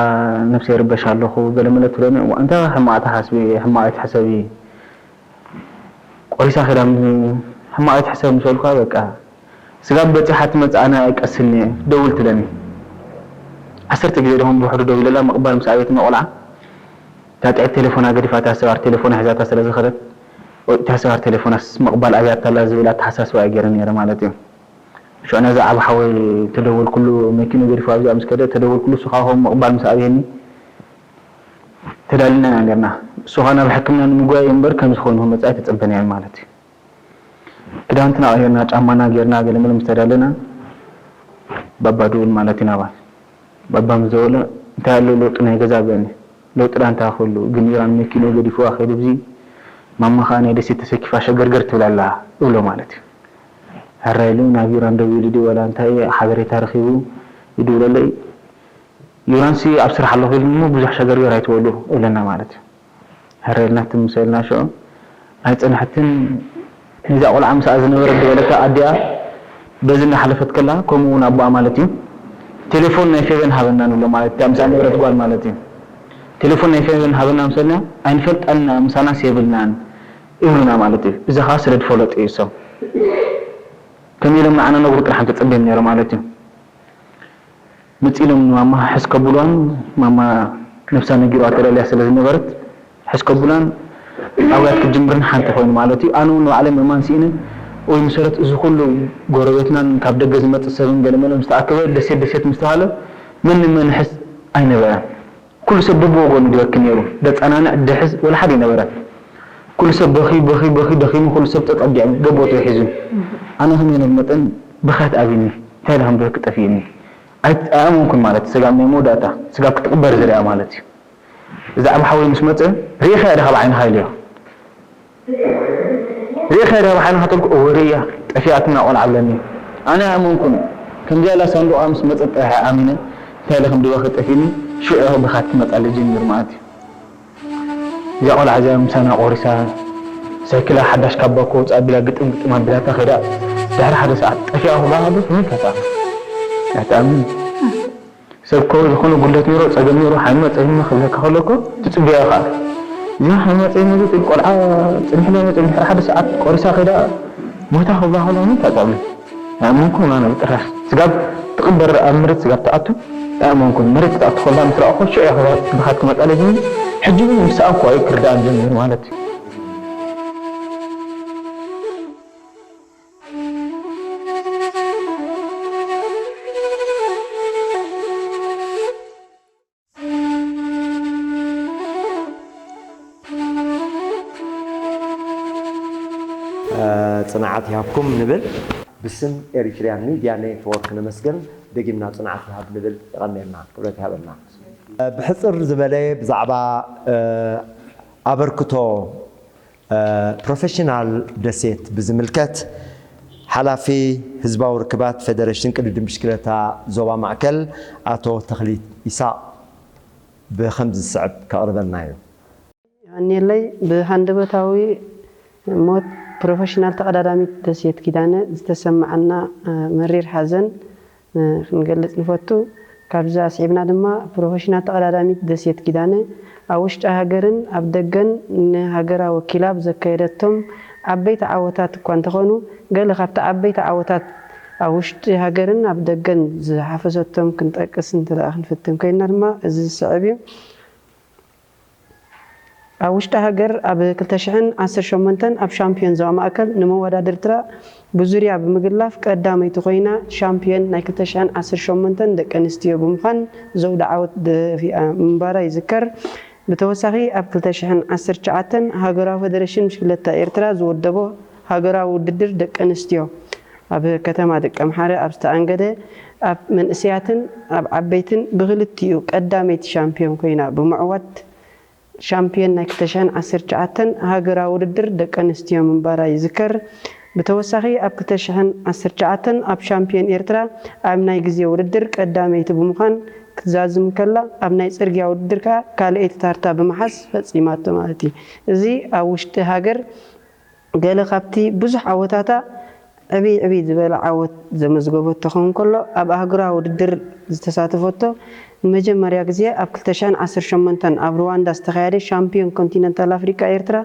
ነብሰ ይርበሽ ኣለኹ ገለመለ ትብለኒ እሞ እንታይ ሕማቕ ተሓስቢ ሕማቕ ኣይትሕሰቢ ቆሪሳ ከዳ ሕማቕ ኣይትሕሰብ ምስ በልኳ በቃ ስጋብ በጺሓ ትመጽእ ኣነ ኣይቀስን እየ ደውል ትብለኒ ዓሰርተ ግዜ ደኹም ብውሕዱ ደዊለላ ምቕባል ምስ ኣበየትኒ ቆልዓ እታ ጥዕት ቴሌፎና ገዲፋ እታ ሰባር ቴሌፎና ሒዛታ ስለ ዝኸደት እታ ሰባር ቴሌፎናስ ምቕባል ኣብያታ ኣላ ዝብል ኣተሓሳስባ እየ ገይረ ነይረ ማለት እዩ። ሽዑ ነዚ ዓቢ ሓወይ ተደወልኩሉ መኪኑ ገዲፉ ኣብዚኣ ምስ ከደ ተደወልኩሉ እሱ ከዓ ከምኡ ምቕባል ምስ ኣብየኒ ተዳሊና ኢና ነርና። እሱ ከዓ ናብ ሕክምና ንምጉያይ እምበር ከምዚ ኮይኑ ክመፅእ ኣይተፀበናዮን ማለት እዩ። ክዳውንትና ቀይርና ጫማና ገይርና ገለመለ ምስ ተዳለና ባባ ደውል ማለት እዩ ናባይ። ባባ ምስ ደወለ፣ "እንታይ ኣሎ ለውጢ ናይ ገዛ?" በለኒ። ለውጢ ዳ እንታይ ክህሉ? ግን ኢራን መኪንኡ ገዲፍዋ ከይዱ፣ ብዚ ማማ ኸኣ ናይ ደሴት ተሰኪፋ ሸገርገር ትብል ኣላ እብሎ ማለት እዩ። ሕራይ ኢሉ ናብ ኢራን ደዊሉ ድዩ ዋላ እንታይ ሓበሬታ ረኺቡ ይድውለለይ። ኢራንሲ ኣብ ስራሕ ኣለኹ ኢሉ እሞ ብዙሕ ሸገርገር ኣይትበሉ እብለና ማለት እዩ። ሕራይ ኢልና ትም ምስ በልና ሽዑ ኣይጸንሐትን። እዛ ቆልዓ ምስኣ ዝነበረት ዝበለካ ኣዲኣ በዚ እናሓለፈት ከላ፣ ከምኡ እውን ኣቦኣ ማለት እዩ፣ "ቴሌፎን ናይ ፌቨን ሃበና" ንብሎ ማለት እያ፣ ምስኣ ነበረት ጓል ማለት እዩ። "ቴሌፎን ናይ ፌቨን ሃበና" ምስ በልና፣ "ኣይንፈልጣን ኢና፣ ምሳናስ የብልናን" ይብሉና ማለት እዩ። እዚ ኸዓ ስለ ዝፈለጡ እዩ እሶም። ከመይ ኢሎም ንዓና ነግሩ ጥራሕ እንተጸበዮም ነይሮም ማለት እዩ። መጺኦም ንማማ ሕስ ከብሉዋን፣ ማማ ነብሳ ነጊርዋ ተለልያ ስለ ዝነበረት፣ ሕስ ከብሉዋን ኣውያት ክትጅምርን ሓንቲ ኮይኑ ማለት እዩ። ኣነ እውን ንባዕለይ ምእማን ስኢነ፣ ወይ መሰረት እዚ ኩሉ ጎረቤትናን ካብ ደገ ዝመጽእ ሰብን ገለመለ ምስ ተኣከበ፣ ደሴት ደሴት ምስ ተባሃለ፣ መን ንመን ሕስ ኣይነበረን። ኩሉ ሰብ በብወገኑ ድበኪ ነይሩ። ደጸናንዕ፣ ድሕዝ ወላ ሓደ ኣይነበረን። ኩሉ ሰብ በኺ፣ በኺ፣ በኺ ደኺሙ፣ ኩሉ ሰብ ተጸጊዑ፣ ገቦቱ ሒዙ። ኣነ ከመይ ነብ መጠን ብኽያት ኣብይኒ፣ እንታይ ኢለ ከም ድበኪ ጠፊእኒ። ኣይ-፣ ኣይኣመንኩን ማለት እዩ። ስጋብ ናይ መወዳእታ፣ ስጋብ ክትቕበር ዝሪኣ ማለት እዩ። ብዛዕባ ሓወይ ምስ መጸ፣ "ርኢኻያ ዲኻ ብዓይንኻ?" ኢለዮ። "ርኢኻያ ዲኻ ብዓይንኻ?" ተልኩ፣ "እወ ርእያ፣ ጠፊኣትና ቆልዓ" ብለኒ። ኣነ ኣይኣመንኩን። ከምዚኣ ኢላ ሳንዱቓ ምስ መጸት ጥራሕ እየ ኣሚነ፣ እንታይ ኢለ ከም ድበኺ ጠፊእኒ፣ ሽዑ ኢኹ ብኽያት ክመጻለይ ጀሚሩ ማለት እዩ። እዛ ቆልዓ እዚኣ ምሳና ቆሪሳ፣ ሳይክላ ሓዳሽ ካባ እኮ ወጻእ ኣቢላ ግጥም ግጥም ኣቢላታ ከይዳ፣ ድሕሪ ሓደ ሰዓት ጠፊኣ ክብላ ከሎ፣ ከመይ ኢልካ ትኣምን? ኣይትኣምንን። ሰብ እኮ ዝኾነ ጉድለት ኔሮ፣ ጸገም ኔሮ፣ ሓይመ ጸይመ ክብለካ ከሎ እኮ ትጽበያ ኢኻ። እዚኣ ሓይመ ጸይመ ዝብል ቆልዓ ጽኒሕና መጺኦም ድሕሪ ሓደ ሰዓት ቆሪሳ ከይዳ ሞይታ ክብላ ከሎ ከመይ ኢልካ ትኣምን? ኣይኣመንኩን ኣነ ብጥራሕ። ስጋብ ትቕበር ኣብ መሬት ስጋብ ትኣቱ ኣይኣመንኩን። መሬት ክትኣቱ ከላ ምስ ረኣኹ ሽዑ እየ ብኽያት ክመጻለይ ጀሚሩ። ሕጂ እውን ምስ ሰኣንኩ እዩ ክርድኣኒ ጀሚሩ ማለት እዩ። ጽንዓት ይሃብኩም ንብል። ብስም ኤሪትሪያን ሚድያ ኔትወርክ ነመስግን። ደጊምና ጽንዓት ይሃብ ንብል። የቐንየልና፣ ክብረት ይሃበልና። ብሕጽር ዝበለ ብዛዕባ ኣበርክቶ ፕሮፌሽናል ደሴት ብዝምልከት፣ ሓላፊ ህዝባዊ ርክባት ፌደሬሽን ቅድድም ብሽክለታ ዞባ ማእከል ኣቶ ተኽሊት ኢሳቕ ብኸምዚ ዝስዕብ ከቕርበልና እዩ። የቐንየለይ። ብሃንደበታዊ ሞት ፕሮፌሽናል ተቐዳዳሚት ደሴት ኪዳነ ዝተሰምዓና መሪር ሓዘን ክንገልጽ ንፈቱ። ካብዚ ኣስዒብና ድማ፣ ፕሮፌሽናል ተቐዳዳሚት ደሴት ኪዳነ፣ ኣብ ውሽጢ ሃገርን ኣብ ደገን ንሃገራ ወኪላ ብዘካየደቶም ዓበይቲ ዓወታት እኳ እንተኾኑ፣ ገለ ካብቲ ዓበይቲ ዓወታት ኣብ ውሽጢ ሃገርን ኣብ ደገን ዝሓፈሰቶም ክንጠቅስ እንተ ደኣ ክንፍትን ኮይንና ድማ፣ እዚ ዝስዕብ እዩ። ኣብ ውሽጢ ሃገር ኣብ ክልተ ሽሕን ዓሰርተ ሸሞንተን ኣብ ሻምፕዮን ዞባ ማእከል ንመወዳድርትራ ብዙርያ ብምግላፍ ቀዳመይቲ ኮይና ሻምፕዮን ናይ ክልተ ሽሕን ዓሰርተ ሸሞንተን ደቂ ኣንስትዮ ብምዃን ዘውዲ ዓወት ደፊኣ ምንባራ ይዝከር። ብተወሳኺ ኣብ ክልተ ሽሕን ዓሰርተ ትሽዓተን ሃገራዊ ፈደረሽን ብሽክለታ ኤርትራ ዝወደቦ ሃገራዊ ውድድር ደቂ ኣንስትዮ ኣብ ከተማ ደቀምሓረ ኣብ ዝተኣንገደ ኣብ መንእሰያትን ኣብ ዓበይትን ብክልቲኡ ቀዳመይቲ ሻምፕዮን ኮይና ብምዕዋት ሻምፕዮን ናይ ክልተ ሽሕን ዓሰርተ ትሽዓተን ሃገራዊ ውድድር ደቂ ኣንስትዮ ምንባራ ይዝከር። ብተወሳኺ ኣብ ክልተ ሽሕን ዓሰርተ ትሽዓተን ኣብ ሻምፕዮን ኤርትራ ኣብ ናይ ግዜ ውድድር ቀዳመይቲ ብምዃን ክትዛዝም ከላ ኣብ ናይ ጽርግያ ውድድር ከኣ ካልኣይቲ ታርታ ብምሓዝ ፈጺማቶ ማለት እዩ። እዚ ኣብ ውሽጢ ሃገር ገለ ካብቲ ብዙሕ ዓወታታ ዕብይ ዕብይ ዝበለ ዓወት ዘመዝገበቶ ክኸውን ከሎ ኣብ ኣህጉራዊ ውድድር ዝተሳተፈቶ ንመጀመርያ ግዜ ኣብ ክልተ ሽሕን ዓሰርተ ሸሞንተን ኣብ ሩዋንዳ ዝተኻየደ ሻምፕዮን ኮንቲነንታል ኣፍሪቃ ኤርትራ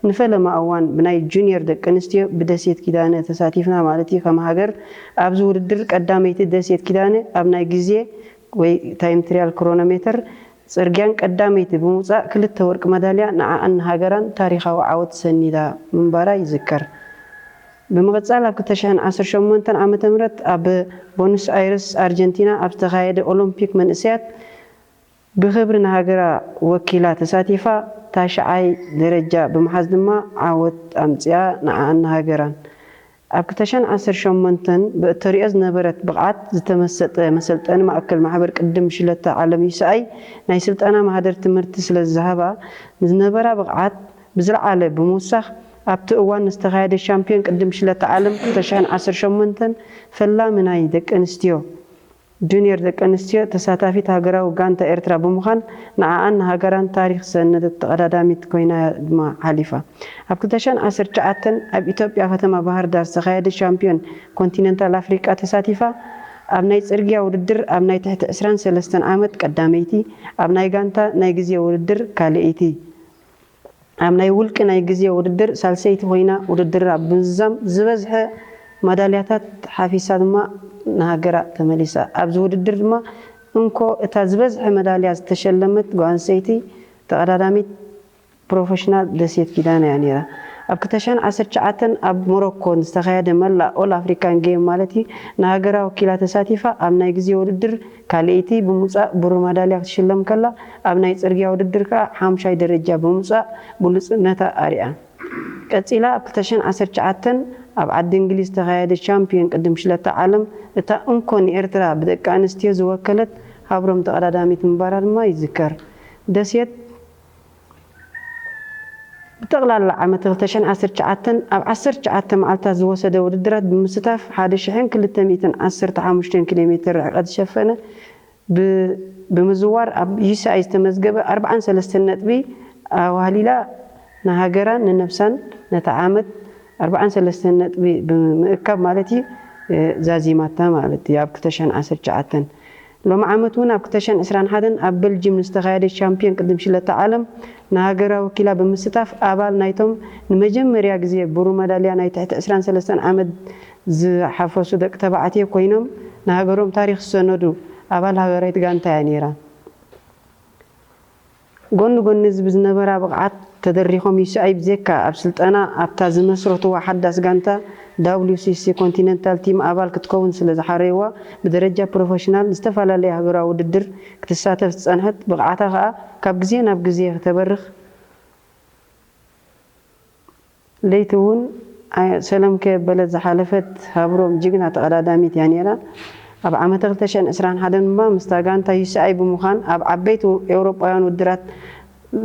ንፈለማ እዋን ብናይ ጁኒየር ደቂ ኣንስትዮ ብደሴት ኪዳነ ተሳቲፍና ማለት እዩ። ከም ሃገር ኣብዚ ውድድር ቀዳመይቲ ደሴት ኪዳነ ኣብ ናይ ግዜ ወይ ታይም ትሪያል ክሮኖሜተር ጽርግያን ቀዳመይቲ ብምውጻእ ክልተ ወርቂ መዳልያ ንዓኣን ንሃገራን ታሪኻዊ ዓወት ሰኒዳ ምንባራ ይዝከር። ብምቕጻል ኣብ ክልተ ሽሕን ዓሰርተ ሸሞንተን ዓመተ ምህረት ኣብ ቦኑስ ኣይረስ ኣርጀንቲና ኣብ ዝተኻየደ ኦሎምፒክ መንእሰያት ብኽብሪ ንሃገራ ወኪላ ተሳቲፋ ታሽዓይ ደረጃ ብምሓዝ ድማ ዓወት ኣምጺኣ ንዓኣን ንሃገራን። ኣብ ክልተ ሽሕን ዓሰርተ ሸሞንተን ብእተሪኦ ዝነበረት ብቕዓት ዝተመሰጠ መሰልጠኒ ማእከል ማሕበር ቅድም ሽለታ ዓለም ዩ ሲ ኣይ ናይ ስልጠና ማህደር ትምህርቲ ስለ ዝሃባ ንዝነበራ ብቕዓት ብዝለዓለ ብምውሳኽ ኣብቲ እዋን ዝተኻየደ ሻምፒዮን ቅድም ሽለታ ዓለም ክልተ ሽሕን ዓሰርተ ሸሞንተን ፈላሚ ናይ ደቂ ኣንስትዮ ጁኒየር ደቂ ኣንስትዮ ተሳታፊት ሃገራዊ ጋንታ ኤርትራ ብምዃን ንዓኣን ንሃገራን ታሪኽ ዝሰነደት ተቐዳዳሚት ኮይና ድማ ሓሊፋ። ኣብ ክልተ ሽሕን ዓሰርተ ትሽዓተን ኣብ ኢትዮጵያ ከተማ ባህር ዳር ዝተኻየደ ሻምፒዮን ኮንቲነንታል ኣፍሪቃ ተሳቲፋ። ኣብ ናይ ጽርግያ ውድድር ኣብ ናይ ትሕቲ ዕስራን ሰለስተን ዓመት ቀዳመይቲ፣ ኣብ ናይ ጋንታ ናይ ግዜ ውድድር ካልኣይቲ፣ ኣብ ናይ ውልቂ ናይ ግዜ ውድድር ሳልሰይቲ ኮይና ውድድራ ብምዝዛም ዝበዝሐ ማዳልያታት ሓፊሳ ድማ ንሃገራ ተመሊሳ። ኣብዚ ውድድር ድማ እንኮ እታ ዝበዝሐ መዳልያ ዝተሸለመት ጓል ኣንስተይቲ ተቐዳዳሚት ፕሮፌሽናል ደሴት ኪዳነ እያ ነይራ። ኣብ ክልተ ሽሕን ዓሰርተ ትሽዓተን ኣብ ሞሮኮ ዝተኻየደ መላእ ኦል ኣፍሪካን ጌም ማለት እዩ ንሃገራ ወኪላ ተሳቲፋ ኣብ ናይ ግዜ ውድድር ካልኣይቲ ብምውፃእ ብሩር ማዳልያ ክትሽለም ከላ ኣብ ናይ ፅርግያ ውድድር ከዓ ሓሙሻይ ደረጃ ብምውፃእ ብሉፅነታ ኣሪኣ። ቀፂላ ኣብ ክልተ ሽሕን ዓሰርተ ትሽዓተን ኣብ ዓዲ እንግሊዝ ዝተኻየደ ሻምፒዮን ቅድም ሽለታ ዓለም እታ እንኮ ንኤርትራ ብደቂ ኣንስትዮ ዝወከለት ሃብሮም ተቐዳዳሚት ምንባራ ድማ ይዝከር። ደሴት ብጠቕላላ ዓመት ክልተ ሽሕን ዓሰርተ ትሽዓተን ኣብ ዓሰርተ ትሽዓተ መዓልታት ዝወሰደ ውድድራት ብምስታፍ ሓደ ሽሕን ክልተ ሚእትን ዓሰርተ ሓሙሽተን ኪሎ ሜትር ርሕቀት ዝሸፈነ ብ- ብምዝዋር ኣብ ዩ ሲ ኣይ ዝተመዝገበ ኣርብዓን ሰለስተን ነጥቢ ኣዋህሊላ ንሃገራን ንነብሳን ነታ ዓመት ኣርብዓን ሰለስተን ነጥቢ ብምእካብ ማለት እዩ እ፣ ዛዚማታ ማለት እዩ ኣብ ክልተ ሽሕን ዓሰርተ ትሽዓተን። ሎሚ ዓመት እውን ኣብ ክልተ ሽሕን ዕስራን ሓደን ኣብ በልጅም ንዝተኻየደ ሻምፒዮን ቅድም ሽለታ ዓለም ንሃገራ ወኪላ ብምስታፍ ኣባል ናይቶም ንመጀመርያ ግዜ ብሩር መዳልያ ናይ ትሕቲ ዕስራን ሰለስተን ዓመት ዝሓፈሱ ደቂ ተባዕትዮ ኮይኖም ንሃገሮም ታሪኽ ዝሰነዱ ኣባል ሃገራዊት ጋንታ እያ ነይራ። ጎኒ ጎኒ እዚ ብዝነበራ ብቕዓት ተደሪኾም ዩ ሲ ኣይ ብዜካ ኣብ ስልጠና ኣብታ ዝመስረትዋ ሓዳስ ጋንታ ዳብሊው ሲ ሲ ኮንቲነንታል ቲም ኣባል ክትከውን ስለ ዝሓረይዋ ብደረጃ ፕሮፌሽናል ዝተፈላለየ ሃገራዊ ውድድር ክትሳተፍ ዝጸንሐት ብቕዓታ ከኣ ካብ ግዜ ናብ ግዜ ክተበርኽ ለይቲ እውን ኣይ- ሰለም ከየበለት ዝሓለፈት ሃብሮም ጅግና ተቐዳዳሚት እያ ነይራ። ኣብ ዓመተ ክልተ ሽሕን ዕስራን ሓደን ድማ ምስታ ጋንታ ዩ ሲ ኣይ ብምዃን ኣብ ዓበይቲ ኤውሮጳውያን ውድራት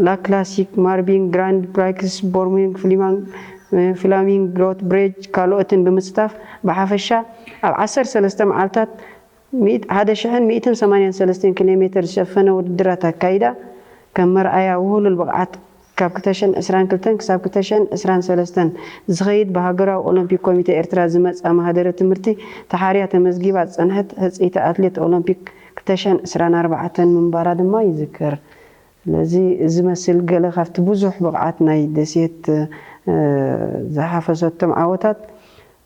ላክላሲክ ማርቢን ግራንድ ፕራይክስ ቦርሚንግ ፍሊማንግ ፍላሚንግ ግሮት ብሬጅ ካልኦትን ብምስታፍ ብሓፈሻ ኣብ ዓሰርተ ሰለስተ መዓልታት ሚእት- ሓደ ሽሕን ሚእትን ሰማንያን ሰለስተን ኪሎ ሜትር ዝሸፈነ ውድድራት ኣካይዳ ከም መርኣያ ውህሉል ብቕዓት ካብ ክልተ ሽሕን ዕስራን ክልተን ክሳብ ክልተ ሽሕን ዕስራን ሰለስተን ዝኸይድ ብሃገራዊ ኦሎምፒክ ኮሚቴ ኤርትራ ዝመጽኣ ማህደረ ትምህርቲ ተሓርያ ተመዝጊባ ዝጸንሐት ሕጽይቲ ኣትሌት ኦሎምፒክ ክልተ ሽሕን ዕስራን ኣርባዕተን ምንባራ ድማ ይዝከር። ስለዚ እዚ መስል ገለ ካብቲ ብዙሕ ብቕዓት ናይ ደሴት ዝሓፈሰቶም ዓወታት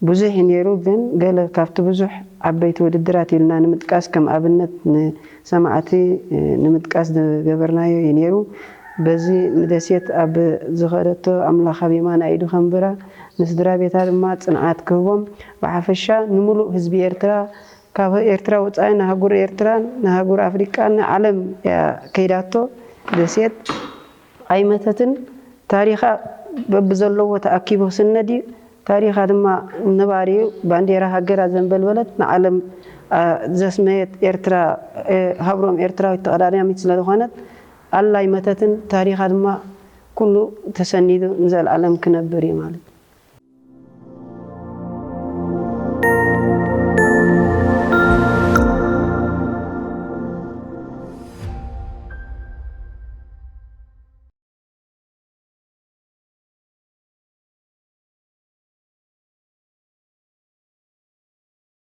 ብዙሕ እዩ ነይሩ፣ ግን ገለ ካብቲ ብዙሕ ዓበይቲ ውድድራት ኢልና ንምጥቃስ ከም ኣብነት ንሰማዕቲ ንምጥቃስ ዝገበርናዮ እዩ ነይሩ። በዚ ንደሴት ኣብ ዝኸደቶ ኣምላኽ ኣብ የማን ኣኢዱ ከንብራ ንስድራ ቤታ ድማ ጽንዓት ክህቦም ብሓፈሻ ንምሉእ ህዝቢ ኤርትራ ካብ ኤርትራ ወጻኢ ንሃጉር ኤርትራን ንሃጉር ኣፍሪቃን ንዓለም እያ ከይዳቶ ደሴት ኣይመተትን። ታሪኻ በብዘለዎ ተኣኪቡ ክስነድ እዩ። ታሪኻ ድማ ነባሪ እዩ። ባንዴራ ሃገራ ዘንበልበለት ንዓለም ዘስመየት ኤርትራ ሃብሮም ኤርትራዊት ተቐዳዳሚት ስለዝኾነት ኣላ ኣይመተትን። ታሪኻ ድማ ኩሉ ተሰኒዱ ንዘለኣለም ክነብር እዩ ማለት እዩ።